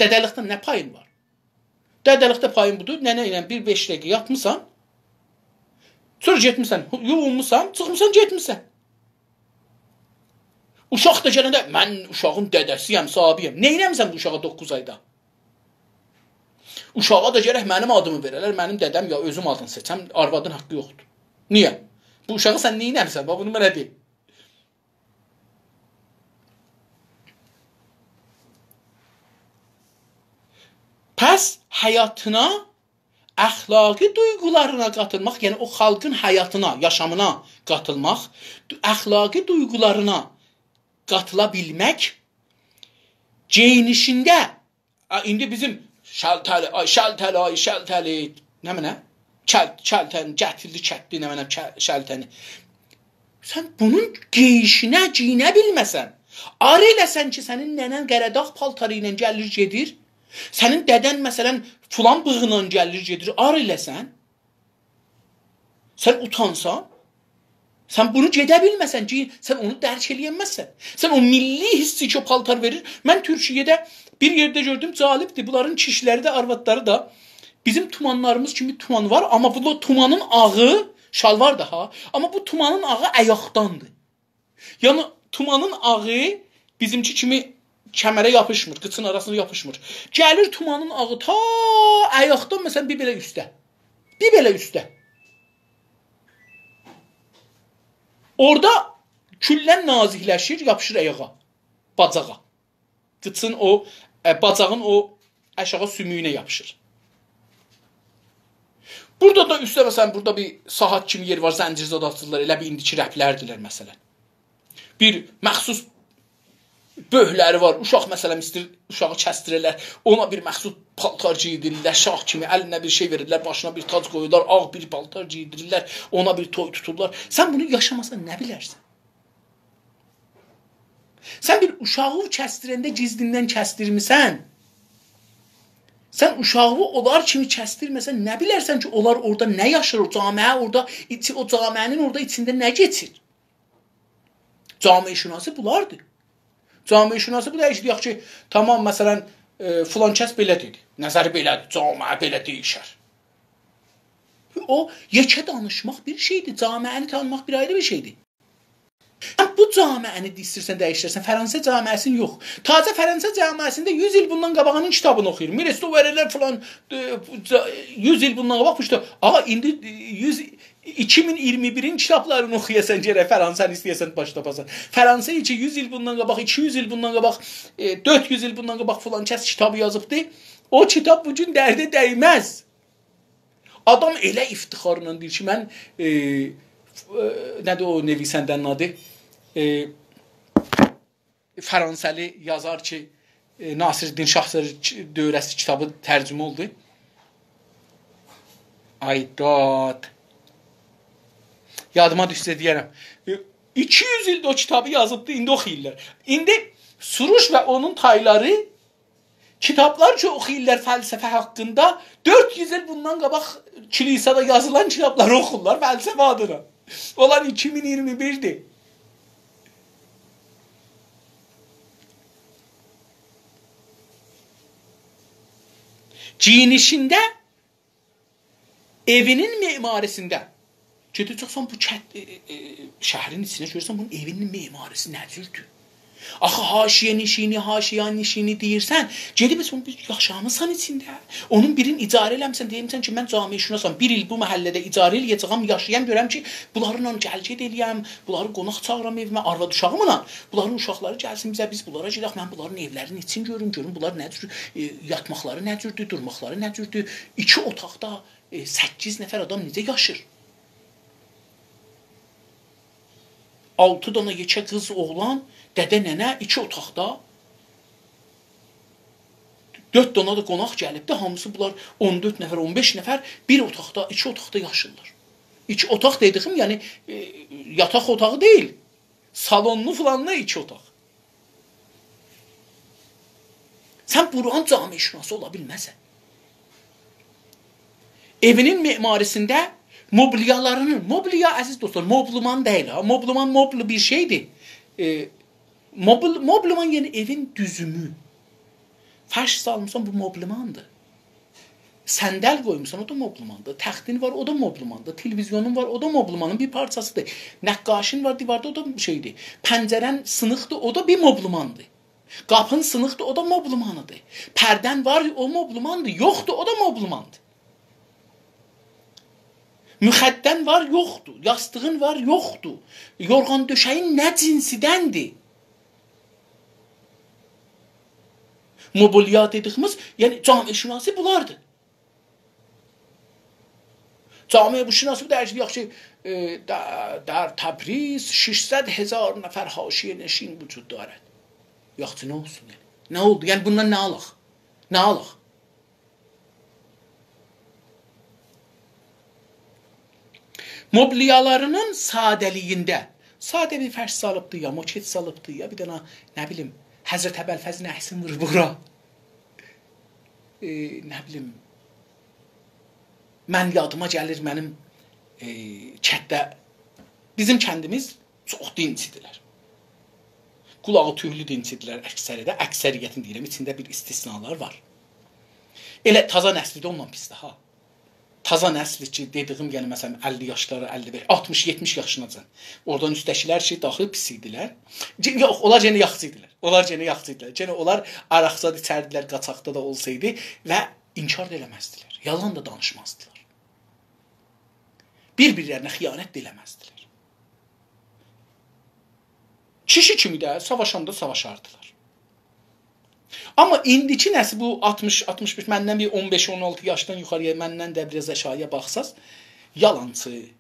دده‌لیکده نه پایین وار؟ دده‌لیکده پایین بودور، ننه ایله بیر بئش دقیقه یاتمیسان، سونرا گئتمیسن، یویونموسان، چیخمیسان، گئتمیسن. اوشاق دا گلنده، «من اوشاغین دده‌سی‌یم، صاحیبی‌یم.» نه ائله‌میسن بو اوشاغا دوققوز آیدا؟ اوشاغا دا گرک منیم آدیمی وئره‌لر، منیم دده‌م یا اؤزوم آدینی سئچم، آروادین حاققی یوخدور. نییه؟ بو اوشاغی سن نئینه‌میسن؟ باخ، بونو منه دئ. پس حیاتینا، اخلاقی دویغولارینا قاتیلماق، یعنی او خالقین حیاتینا، یاشامینا قاتیلماق، اخلاقی دویغولارینا قاتیلا بیلمک، گئیینیشینده، آ، ایندی بیزیم شلتلی، آی شلتلی، آی شلتلی، نمنه؟ کل-، کلتن، گتیردی کتلی، نمنه، کل-، شلتنی. سن بونون گئییشینه گئیینه بیلمه‌سن، عار ائله‌سن کی، سنین ننه‌ن قاراداغ پالتاری ایله گلیر گئدیر، سنین دده‌ن، مثلا، فلان بیغینان گلیر گئدیر، عار ائله‌سن، سن اوتانسان، سن بونو گئده بیلمه‌سن کی، سن اونو درک ائلیه‌نمزسن. سن او میللی حیسی کی، او پالتار وئریر. من تورکیه‌ده بیر یئرده گؤردوم، جالبدیر. بونلارین کیشی‌لری ده، آروادلاری دا بیزیم تومانلاریمیز کیمی تومان وار، آمما بو تومانین آغی، شالوار دا ها، آمما بو تومانین آغی آیاقداندیر. یعنی، تومانین آغی بیزیمکی کیمی کمره یاپیشمیر، قیچین آراسینا یاپیشمیر. گلیر تومانین آغی تا آیاقدان، مثلا، بیر بئله اوسته. بیر بئله اوسته. اورادا کلاً نازیکلشیر، یاپیشیر آیاغا، باجاغا. قیچین او، ائ، باجاغین او آشاغی سومویونه یاپیشیر. بورادا دا اوسته، مثلا، بورادا بیر ساعات کیمی یئر وار، زنجیر زاد آچیرلار، ائله بیل ایندیکی رپلردیلر، مثلا. بیر مخصوص بؤرکلری وار، اوشاق، مثلا، ایسته‌ییر اوشاغی کسدیره‌لر، اونا بیر مخصوص پالتار گئیدیریرلر، شاه کیمی الینه بیر شئی وئریرلر، باشینا بیر تاج قویورلار، آغ بیر پالتار گئیدیریرلر، اونا بیر توی توتورلار. سن بونو یاشاماسان نه بیلرسن؟ سن بیر اوشاغی کسدیرنده گیزلیندن کسدیرمیسن؟ سن اوشاغی اونلار کیمی کسدیرمه‌سن، نه بیلرسن کی، اونلار اورادا نه یاشیر، او جامعه اورادا، ایچی-، او جامعه‌نین اورادا ایچینده نه کئچیر؟ جامعه‌شناسی بولاردیر. جامعه‌شناسی بو دئییل کی، دئیک کی، تامام، مثلا، ائ، فلان کس بئله دئدی. نظری بئله‌دیر، جامعه بئله دئییشر. او، یئکه دانیشماق بیر شئیدیر، جامعه‌نی تانیماق بیر آیری بیر شئیدیر. سن بو جامعه‌نی ایسته‌ییرسن دییشدیره‌سن، فرانسه جامعه‌سینی یوخ. تازه فرانسه جامعه‌سینده یوز ایل بوندان قاباغینین کیتابینی اوخویور. میرس دوورلر فلان، ائ، جا-، یوز ایل بوندان قاباق بو کیتاب. آغا، ایندی، ائ، یوز، ایکی مین اییرمی بیرین کیتابلارینی اوخویاسان، گرک فرانسه‌نی ایسته‌یه‌سن باش تاپاسان. فرانسه کی، یوز ایل بوندان قاباق، ایکی یوز ایل بوندان قاباق، ائ، دؤرد یوز ایل بوندان قاباق فلان کس کیتابی یازیبدی، او کیتاب بو گون درده دیمز. آدام ائله افتخارلا دئییر کی، من، ائ، ائ، نه‌دیر او نویسنده‌نین آدی؟ ائ، فرانسه‌لی یازار کی، ائ، ناصرالدین شاه دوره‌سی کیتابی ترجمه اولدو. آی داد. یادیما دوشسه دئیه‌رم. ائ، ایکی یوز ایلدیر او کیتابی یازیبدی، ایندی اوخویورلار. ایندی سروش و اونون تایلاری کیتابلار کی اوخویورلار فلسفه حاقیندا، دؤرد یوز ایل بوندان قاباق کلیسادا یازیلان کیتابلاری اوخورلار فلسفه آدینا. اولار ایکی مین اییرمی بیردیر. گئیینیشینده ائوینین معماری‌سینده. گئده‌جکسن بو کت-، ائ، ائ، ائ، شهرین ایچینه، گؤرورسن بونون ائوینین معماری‌سی نه جوردور؟ آخی حاشیه‌نشینی، حاشیه‌نشینی دئییرسن، گئدیب هئچ اونو بیر یاشامیسان ایچینده. اونون بیرین اجاره ائله‌میسن، دئمیسن کی، من جامعه‌شناسام، بیر ایل بو محله‌ده اجاره ائله‌یه‌جه‌یم، یاشایام، گؤرم کی، بونلارلا گل-گئت ائله‌یم، بونلاری قوناق چاغیرام ائویمه، آرواد اوشاغیملا. بونلارین اوشاقلاری گلسین بیزه، بیز بونلارا گئدک، من بونلارین ائولرینین ایچینی گؤروم، گؤروم بونلار نه جور، ائ، یاتماقلاری نه جوردور، دورماقلاری نه جوردور. ایکی اوتاقدا، ائ، سککیز نفر آدام نئجه یاشیر؟ آلتی دانا یئکه قیز، اوغلان، دده، ننه، ایکی اوتاقدا. دؤرد دانا دا قوناق گلیبدی، هامیسی بونلار اون دؤرد نفر، اون بئش نفر بیر اوتاقدا، ایکی اوتاقدا یاشیرلار. ایکی اوتاق دئدیگیم، یعنی، ائ، یاتاق اوتاغی دئییل، سالونلو فلانلا ایکی اوتاق. سن بورانین جامعه‌شناسی اولا بیلمزسن. ائوینین معماری‌سینده موبلیالارینین، موبلیا، عزیز دوستلار، مبلمان دئییل ها. مبلمان، مبل بیر شئیدیر. ائ، مبل، مبلمان، یعنی ائوین دوزومو. فرش سالمیسان، بو مبلماندیر. صندل قویموسان، او دا مبلماندیر. تختین وار، او دا مبلماندیر. تلویزیونون وار، او دا مبلمانین بیر پارچاسیدیر. نقاشین وار دیواردا، او دا شئیدیر. پنجره‌ن سینیقدیر، او دا بیر مبلماندیر. قاپین سینیقدیر، او دا مبلمانیدیر. پرده‌ن وار، او مبلماندیر. یوخدور، او دا مبلماندیر. مخده‌ن وار، یوخدور. یاستیغین وار، یوخدور. یورغان دؤشه‌یین نه جنسیدندیر؟ موبیلیا دئدیگیمیز، یعنی جامعه‌شناسی بولاردیر. جامعه‌شناسی بو دئییر کی، یاخشی، ائ، در، در تبریز ششصد هزار نفر حاشیه‌نشین وجود دارد. یاخشی، نه اولسون یعنی؟ نه اولدو؟ یعنی بوندان نه آلاق؟ نه آلاق؟ موبیلیالارینین ساده‌لیگینده، ساده بیر فرش سالیبدی یا، موکت سالیبدی یا، بیر دنه، نه بیلیم، حضرت ابوالفضلین عکسینی ووروب اورا. ائ، نه بیلیم، من یادیما گلیر منیم، ائ، کندده، بیزیم کندیمیز چوخ دینچی‌دیرلر. قولاغی توکلو دینچی‌دیرلر اکثری ده، اکثریتین دئییرم، ایچینده بیر استثنالار وار. ائله تازا نسلی ده اوندان پیسدیر ها. تازا نسلی کی، دئدیگیم، یعنی، مثلا، اللی یاشلاری، اللی بئش، آلتمیش، یئتمیش یاشیناجان. اورادان اوسته‌کیلر کی، داخی پیس ایدیلر. گ-، یوخ، اونلار یئنه یاخشی ایدیلر. اونلار یئنه یاخشی ایدیلر. یئنه اونلار عرق‌زاد ایچردیلر، قاچاقدا دا اولسایدی و انکار دا ائله‌مزدیلر. یالان دا دانیشمازدیلار. بیر-بیرلرینه خیانت ده ائله‌مزدیلر. کیشی کیمی ده ساواشاندا ساواشاردیلار. آمما ایندیکی نسیل، بو آلتمیش، آلتمیش بئش، مندن بیر اون بئش، اون آلتی یاشدان یوخاری‌یا، مندن ده بیر آز آشاغی‌یا باخساز، یالانچی،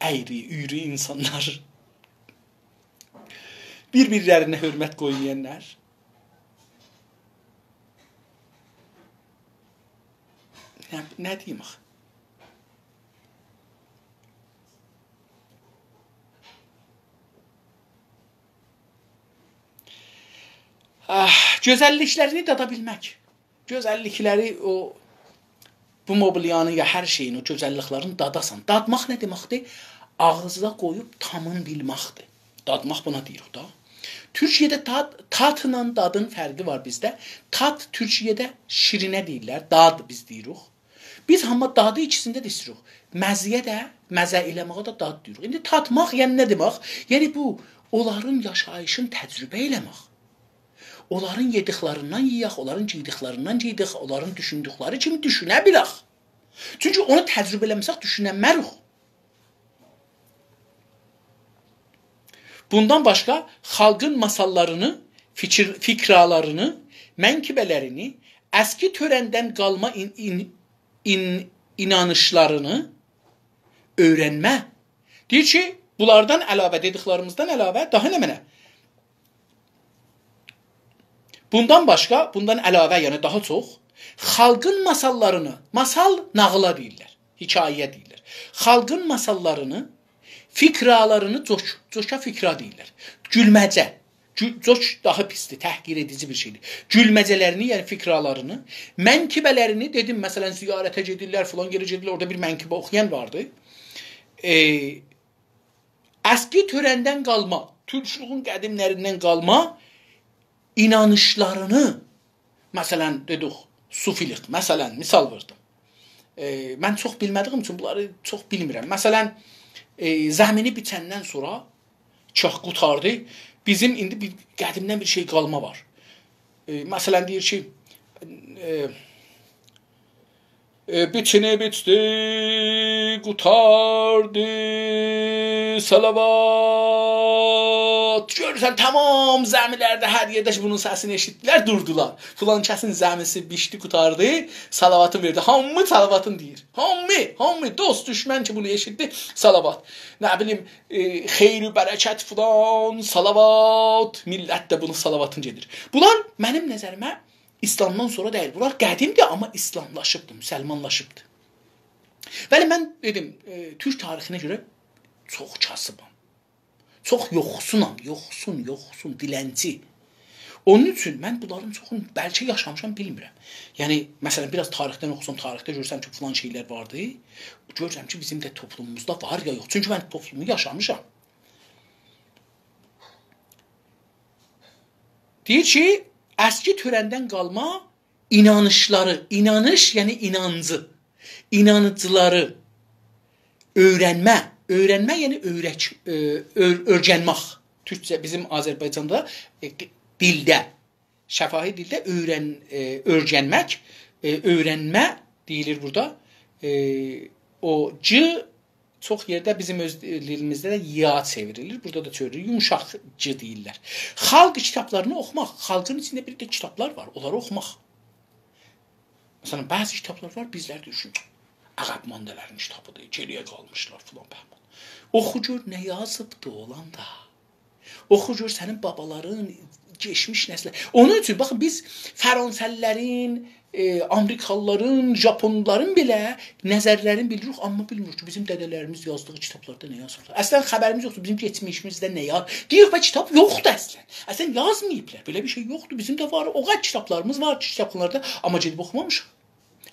اَیری، اویرو اینسانلار، بیر-بیرلرینه حؤرمت قویمایانلار. نه، نه دئییم آخی؟ آه، گؤزللیکلرینی دادا بیلمک. گؤزللیکلری، او، بو موبیلیانین یا هر شئیین، او گؤزللیکلرینی داداسان. دادماق نه دئمکدیر؟ آغیزدا قویوب تامین بیلمکدیر. دادماق بونا دئییریک دا. تورکیه‌ده تاد، تاتلا دادین فرقی وار بیزده. تات تورکیه‌ده شیرینه دئییرلر، داد بیز دئییریک. بیز آمما دادی ایکیسینده ده ایستیریک. مزه‌یه ده، مزه ائله‌مه‌یه ده داد دئییریک. ایندی تاتماق، یعنی نه دئمک؟ یعنی بو، اونلارین یاشاییشین تجربه ائله‌مک. اونلارین یئدیکلریندن یئیک، اونلارین گئیدیکلریندن گئیک، اونلارین دوشوندوکلری کیمی دوشونه بیلک. چونکی اونو تجربه ائله‌مه‌سک دوشونمه‌ریک. بوندان باشقا خالقین ماساللارینی، فیکیر، فیکرالارینی، منقبه‌لرینی، اسکی تؤرندن قالما این، این، این، اینانیشلارینی اؤیرنمه. دئییر کی، بونلاردان علاوه، دئدیکلریمیزدن علاوه، داها نمنه؟ بوندان باشقا، بوندان علاوه، یعنی داها چوخ، خالقین ماساللارینی، ماسال ناغیلا دئییرلر، حکایه‌یه دئییرلر. خالقین ماساللارینی، فیکرالارینی، جوک، جوکا فیکرا دئییرلر. گولمه‌جه، گول، جوک داها پیسدیر، تحقیر ائدیجی بیر شئیدیر. گولمه‌جه‌لرینی، یعنی فیکرالارینی، منقبه‌لرینی، دئدیم، مثلا، زیارته گئدیرلر، فلان یئره گئدیرلر، اورادا بیر منقبه اوخویان واردی. ائ، اسکی تؤرندن قالما، تورکلویون قدیملریندن قالما اینانیشلارینی، مثلا، دئدیک، صوفیلیک، مثلا، مثال وئردیم. ائ، من چوخ بیلمه‌دیگیم اوچون بونلاری چوخ بیلمیرم. مثلا، ائ، زمینی بیچندن سونرا چوخ قوتاردی. بیزیم ایندی بیر قدیمدن بیر شئی قالما وار. ائ، مثلا، دئییر کی، ائ، ائ، بیچینی بیچدی، قوتاردی، صلوات. گؤرورسن، تمام زمی‌لرده، هر یئرده کی، بونون سسینی ائشیتدیلر، دوردولار. فلان کسین زمی‌سی بیچدی، قوتاردی، صلواتین وئردی. هامی صلواتین دئییر. هامی، هامی، دوست، دوشمن کی، بونو ائشیتدی، صلوات. نه بیلیم، ائ، خیر و برکت فلان، صلوات، میللت ده بونون صلواتین گئدیر. بونلار منیم نظریمه ایسلامدان سونرا دئییل. بونلار قدیمدیر، آمما ایسلاملاشیبدیر، مسلمانلاشیبدیر. بلی، من دئدیم، ائ، تورک تاریخینه گؤره چوخ کاسیبام. چوخ یوخسونام، یوخسون، یوخسون، دیلنچی. اونون اوچون من بونلارین چوخونو بلکه یاشامیشام، بیلمیرم. یعنی، مثلا، بیر آز تاریخدن اوخوسام، تاریخده گؤرسم کی، فلان شئیلر واردی، گؤرورم کی، بیزیم ده توپلوموموزدا وار یا یوخ. چونکی من توپلومو یاشامیشام. دئییر کی، اسکی تؤرندن قالما اینانیشلاری، اینانیش، یعنی اینانجی، اینانجیلاری اؤیرنمه، اؤیرنمه، یعنی اؤیرک، اؤ، اؤر، اؤرگنمک. تورکجه بیزیم آذربایجاندا، ائ، دیلده شفاهی دیلده اؤیرن-، ائ، اؤرگنمک، ائ، اؤیرنمه دئییلیر بورادا. ائ، او «ج» چوخ یئرده بیزیم اؤز دیلیمیزده ده «یا» چئوریلیر. بورادا دا چئوریلیر. یومشاق «ج» دئییرلر. خالق کیتابلارینی اوخوماق. خالقین ایچینده بیر ده کیتابلار وار. اونلاری اوخوماق. مثلا، بعضی کیتابلار وار، بیزلر دئییریک، عقب‌مانده‌لرین کیتابیدیر، گئری‌یه قالمیشلار فلان بهمان. اوخو گؤر نه یازیبدی اولان دا. اوخو گؤر سنین بابالارین، کئچمیش نسله. اونون اوچون، باخین، بیز فرانسه‌لی‌لرین، ائ، آمریکالی‌لارین، ژاپونلارین بئله نظرلرینی بیلیریک، آمما بیلمیریک کی، بیزیم دده‌لریمیز یازدیغی کیتابلاردا نه یازیبلار. اصلا خبریمیز یوخدور، بیزیم کئچمیشیمیزده نه یاز-، دئییریک، به، کیتاب یوخدور اصلا. اصلا یازماییبلار. بئله بیر شئی یوخدور. بیزیم ده وار، او قدر کیتابلاریمیز وار کی، کیتابخانالاردا، آمما گئدیب اوخومامیشیق.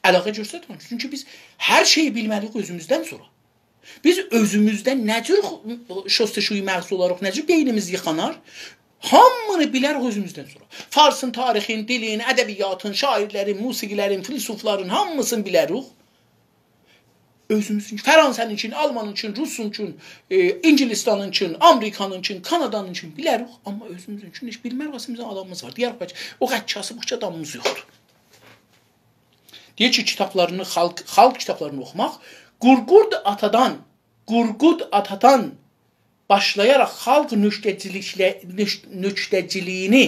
علاقه گؤسترمه‌میشیک. چونکی بیز هر شئیی بیلمه‌لی‌ییک اؤزوموزدن سونرا. بیز اؤزوموزده نه جور خو-، شستشوی مغز اولاریق، نه جور بئینیمیز ییخانار، هامینی بیلریک اؤزوموزدن سونرا. فارسین تاریخین، دیلین، ادبیاتین، شاعیرلرین، موسیقی‌لرین، فیلسوفلارین هامیسینی بیلریک. اؤزوموزون، فرانسه‌نینکین، آلمانینکین، روسونکون، ائ، اینگیلیستانینکین، آمریکانینکین، کانادانینکین بیلریک، آمما اؤزوموزونکون هئچ بیلمریک، اصلینده بیزیم آدامیمیز وار. دئیه‌ریک، بلکه او قدر کاسیبیق کی، آدامیمیز یوخدور. دئییر کی، کیتابلارینی خالق، خالق کیتابلارینی اوخوماق، قورقود آتادان، قورقود آتادان باشلایاراق خالق نوکته‌جیلیکله-، نوک-، نوکته‌جیلیگینی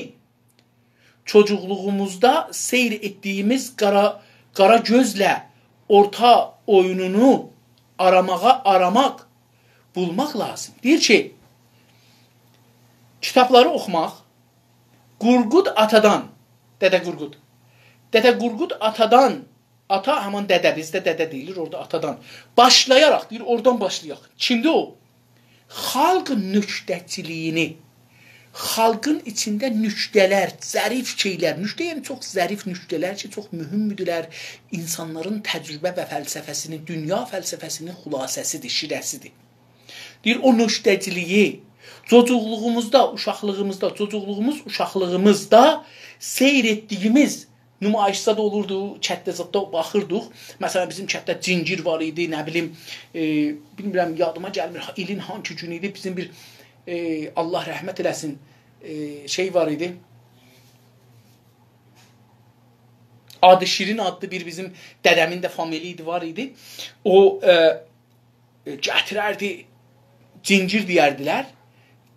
چوجوقلوغوموزدا سئیر ائتدیگیمیز قارا، قارا گؤزله اورتا اویونونو آراماغا، آراماق، بولماق لازیم. دئییر کی، کیتابلاری اوخوماق، قورقود آتادان، دده قورقود، دده قورقود آتادان، آتا همان دده، بیزده دده دئییلیر، اورادا آتادان باشلایاراق، دئییر، اورادان باشلایاق. کیمدیر او؟ خالق نوکته‌جیلیگینی، خالقین ایچینده نوکته‌لر، ظریف شئیلر، نوکته، یعنی چوخ ظریف نوکته‌لر کی، چوخ مهمدورلر، اینسانلارین تجربه و فلسفه‌سینین، دونیا فلسفه‌سینین خلاصه‌سیدیر، شیره‌سیدیر. دئییر، او نوکته‌جیلیگی، چوجوقلوغوموزدا، اوشاقلیغیمیزدا، چوجوقلوغوموز، اوشاقلیغیمیزدا سئیر ائتدیگیمیز، نمایش‌زاد اولوردو، کتده زاددا باخیردیق. مثلا، بیزیم کتده جینگیر وار ایدی، نه بیلیم، ائ، بیلمیرم، یادیما گلمیر، ایلین هانسی گونو ایدی، بیزیم بیر، ائ، الله رحمت ائله‌سین، ائ، شئی وار ایدی. آدی شیرین آدلی بیر بیزیم دده‌مین ده فامیلی ایدی، وار ایدی. او، ائ، ائ، گتیرردی، جینگیر دئیردیلر.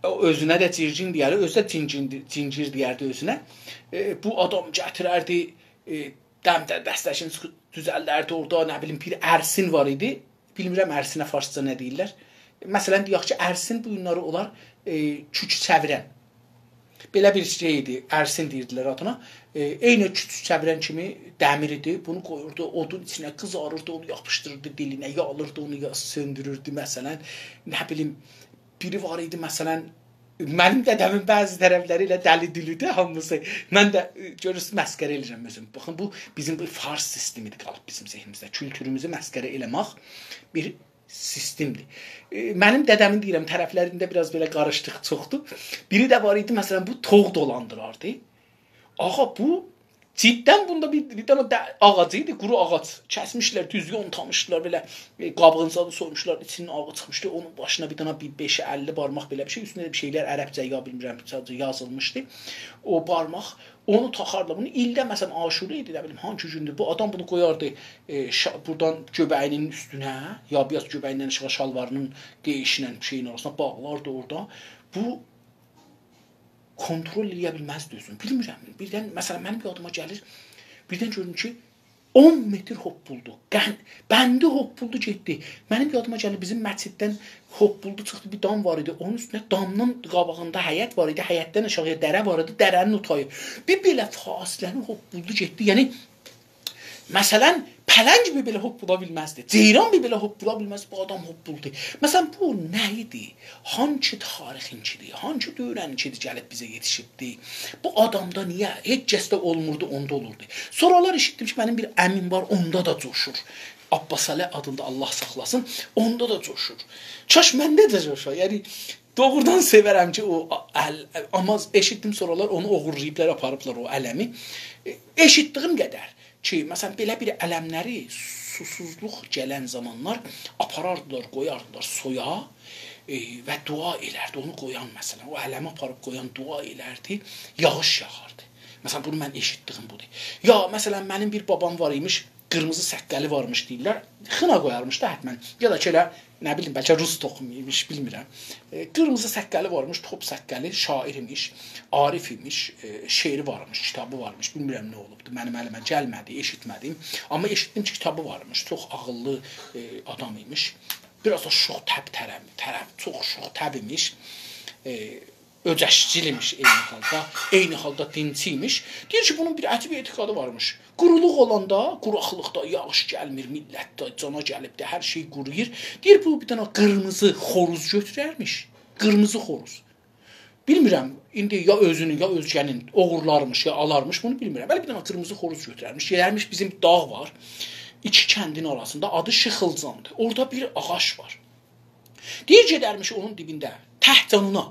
او اؤزونه ده جیرجین دئیردی، اؤزو ده جینگین، جینگیر دئیردی اؤزونه. ائ، بو آدام گتیرردی، ائ، دم ده-، دسته‌شینی چیخ-، دوزلدردی اورادا، نه بیلیم، بیر ارسین وار ایدی. بیلمیرم ارسینه فارسجا نه دئییرلر. مثلا، دئیک کی، ارسین بو گونلری اولار، ائ، کوکو چئویرن. بئله بیر شئی ایدی، ارسین دئییردیلر آدینا. ائ، عینی کوکو چئویرن کیمی دمیر ایدی. بونو قویوردو اودون ایچینه، قیزاریردی، اونو یاپیشدیریردی دیلینه، یالیردی اونو، یا سؤندورردو، مثلا. نه بیلیم، بیری وار ایدی، مثلا، منیم دده‌مین بعضی طرفلری ائله دلی دولودو، هامیسی. من ده، ائ، گؤرورسونوز، مسخره ائله‌ییرم اؤزومو. باخین، بو بیزیم بو فارس سیستمیدیر، قالیب بیزیم ذهنیمیزده. کولتوروموزو مسخره ائله‌مک بیر سیستمدیر. ائ، منیم دده‌مین، دئییرم، طرفلرینده بیر آز بئله قاریشیقلیق چوخدور. بیری ده وار ایدی، مثلا، بو توووق دولاندیراردی. آغا، بو جداً بوندا بیر، بیر دنه ده-، آغاج ایدی، قورو آغاج. کسمیشلر، دوز یونتامیشدیلار بئله، ائ، قابیغینی زادی سویموشلار، ایچیندن آغاج چیخمیشدی. اونون باشینا بیر دنه بیر بئش اللی بارماق بئله بیر شئی، اوستونده ده بیر شئیلر عربجه یا بیلمیرم، ساده‌جه یازیلمیشدی. او بارماق، اونو تاخاردیلار. بونو ایلده، مثلا، عاشورا ایدی، نه بیلیم، هانسی گوندور. بو آدام بونو قویاردی، ائ، شا-، بورادان گؤبه‌یینین اوستونه، یا بیر آز گؤبه‌ییندن آشاغی شالواری‌نین قئییشینان شئیین آراسینا باغلاردی اورادا. بو کنترل ائله‌یه بیلمزدی اؤزونو. بیلمیرم، بیردن، مثلا، منیم یادیما گلیر، بیردن گؤردوم کی، اون متر هوپپولدو. قن-، بندی هوپپولدو گئتدی. منیم یادیما گلیر، بیزیم مسجددن هوپپولدو چیخدی، بیر دام وار ایدی. اونون اوستونه، دامین قاباغیندا حیط وار ایدی. حیطدن آشاغییا دره وار ایدی. دره‌نین او تایی. بیر بئله فاصله‌نی هوپپولدو گئتدی. یعنی، مثلا، پلنگ بیر بئله هوپپولا بیلمزدی. جئیران بیر بئله هوپپولا بیلمزدی. بو آدام هوپپولدو. مثلا، بو نه ایدی؟ هانسی تاریخینکیدیر؟ هانسی دؤوره‌نینکیدیر گلیب بیزه یئتیشیبدی؟ بو آدامدا نییه هئچ کسده اولموردو، اوندا اولوردو؟ سونرالار ائشیتدیم کی، منیم بیر عمیم وار، اوندا دا جوشور. عباسعلی آدیندا، الله ساخلاسین، اوندا دا جوشور. کاش منده ده جوشا. یعنی، دوغرودان سئورم کی، او ال-، آمما ائشیتدیم، سونرالار اونو اوغورلاییبلار، آپاریبلار او علمی. ائ، ائشیتدیگیم قدر کی، مثلا، بئله بیر علملری سوسوزلوق گلن زامانلار آپاراردیلار، قویاردیلار سویا، ائ، و دعا ائلردی. اونو قویان، مثلا، او علمی آپاریب قویان دعا ائلردی، یاغیش یاغاردی. مثلا، بونو من ائشیتدیگیم بودور. یا، مثلا، منیم بیر بابام وار ایمیش، قیرمیزی سققلی وارمیش دئییرلر. خینا قویارمیش دا حتما. یا دا کی، ائله، نه بیلیم، بلکه روس توخومو ایمیش، بیلمیرم. ائ، قیرمیزی سققلی وارمیش، توپ سققلی، شاعر ایمیش، عارف ایمیش، ائ، شعری وارمیش، کیتابی وارمیش، بیلمیرم نه اولوبدو. منیم الیمه گلمه‌دی، ائشیتمه‌دیم. آمما ائشیتدیم کی، کیتابی وارمیش، چوخ عاغیللی، ائ، آدام ایمیش. بیر آز دا شوخ‌طبع طرف، طرف، چوخ شوخ‌طبع ایمیش. ائ، اؤجشگیل ایمیش عینی حالدا، عینی حالدا دینچی ایمیش. دئییر کی، بونون بیر عجیب اعتقادی وارمیش. قورولوق اولاندا، قوراقلیقدا، یاغیش گلمیر، میللت ده جانا گلیبدیر، هر شئی قورویور. دئییر، بو بیر دنه قیرمیزی خوروز گؤتوررمیش. قیرمیزی خوروز. بیلمیرم، ایندی یا اؤزونون، یا اؤزگه‌نین اوغورلارمیش، یا آلارمیش، بونو بیلمیرم. بلی، بیر دنه قیرمیزی خوروز گؤتوررمیش. گئدرمیش، بیزیم داغ وار. ایکی کندین آراسیندا، آدی شیخیلجاندیر. اورادا بیر آغاج وار. دئییر، گئدرمیش اونون دیبینده، تک جانینا.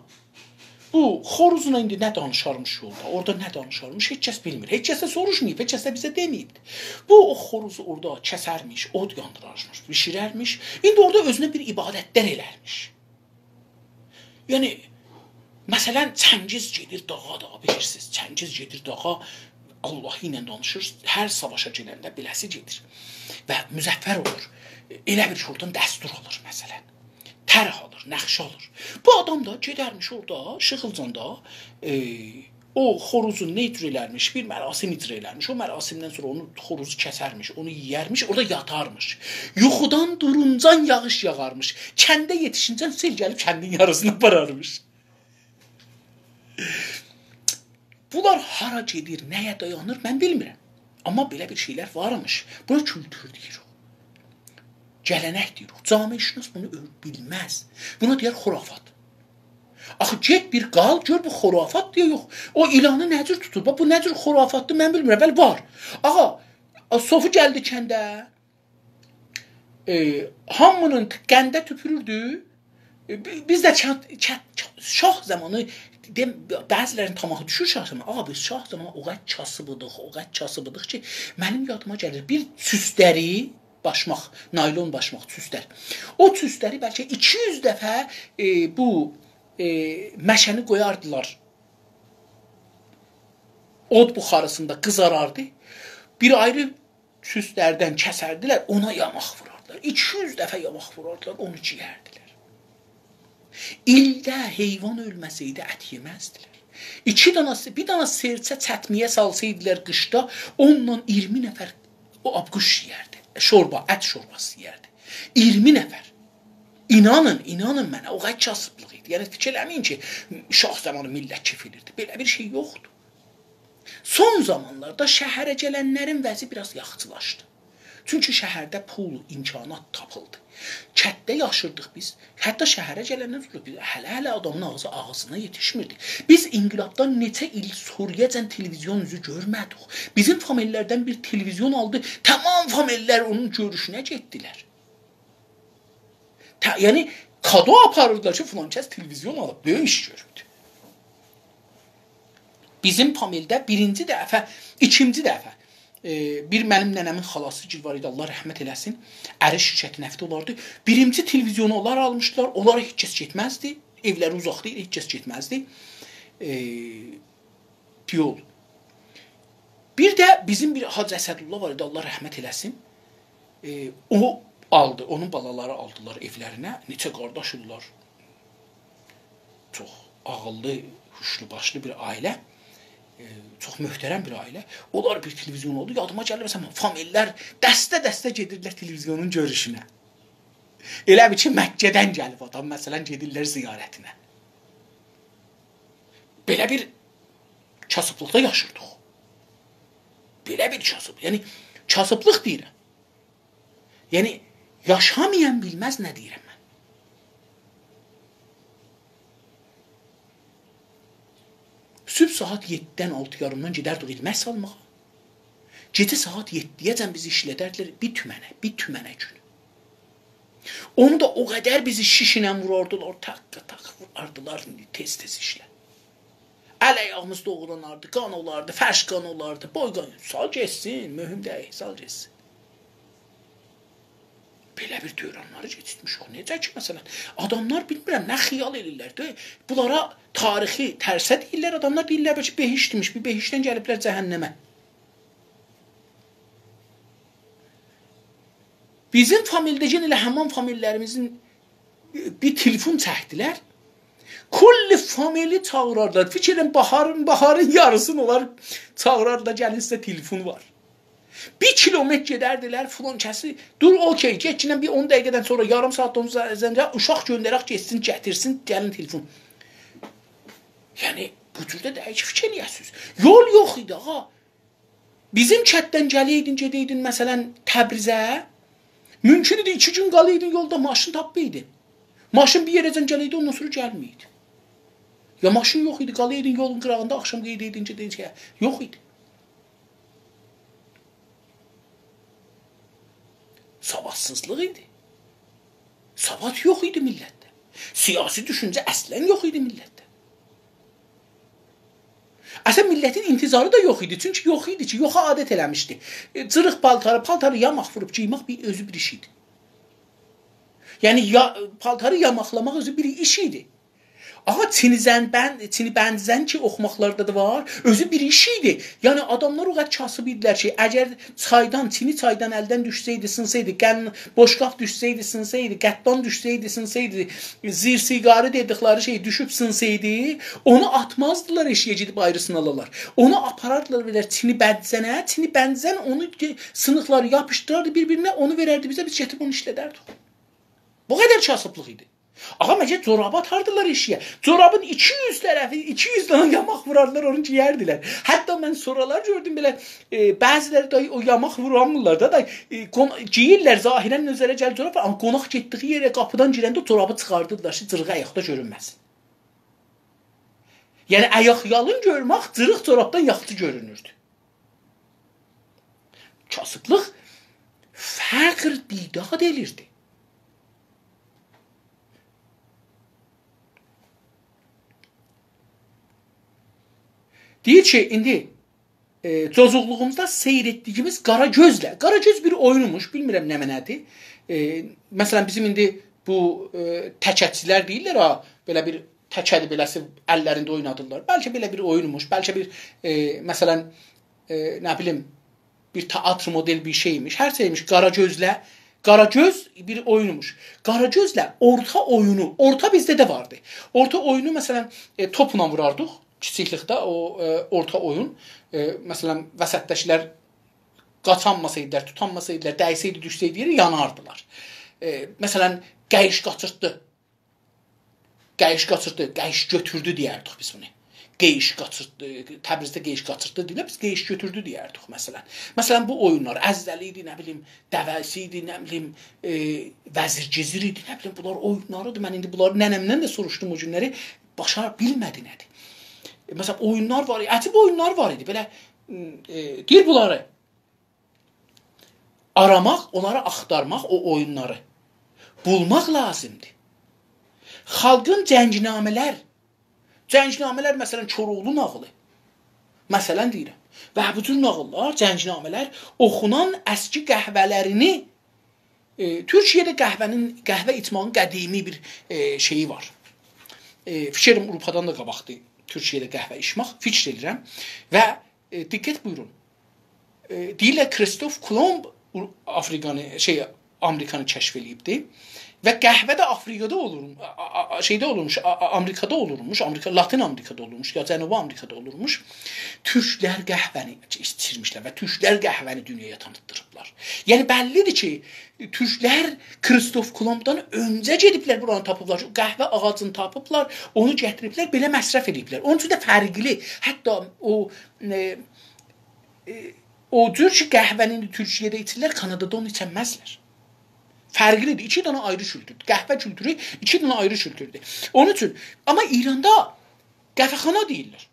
بو خوروزونان ایندی نه دانیشارمیش یولدا، اورادا نه دانیشارمیش، هئچ کس بیلمیر. هئچ کس ده سوروشماییب، هئچ کس ده بیزه دئمه‌ییبدی. بو، او خوروزو اورادا کسرمیش، اود یاندیرارمیش، بیشیررمیش. ایندی اورادا اؤزونه بیر عبادتلر ائلرمیش. یعنی، مثلا، چنگیز گئدیر داغا دا، بیلیرسینیز، چنگیز گئدیر داغا، آللاهی ایله دانیشیر، هر ساواشا گئدنده بئله‌سی گئدیر. و مظفر اولور. ائله بیل کی، اورادان دستور آلیر، مثلا. طرح آلیر، نقشه آلیر. بو آدام دا گئدرمیش اورادا، شیخیلجاندا، ائ، او خوروزو نه جور ائلرمیش، بیر مراسم اجرا ائلرمیش. او مراسمدن سونرا اونو، خوروزو کسرمیش، اونو یئیرمیش، اورادا یاتارمیش. یوخودان دورونجان یاغیش یاغارمیش. کنده یئتیشینجن سئل گلیب کندین یاریسینی آپارارمیش. بونلار هارا گئدیر، نه‌یه دایانیر، من بیلمیرم. آمما بئله بیر شئیلر وارمیش. بونا کولتور دئییریک. گله‌نک دئییریک. جامعه‌شناس بونو اؤ-، بیلمز. بونا دئیر خرافات. آخی گئت بیر قال، گؤر بو خرافاتدیر یا یوخ. او ایلانی نه جور توتور؟ باخ، بو نه جور خرافاتدیر، من بیلمیرم. بلی، وار. آغا، صوفی گلدی کنده، ائ، هامینین قنده توپوروردو. ائ، بی-، بیز ده کند، کند، شاه زامانی، دئم، بعضی‌لرین طاماحی دوشور شاه زامانی. آغا، بیز شاه زامانی او قدر کاسیب ایدیک، او قدر کاسیب ایدیک کی، منیم یادیما گلیر، بیر سوستری، باشماق، نایلون باشماق، سوستر. او سوستری بلکه ایکی یوز دفعه، ائ، بو، ائ، مشه‌نی قویاردیلار اود بخاریسیندا، قیزاراردی. بیر آیری سوستردن کسردیلر، اونا یاماق ووراردیلار. ایکی یوز دفعه یاماق ووراردیلار، اونو گئیردیلر. ایلده حیوان اؤلمه‌سئیدی، ات یئمزدیلر. ایکی دانا، بیر دانا سئرچه چتمه‌یه سالسایدیلار قیشدا، اونونلا اییرمی نفر او آبگوشت یئیردی. شوربا، ات شورباسی یئیردی. اییرمی نفر. اینانین، اینانین منه، او قدر کاسیبلیق ایدی. یعنی، فیکیر ائله‌مه‌یین کی، شاه زامانی میللت کئف ائدیردی. بئله بیر شئی یوخدور. سون زامانلاردا شهره گلنلرین وضعی بیر آز یاخشیلاشدی. چونکی شهرده پول، امکانات تاپیلدی. کندده یاشیردیق بیز. حتی شهره گلندن سونرا بیز هله-هله آدامین آغزی آغزینا یئتیشمیردی. بیز انقلابدان نئچه ایل سونرایاجان تلویزیون اوزو گؤرمه‌دیک. بیزیم فامیللردن بیر تلویزیون آلدی، تمام فامیللر اونون گؤروشونه گئتدیلر. ته-، یعنی، کادو آپاریردیلار کی، فلان کس تلویزیون آلیب، بؤیوک ایش گؤروبدو. بیزیم فامیلده بیرینجی دفعه، ایکینجی دفعه، ائ، بیر منیم ننه‌مین خالاسی‌گیل وار ایدی، الله رحمت ائله‌سین. اری شرکت نفتی اولاردی. بیرینجی تلویزیونو اونلار آلمیشدیلار، اونلارا هئچ کس گئتمزدی. ائولری اوزاقدا ایدی، هئچ کس گئتمزدی. ائ، یول. بیر ده بیزیم بیر حاجی اسدالله وار ایدی، الله رحمت ائله‌سین. ائ، او آلدی، اونون بالالاری آلدیلار ائولرینه. نئچه قارداش اولدولار. چوخ عاغیللی، هوشلو باشلی بیر عائله. ائ، چوخ محترم بیر عائله. اونلار بیر تلویزیون اولدو. یادیما گلیر، مثلا، فامیللر دسته-دسته گئدیرلر تلویزیونون گؤروشونه. ائله بیل کی، مکه‌دن گلیب آدام، مثلا، گئدیرلر زیارتینه. بئله بیر کاسیبلیقدا یاشیردیق. بئله بیر کاسیب، یعنی، کاسیبلیق دئییرم. یعنی، یاشامایان بیلمز نه دئییرم من. صبح ساعات یئددیدن، آلتی یاریمدان گئدردیک ایلمک سالماغا. گئجه ساعات یئددی‌یه‌جن بیزی ایشلدردیلر بیر تومنه، بیر تومنه گون. اونو دا او قدر بیزی شیشینن ووراردیلار، تاققا تاق ووراردیلار، تئز-تئز ایشله. ال آیاغیمیز دوغراناردی، قان اولاردی، فرش قان اولاردی، بوی قان، سال گئتسین، مهم دئییل، سال گئتسین. بئله بیر دورانلاری کئچیرتمیشیک. نئجه کی، مثلا، آداملار بیلمیرم، نه خیال ائدیرلر ده، بونلارا تاریخی ترسه دئییرلر، آداملار دئییرلر، بلکه بهشتمیش، بیر بهشتدن گلیبلر جهنمه. بیزیم فامیلده یئنه ائله همان فامیللریمیزین بیر تلفون چکدیلر. کل فامیلی چاغیراردیلار. فیکر ائدین، باهارین، باهارین یاریسینی اونلار چاغیراردیلار، گلین سیزه تلفون وار. بیر کیلومتر گئدردیلر، فلان کسی، دور، اوکی، گئتگینن بیر اون دقیقه‌دن سونرا، یاریم ساعاتدان سونرا اوشاق گؤندرک، گئتسین، گتیرسین، گلین تلفون. یعنی، بو جور ده دئییل کی، فیکیر ائله‌یه‌سینیز. یول یوخ ایدی، آغا. بیزیم کتدن گله‌یدین، گئده‌یدین، مثلا، تبریزه، مومکون ایدی، ایکی گون قالایدین یولدا، ماشین تاپمایدین. ماشین بیر یئره‌جن گله‌یدی، اوندان سونرا گلمه‌ییدی. یا ماشین یوخ ایدی، قالایدین یولون قیراغیندا، آخشام قئییده‌یدین، گئده‌یدین شئیه. یوخ ایدی. سوادسیزلیق ایدی. سواد یوخ ایدی میللتده. سیاسی دوشونجه اصلا یوخ ایدی میللتده. اصلا، میللتین انتظاری دا یوخ ایدی. چونکی یوخ ایدی کی، یوخا عادت ائله‌میشدی. ائ، جیریق پالتاری، پالتاری یاماق ووروب گئیمک بیر، اؤزو بیر ایش ایدی. یعنی، یا، پالتاری یاماقلاماق اؤزو بیر ایش ایدی. آغا، چینی زن بند، چینی بند زن کی، اوخوماقلاردا دا وار، اؤزو بیر ایش ایدی. یعنی، آداملار او قدر کاسیب ایدیلر کی، اگر چایدان، چینی چایدان الدن دوشسه‌یدی، سینسایدی، قن-، بوشقاب دوشسه‌یدی، سینسایدی، قطبان دوشسه‌یدی، سینسایدی، زیر سیگاری دئدیکلری شئی دوشوب سینسایدی، اونو آتمازدیلار ائشیگه گئدیب آیریسینی آلالار. اونو آپاراردیلار، وئرر چینی بند زنه، چینی بند زن اونو گئ-، سینیقلاری یاپیشدیراردی بیر-بیرینه، اونو وئرردی بیزه، بیز گئدیب اونو ایشلدردیک. بو قدر کاسیبلیق ایدی. آغا، مگه جورابی آتاردیلار ائشیگه؟ جورابین ایکی یوز طرفی، ایکی یوز دنه یاماق ووراردیلار، اونو گئیردیلر. حتی من سونرالار گؤردوم بئله، ائ، بعضیلری ده او یاماق وورانمیرلار دا، دا، ائ، قون-، گئییرلر، ظاهرا نظره گلیر جوراب، آمما قوناق گئتدیگی یئره قاپیدان گیرنده او جورابی چیخاردیردیلار کی، جیریغی آیاقدا گؤرونمه‌سین. یعنی، آیاق یالین گؤرمک جیریق جورابدان یاخشی گؤرونوردو. کاسیبلیق فقر بیداد ائلیردی. دئییر کی، ایندی، ائ، چوجوقلوغوموزدا سیر ائتدیگیمیز قارا گؤزله. قارا گؤز بیر اویونموش، بیلمیرم نمنه‌دیر. ائ، مثلا، بیزیم ایندی بو، ائ، تکه‌چیلر دئییرلر ها، بئله بیر تکه‌دیر، بئله‌سی اللرینده اوینادیرلار. بلکه بئله بیر اویونموش، بلکه بیر، ائ، مثلا، ائ، نه بیلیم، بیر تئاتر مدل بیر شئیمیش، هر شئیمیش، قارا گؤزله، قارا گؤز بیر اویونموش. قارا گؤزله اورتا اویونو، اورتا بیزده ده واردی. اورتا اویونو، مثلا، ائ، توپلا ووراردیق کیچیکلیکده، او، ائ، اورتا اویون. ائ، مثلا، وسطده‌کیلر قاچانماسایدیلار، توتانماسایدیلار، دیسه‌یدی، دوشسه‌یدی یئره، یاناردیلار. ائ، مثلا، قییش قاچیرتدی. قییش قاچیرتدی، قییش گؤتوردو دئیردیک بیز بونو. قییش قاچیرتدی، تبریزده قییش قاچیرتدی دئییرلر، بیز قییش گؤتوردو دئیردیک، مثلا. مثلا، بو اویونلار، عزدلی ایدی، نه بیلیم، دوه‌سی ایدی، نه بیلیم، ائ، وزیر گیزیر ایدی، نه بیلیم، بونلار اویونلاریدیر. من ایندی بونلاری ننه‌مدن ده سوروشدوم او گونلری، باشا بیلمه‌دی نه‌دیر. ائ، مثلا، اویونلار وار، عجیب اویونلار وار ایدی، بئله، ائ، دئییر بونلاری آراماق، اونلاری آختارماق، او اویونلاری بولماق لازیمدیر. خالقین جنگنامه‌لر، جنگنامه‌لر، مثلا، کوراوغلو ناغیلی، مثلا دئییرم، و بو جور ناغیللار، جنگنامه‌لر اوخونان اسکی قهوه‌لرینی، ائ، تورکیه‌ده قهوه‌نین، قهوه ایچماغین قدیمی بیر، ائ، شئیی وار. ائ، فیکر ائدیرم، آوروپادان دا قاباقدیر تورکیه‌ده قهوه ایچمک، فیکر ائدیرم. و ائ، دقت بویورون. ائ، دئییرلر، کریستوف کولومب او-، آفریقانی، شئی، آمریکانی کشف ائله‌ییبدی. و قهوه ده آفریقادا اولور، آ-، آ-، آ-، شئیده اولورموش، آ-، آ-، آمریکادا اولورموش، آمریکا، لاتین آمریکادا اولورموش، یا جنوبی آمریکادا اولورموش. تورکلر قهوه‌نی ایچیرمیشلر و تورکلر قهوه‌نی دونیایا تانیتدیریبلار. یعنی، بللی‌دیر کی، تورکلر کریستوف کولومبدان اؤنجه گئدیبلر، بورانی تاپیبلار. قهوه آغاجینی تاپیبلار، اونو گتیریبلر، بئله مصرف ائدیبلر. اونون اوچون ده فرقلی. حتی او، ائ، ائ، او جور کی، قهوه‌نی ایندی تورکیه‌ده ایچیرلر، کانادادا اونو ایچنمزلر. فرقلی‌دیر. ایکی دنه آیری کولتوردور. قهوه کولتورو ایکی دنه آیری کولتوردور. اونون اوچون، آمما ایراندا قهوه‌خانا دئییرلر.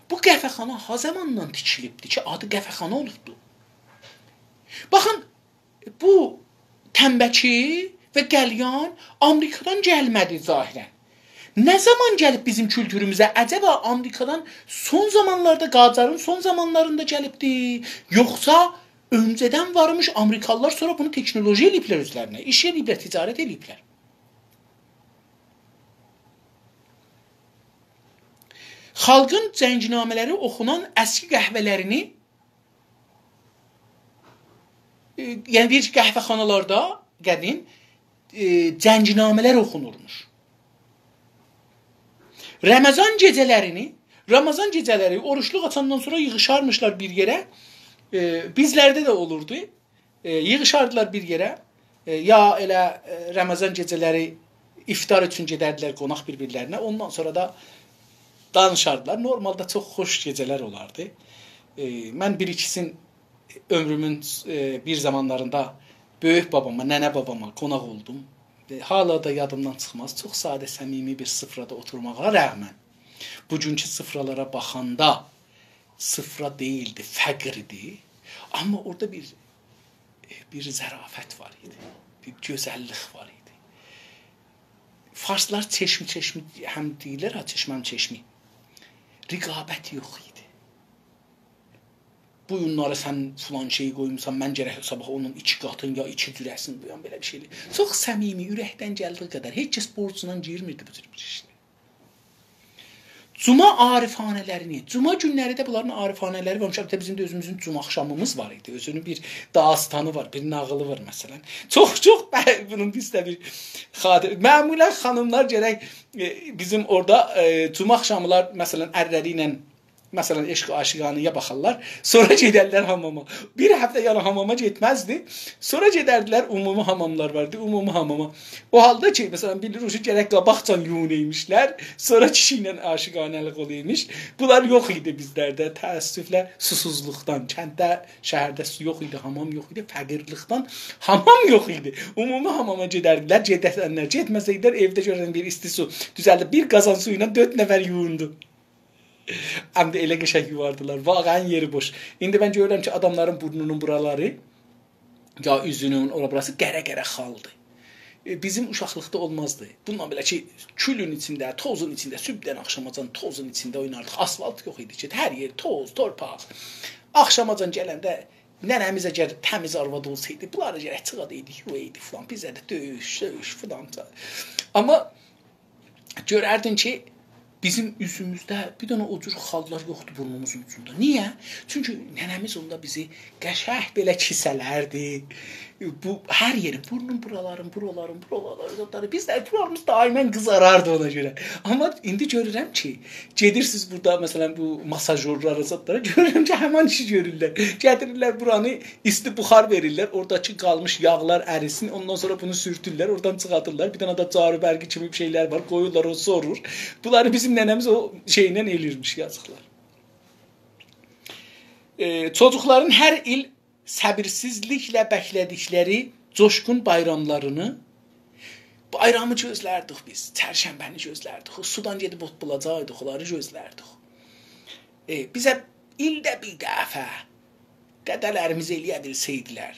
بو قهوه‌خانا ها زاماندان تیکیلیبدیر کی، آدی قهوه‌خانا اولوبدور؟ باخین، بو تنبکی و قلیان آمریکادان گلمه‌دی ظاهرا. نه زامان گلیب بیزیم کولتوروموزه؟ عجبا آمریکادان سون زامانلاردا، قاجارین سون زامانلاریندا گلیبدی، یوخسا اؤنجه‌دن وارمیش، آمریکالیلار سونرا بونو تکنولوژی ائله‌ییبلر اؤزلرینه. ایش ائله‌ییبلر، تجارت ائله‌ییبلر. خالقین جنگنامه‌لری اوخونان اسکی قهوه‌لرینی، ائ، یعنی دئییر کی، قهوه‌خانالاردا قدیم، ائ، جنگنامه‌لر اوخونورموش. رمضان گئجه‌لرینی، رمضان گئجه‌لری اوروجلوق آچاندان سونرا ییغیشارمیشلار بیر یئره. ائ، بیزلرده ده اولوردو. ائ، ییغیشاردیلار بیر یئره. ائ، یا ائله، ائ، رمضان گئجه‌لری افطار اوچون گئدردیلر قوناق بیر-بیرلرینه. اوندان سونرا دا دانیشاردیلار. نورمالدا چوخ خوش گئجه‌لر اولاردی. ائ، من بیر-ایکیسین عؤمرومون، ائ، بیر زامانلاریندا بؤیوک باباما، ننه باباما قوناق اولدوم. ائ، حالا دا یادیمدان چیخماز. چوخ ساده، صمیمی بیر سفره‌ده اوتورماغا رغماً، بوگونکو سفره‌لره باخاندا سفره دئییلدی، فقیر ایدی. آمما اورادا بیر، ائ، بیر ظرافت وار ایدی، بیر گؤزللیک وار ایدی. فارسلار چشم چشمی هم دئییرلر ها، چشمم چشمی. رقابت یوخ ایدی. بو گونلری سن فلان شئیی قویموسان، من گرک صاباح اونون ایکی قاتین یا ایکی جوره‌سینی قویام، بئله بیر شئی. چوخ صمیمی، اورکدن گلدیگی قدر. هئچ کس بورجونان گیرمیردی بو جور بیر ایشلره. جمعه عارفانه‌لرینی، جمعه گونلری ده بونلارین عارفانه‌لری وارمیش. البته، بیزیم ده اؤزوموزون جمعه آخشامیمیز وار ایدی. اؤزونون بیر داستانی وار، بیر ناغیلی وار، مثلاً. چوخ، چوخ ب-، بونون بیزده بیر خاطر-، معمولاً خانیملار گرک، ائ، بیزیم اورادا، ائ، جمعه آخشامیلار، مثلاً، ارلری ایله، مثلاً، عشق عاشقانه‌یه باخارلار، سونرا گئدرلر حاماما. بیر هفته یعنی حاماما گئتمزدی. سونرا گئدردیلر، عمومی حاماملار واردی، عمومی حاماما. او حالدا کی، مثلاً، بیلیریک کی، گرک قاباقجان یویونایمیشلار، سونرا کیشی ایله عاشقانه‌لیک اولایمیش. بونلار یوخ ایدی بیزلرده، تأسفله، سوسوزلوقدان. کندده، شهرده سو یوخ ایدی، حامام یوخ ایدی، فقیرلیکدن حامام یوخ ایدی. عمومی حاماما گئدردیلر، گئده‌سنلر، گئتمه‌سه‌یدیلر، ائوده گؤرن بیر ایستی سو. دوزلدی، بیر قازان سو ایله دؤرد نفر یویوندو. هم ده ائله قشنگ یوواردیلار. واقعاً یئری بوش. ایندی من گؤرورم کی، آداملارین بورنونون بورالاری، یا اوزونون اورا بوراسی قره-قره خالدی. ائ، بیزیم اوشاقلیقدا اولمازدی. بونونلا بئله کی، کولون ایچینده، توزون ایچینده، صبحدن آخشاماجان توزون ایچینده اویناردیق. آسفالت یوخ ایدی کی، هر یئر توز، تورپاق. آخشاماجان گلنده ننه‌میز اگر تمیز آرواد اولسایدی، بونلاری گرک چیخادایدی، یویایدی فلان. بیزه ده دؤیوش، سؤیوش فلان. آمما گؤرردین کی، بیزیم اوزوموزده بیر دنه او جور خاللار یوخدور بورنوموزون اوجوندا. نییه؟ چونکی ننه‌میز اوندا بیزی قشنگ بئله کیسه‌لردی. بو، هر یئرین، بورنون بورالارین، بورالارین، بورالارین، زادلاری. بیز ده بورامیز دائماً قیزاراردی اونا گؤره. آمما ایندی گؤرورم کی، گئدیرسینیز بورادا، مثلاً، بو ماساژورلارا، زادلارا، گؤرورم کی، همان ایشی گؤرورلر. گتیریرلر بورانی ایستی بخار وئریرلر، اوراداکی قالمیش یاغلار اریسین، اوندان سونرا بونو سورتورلر، اورادان چیخادیرلار. بیر دنه ده جارو برقی کیمی بیر شئیلر وار، قویورلار، او سورور. بونلاری بیزیم ننه‌میز او شئیله ائله‌ییرمیش، یازیقلار. ائ، چوجوقلارین هر ایل صبیرسیزلیکله بکله‌دیکلری جوشقون بایراملارینی، بایرامی گؤزلردیک بیز، چرشنبه‌نی گؤزلردیک، سودان گئدیب اوت بولاجاقدیق، اونلاری گؤزلردیک. ائ، بیزه ایلده بیر دفعه دده‌لریمیز ائله‌یه بیلسه‌یدیلر،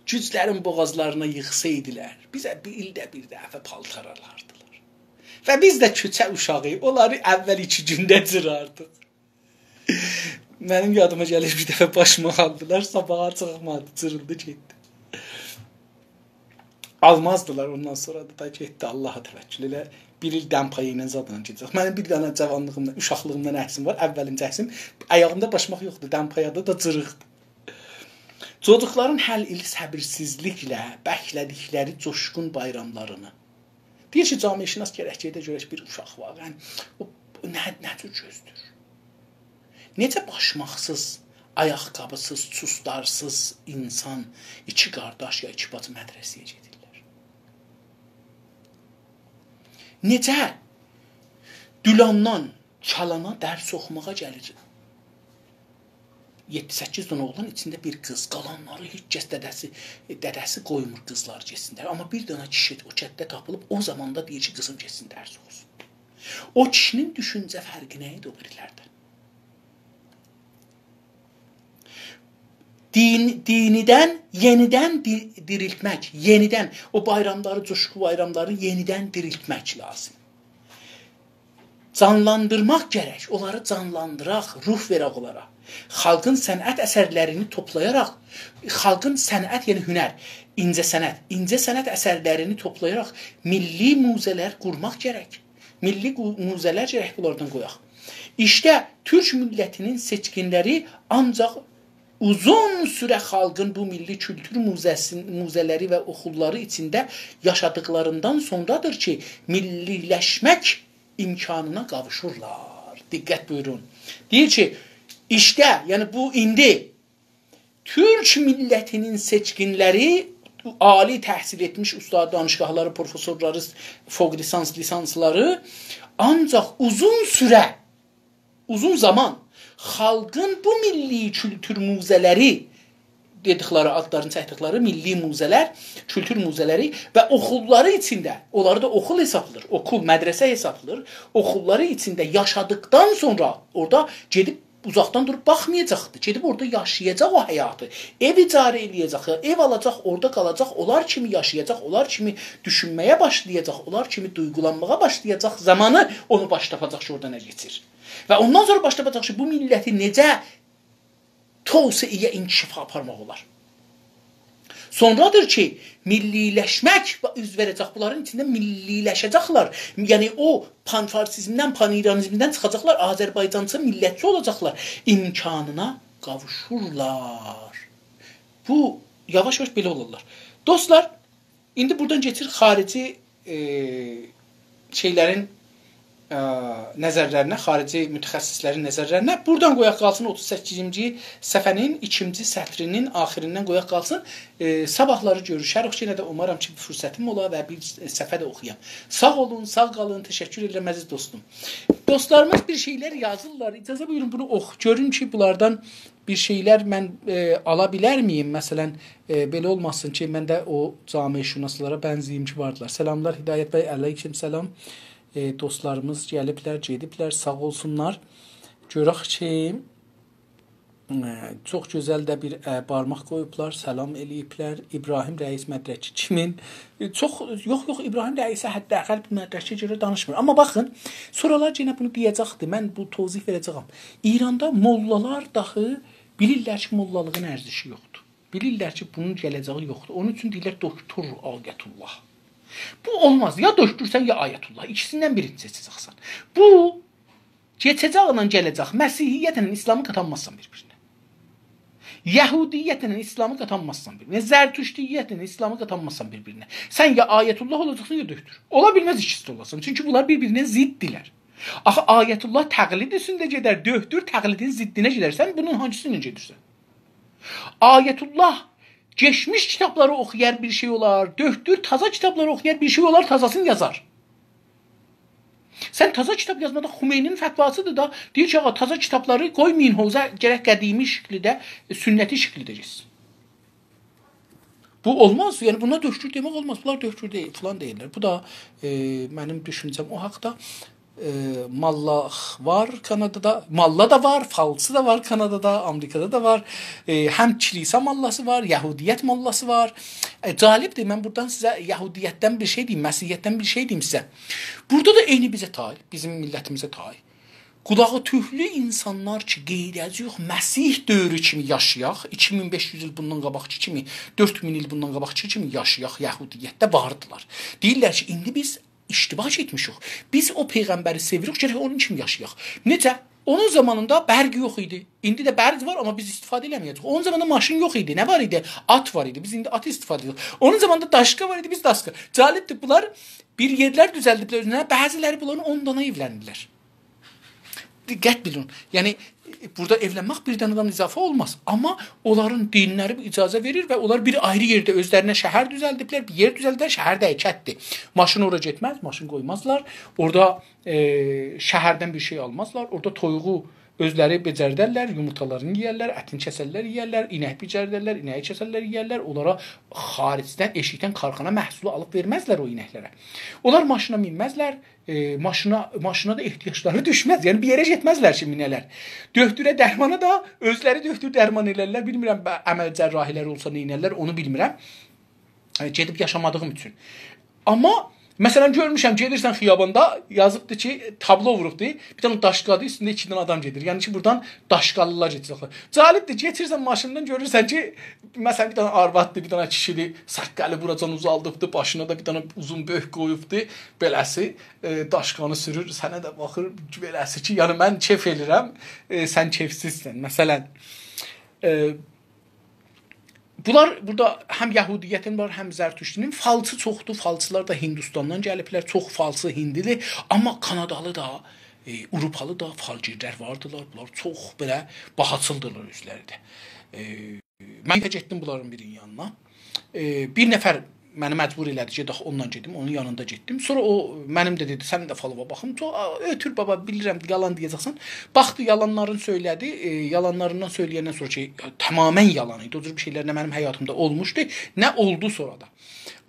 گوجلرین بوغازلارینا ییغسایدیلار، بیزه بیر ایلده بیر دفعه پالتار آلاردیلار. و بیز ده کوچه اوشاغی، اونلاری اول ایکی گونده جیراردیق. منیم یادیما گلیر، بیر دفعه باشماق آلدیلار، صاباحا چیخمادی، جیریلدی گئتدی. آلمازدیلار، اوندان سونرا دا، دا گئتدی، آللاها توکل ائله. بیر ایل دمپایی ایله زادلا گئده‌جک. منیم بیر دنه جاوانلیغیمدان، اوشاقلیغیمدان عکسیم وار، اولینجی عکسیم. آیاغیمدا باشماق یوخدور، دمپایادا دا جیریقدیر. چوجوقلارین هر ایل صبیرسیزلیکله بکله‌دیکلری جوشقون بایراملارینی. دئییر کی، جامعه‌شناس گرک گئده گؤرک بیر اوشاق واقعاً او نه، نه جور گؤزدور؟ نئجه باشماقسیز، آیاق‌قابی‌سیز، چوستارسیز اینسان، ایکی قارداش یا ایکی باجی مدرسه‌یه گئدیرلر؟ نئجه دولاندان چالانا درس اوخوماغا گلیر یئددی-سککیز دنه اوغلان، ایچینده بیر قیز، قالانلاری هئچ کس، دده‌سی، دده‌سی قویمور قیزلار گئتسینلر. آمما بیر دنه کیشی او کتده تاپیلیب، او زاماندا دئییر کی، قیزیم گئتسین درس اوخوسون. او کیشی‌نین دوشونجه فرقی نه ایدی او بیریلردن؟ دین، دینیدن، یئنیدن دی-، دیریلتمک، یئنیدن او بایراملاری، جوشقو بایراملاری یئنیدن دیریلتمک لازیم. جانلاندیرماق گرک، اونلاری جانلاندیراق، روح وئرک اونلارا. خالقین صنعت اثرلرینی توپلایاراق، خالقین صنعت، یعنی هنر، اینجه‌صنعت، اینجه‌صنعت اثرلرینی توپلایاراق میللی موزه‌لر قورماق گرک. میللی قو-، موزه‌لر گرک بونلاردان قویاق. ایشته تورک میللتینین سئچکینلری آنجاق اوزون سوره خالقین بو میللی کولتور موزه‌سین-، موزه‌لری و اوخوللاری ایچینده یاشادیقلاریندان سونرادیر کی، میللی‌لشمک امکانینا قاووشورلار. دقت بویورون. دئییر کی، ایشته، یعنی بو ایندی تورک میللتینین سئچکینلری، عالی تحصیل ائتمیش اوستاد دانشگاهلاری، پروفسورلاری، فوق لیسانس، لیسانسلاری آنجاق اوزون سوره، اوزون زامان خالقین بو میللی کولتور موزه‌لری دئدیکلری، آدلارینی چکدیکلری میللی موزه‌لر، کولتور موزه‌لری و اوخوللاری ایچینده، اونلاری دا اوخول حسابلیر، اوخول، مدرسه حسابلیر، اوخوللاری ایچینده یاشادیقدان سونرا اورادا گئدیب اوزاقدان دوروب باخمایاجاقدی. گئدیب اورادا یاشایاجاق او حیاتی. ائو اجاره ائله‌یه‌جک، ائو آلاجاق، اورادا قالاجاق، اونلار کیمی یاشایاجاق، اونلار کیمی دوشونمه‌یه باشلایاجاق، اونلار کیمی دویغولانماغا باشلایاجاق زامانی اونو باش تاپاجاق کی، اورادا نه کئچیر. و اوندان سونرا باش تاپاجاق کی، بو میللتی نئجه توسعه‌یه، انکشافا آپارماق اولار. سونرادیر کی، میللی‌لشمک اوز وئره‌جک. بونلارین ایچینده میللی‌لشه‌جکلر. یعنی او پان‌فارسیزمدن، پان‌ایرانیزمدن چیخاجاقلار، آذربایجانچی، میللتچی اولاجاقلار. امکانینا قاووشورلار. بو یاواش-یاواش بئله اولورلار. دوستلار، ایندی بورادان کئچیر خاریجی، ائ، شئیلرین، ائ، نظرلرینه، خاریجی متخصصلرین نظرلرینه. بورادان قویاق قالسین اوتوز سککیزینجی صفحه‌نین ایکینجی سطرینین آخیریندن قویاق قالسین. ائ، صاباحلاری گؤروشریک. یئنه ده اومارام کی، بیر فرصتیم اولا و بیر صفحه ده اوخویام. ساغ اولون، ساغ قالین. تشکر ائدیرم، عزیز دوستوم. دوستلاریمیز بیر شئیلر یازیرلار. اجازه بویورون، بونو اوخو. گؤرون کی، بونلاردان بیر شئیلر من، ائ، آلا بیلرمه‌ییم؟ مثلا، ائ، بئله اولماسین کی، من ده او جامعه‌شناسلارا بنزه‌ییم کی، واردیلار. سلاملار، هدایت بی، علیکم سلام. ائ، دوستلاریمیز گلیبلر، گئدیبلر، ساغ اولسونلار. گؤرک کی، ائ، چوخ گؤزل ده بیر، ائ، بارماق قویوبلار، سلام ائله‌ییبلر. ابراهیم رئیس مدرکی کیمین؟ ائ، چوخ، یوخ، یوخ، ابراهیم رئیسه حداقل بو مدرکه گؤره دانیشمیر. آمما باخین، سونرالار یئنه بونو دئیه‌جکدی، من بو توضیح وئره‌جه‌یم. ایراندا موللالار داخی بیلیرلر کی، موللالیغین ارزشی یوخدور. بیلیرلر کی، بونون گله‌جه‌یی یوخدور. اونون اوچون دئییرلر دوکتور آیت‌الله. بو اولماز. یا دوکتورسن، یا آیت‌الله. ایکیسیندن بیرینی سئچه‌جکسن. بو کئچه‌جکله گله‌جک. مسیحیتله ایسلامی قاتانمازسان بیر-بیرینه. یهودیتله ایسلامی قاتانمازسان بیر-بیرینه. زرتشتیتله ایسلامی قاتانمازسان بیر-بیرینه. سن یا آیت‌الله اولاجاقسان، یا دوکتور. اولا بیلمز ایکیسی ده اولاسان. چونکی بونلار بیر-بیرینه ضددیرلر. آخی آیت‌الله تقلید اوستونده گئدر، دوکتور تقلیدین ضدینه گئدر. سن بونون هانسیسینان گئدیرسن؟ آیت‌الله کئچمیش کیتابلاری اوخویار، بیر شئی اولار. دوکتور تازا کیتابلاری اوخویار، بیر شئی اولار، تازاسینی یازار. سن تازا کیتاب یازمادا، خمینی‌نین فتواسیدیر دا. دئییر کی، آغا، تازا کیتابلاری قویمایین حوزه، گرک قدیمی شکیلده، ائ، سنتی شکیلده گئتسین. بو اولماز، یعنی بونا دوکتور دئمک اولماز. بونلار دوکتور دئییل، فلان دئییللر. بو دا، ائ، منیم دوشونجه‌م او حاقدا. ائ، ماللا وار کانادادا، ماللا دا وار، فالچی دا وار کانادادا، آمریکادا دا وار. ائ، هم کلیسا ماللاسی وار، یهودیت ماللاسی وار. ائ، جالبدیر، من بورادان سیزه یهودیتدن بیر شئی دئییم، مسیحیتدن بیر شئی دئییم سیزه. بورادا دا عینی بیزه تای، بیزیم میللتیمیزه تای. قولاغی توکلو اینسانلار کی، غیرتی یوخ، مسیح دؤورو کیمی یاشایاق، ایکی مین بئش یوز ایل بوندان قاباقکی کیمی، دؤرد مین ایل بوندان قاباقکی کیمی یاشایاق، یهودیتده واردیلار. دئییرلر کی، ایندی بیز اشتباه ائتمیشیک. بیز او پیغمبری سئویریک، گرک اونون کیمی یاشایاق. نئجه؟ اونون زامانیندا برق یوخ ایدی. ایندی ده برق وار، آمما بیز استفاده ائله‌مه‌یه‌جه‌ییک. اونون زامانیندا ماشین یوخ ایدی. نه وار ایدی؟ آت وار ایدی. بیز ایندی آتی استفاده ائدیریک. اونون زامانیندا داشقا وار ایدی، بیز داشقا. جالبدیر، بونلار بیر یئرلر دوزلدیبلر اؤزلرینه. بعضیلری بونلارین اون دانا ائولندیلر. دقت بیلین. یعنی، بورادا ائولنمک بیر دنه آدام اضافه اولماز. آمما اونلارین دینلری بو اجازه وئریر و اونلار بیر آیری یئرده اؤزلرینه شهر دوزلدیبلر، بیر یئر دوزلدیبلر، شهر ده کتدیر. ماشین اورا گئتمز، ماشین قویمازلار. اورادا، ائ، شهردن بیر شئی آلمازلار. اورادا تویوغو اؤزلری بئجردرلر، یومورتالارینی یئیرلر، اتینی کسرلر، یئیرلر، اینک بئجردرلر، اینه‌یی کسرلر، یئیرلر. اونلارا خارجدن، ائشیکدن کارخانا محصولو آلیب وئرمزلر او اینکلره. اونلار ماشینا مینمزلر، ائ، ماشینا، ماشینا دا احتیاجلاری دوشمز. یعنی بیر یئره گئتمزلر کی، مینه‌لر. دوکتوره، درمانا دا اؤزلری دوکتور درمان ائلرلر. بیلمیرم، به-، عمل جراحی‌لری اولسا نئینرلر، اونو بیلمیرم. ائ، گئدیب یاشامادیغیم اوچون. آمما مثلا، گؤرموشم، گئدیرسن خیاباندا، یازیبدی کی، تابلو ووروبدو، بیر دنه داشقادی، اوستونده ایکی دنه آدام گئدیر. یعنی کی، بورادان داشقالیلار گئده‌جکلر. جالبدیر، گئتیرسن ماشینینان، گؤرورسن کی، مثلا، بیر دنه آرواددی، بیر دنه کیشیدی، ساققالی بوراجان اوزالدیبدی، باشینا دا بیر دنه اوزون بؤرک قویوبدو، بئله‌سی، ائ، داشقانی سورور، سنه ده باخیر، بئله‌سی کی، یعنی من کئف ائلیرم، ائ، سن کئفسیزسن. مثلا، ائ، بونلار بورادا هم یهودیتین وار، هم زرتشتی‌نین. فالچی چوخدور، فالچیلار دا هندوستاندان گلیبلر، چوخ فالچی هندی‌دیر. آمما کانادالی دا، ائ، آوروپالی دا فالگیرلر واردیلار. بونلار چوخ بئله باهاچیلدیلار اؤزلری ده. ائ، من ده گئتدیم بونلارین بیرینین یانینا. ائ، بیر نفر منی مجبور ائله‌دی، گئدک اونونلا گئدیم، اونون یانیندا گئتدیم. سونرا او منیم ده دئدی، «سنین ده فالووا باخیم.» سو-، «آ، اؤتور بابا، بیلیرم، یالان دئیه‌جکسن.» باخدی، یالانلارینی سؤیله‌دی. ائ، یالانلاریندان سؤیله‌یندن سونرا کی، تمامیله یالان ایدی. او جور بیر شئیلر نه منیم حیاتیمدا اولموشدو، نه اولدو سونرا دا.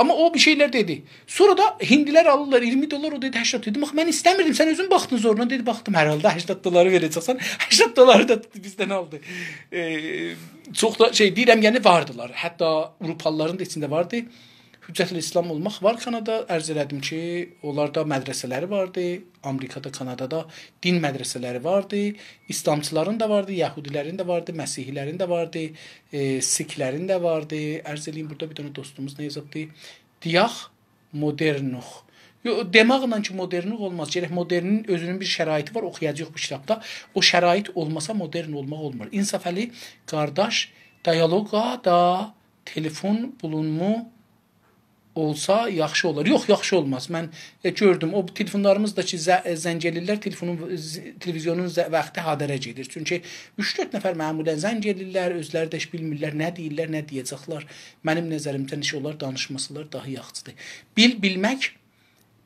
آمما او بیر شئیلر دئدی. سونرا دا هندی‌لر آلیرلار اییرمی دلار، او دئدی، «هشتاد.» دئدیم، «آخی من ایسته‌میردیم، سن اؤزون باخدین زورنا.» دئدی، «باخدیم، هر حالدا هشتاد دلاری وئره‌جکسن.» هشتاد دلاری دا بیزدن آلدی. ائ، چوخ دا شئی دئییرم، یعنی واردیلار. حتی آوروپالیلارین دا ایچینده واردی. حجت‌الاسلام اولماق وار کانادا. عرض ائله‌دیم کی، اونلاردا مدرسه‌لری واردی. آمریکادا، کانادادا دین مدرسه‌لری واردی. ایسلامچیلارین دا واردی، یهودی‌لرین ده واردی، مسیحی‌لرین ده واردی، ائ، سیکلرین ده واردی. عرض ائله‌ییم، بورادا بیر دنه دوستوموز نه یازیبدی؟ دیاخ مدرنوخ. یو، دئماقلا کی، مدرنوخ اولماز. گرک مدرنین اؤزونون بیر شرایطی وار، اوخویاجاغیق بو کیتابدا. او شرایط اولماسا، مدرن اولماق اولمور. انصافعلی قارداش، دیالوگدا تلفون بولونمو اولسا یاخشی اولار. یوخ، یاخشی اولماز. من، ائ، گؤردوم. او تلفونلاریمیز دا کی، زه-، ائ، زنگ ائله‌ییرلر، تلفونون، ز-، تلویزیونون ز-، واختی هدره گئدیر. چونکی اوچ-دؤرد نفر معمولا زنگ ائله‌ییرلر، اؤزلری ده هئچ بیلمیرلر نه دئییرلر، نه دئیه‌جکلر. منیم نظریمجه، هئچ اونلار دانیشماسالار داها یاخشیدیر. بیل، بیلمک،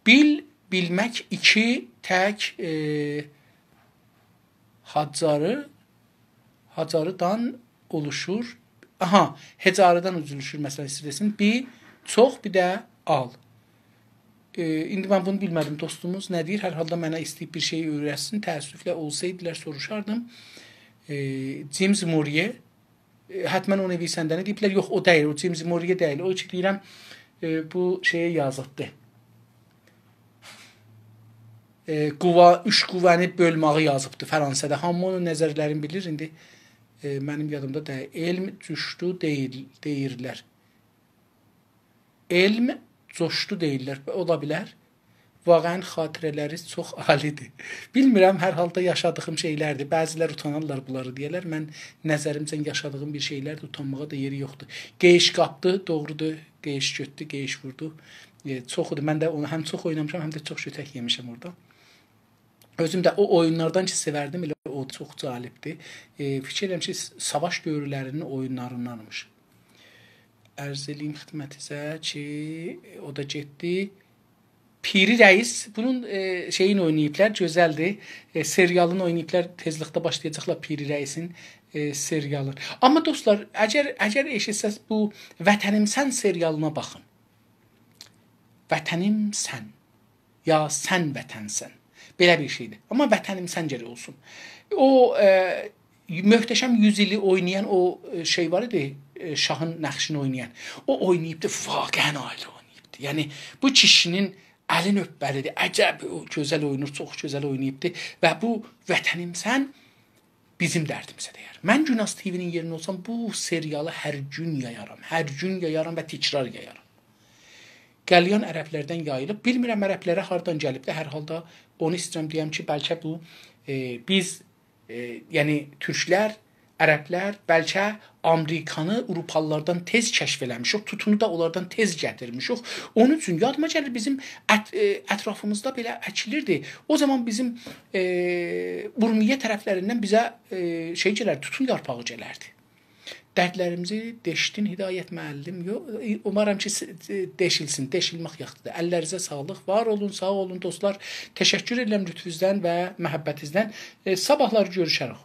بیل، بیلمک ایکی تک، ائ، هاجاری، هاجاریدان اولوشور. آها، هجاریدان اولوشور، مثلا، ایسته‌ییرسن. بیر چوخ، بیر ده آل. ائ، ایندی من بونو بیلمه‌دیم، دوستوموز نه دئییر؟ هر حالدا منه ایسته‌ییب بیر شئی اؤیرتسین. تأسفله، اولسایدیلار، سوروشاردیم. ائ، جیمز موریه، ائ، حتما او نویسنده‌نی دئییبلر. یوخ، او دئییل، او جیمز موریه دئییل. او کی، دئییرم، ائ، بو شئیه یازیبدی. ائ، قووا، اوچ قووه‌نی بؤلمه‌یی یازیبدی فرانسه‌ده. هامی اونون نظرلرینی بیلیر. ایندی، ائ، منیم یادیمدا دئییل. علم جوشدو دئییل، دئییرلر. علم جوشدو دئییرلر. اولا بیلر. واقعا خاطره‌لری چوخ عالی‌دیر. بیلمیرم، هر حالدا یاشادیغیم شئیلردیر. بعضیلر اوتانارلار بونلاری دئیه‌لر. من نظریمجه یاشادیغیم بیر شئیلردیر، اوتانماغا دا یئری یوخدور. قئییش قاپدی، دوغرودور. قئییش گؤتدو، قئییش ووردو. ائ، چوخودور. من ده اونو هم چوخ اوینامیشام، هم ده چوخ شوتک یئمیشم اورادا. اؤزوم ده او اویونلاردان کی سئوردیم، ائله او چوخ جالبدیر. ائ، فیکیر ائدیرم کی، س-، ساواش دؤورلرینین اویونلاریندانمیش. عرض ائله‌ییم خدمتینیزه کی، او دا گئتدی. پیری رئیس، بونون، ائ، شئیینی اویناییبلار، گؤزلدیر. ائ، سریالینی اویناییبلار، تئزلیکده باشلایاجاقلار پیری رئیسین، ائ، سریالین. آمما دوستلار، اگر، اگر ائشیتسز، بو وطنیمسن سریالینا باخین. وطنیمسن. یا سن وطنسن. بئله بیر شئیدیر. آمما وطنیمسن گرک اولسون. او، ائ، محتشم یوز ایلی اوینایان او، ائ، شئی وار ایدی، ائ، شاهین نقشینی اوینایان. او اویناییبدی، واقعا عالی اویناییبدی. یعنی، بو کیشی‌نین الین اؤپمه‌لیدیر. عجب، او گؤزل اوینور، چوخ گؤزل اویناییبدی. و بو وطنیمسن بیزیم دردیمیزه دَیر. من گوناز تی‌وی‌نین یئرینده اولسام، بو سریالی هر گون یایارام. هر گون یایارام و تکرار یایارام. قلیان عربلردن یاییلیب. بیلمیرم عربلره هاردان گلیبدی. هر حالدا اونو ایسته‌ییرم دئیم کی، بلکه بو، ائ، بیز، ائ، یعنی تورکلر، عربلر بلکه آمریکانی آوروپالیلاردان تئز کشف ائله‌میشیک، توتونو دا اونلاردان تئز گتیرمیشیک. اونون اوچون یادیما گلیر، بیزیم ات-، ائ، اطرافیمیزدا بئله اکیلیردی. او زامان بیزیم، ائ، اورمیه طرفلریندن بیزه، ائ، شئی گلر، توتون یارپاغی گلردی. دردلریمیزی دئشدین، هدایت معلم. یو-، اومارام کی، س-، دئشیلسین، دئشیلمک یاخشیدیر. اللرینیزه ساغلیق، وار اولون، ساغ اولون دوستلار. تشکر ائدیرم لطفونوزدن و محبتینیزدن. ائ، صاباحلار گؤروشه‌ریک.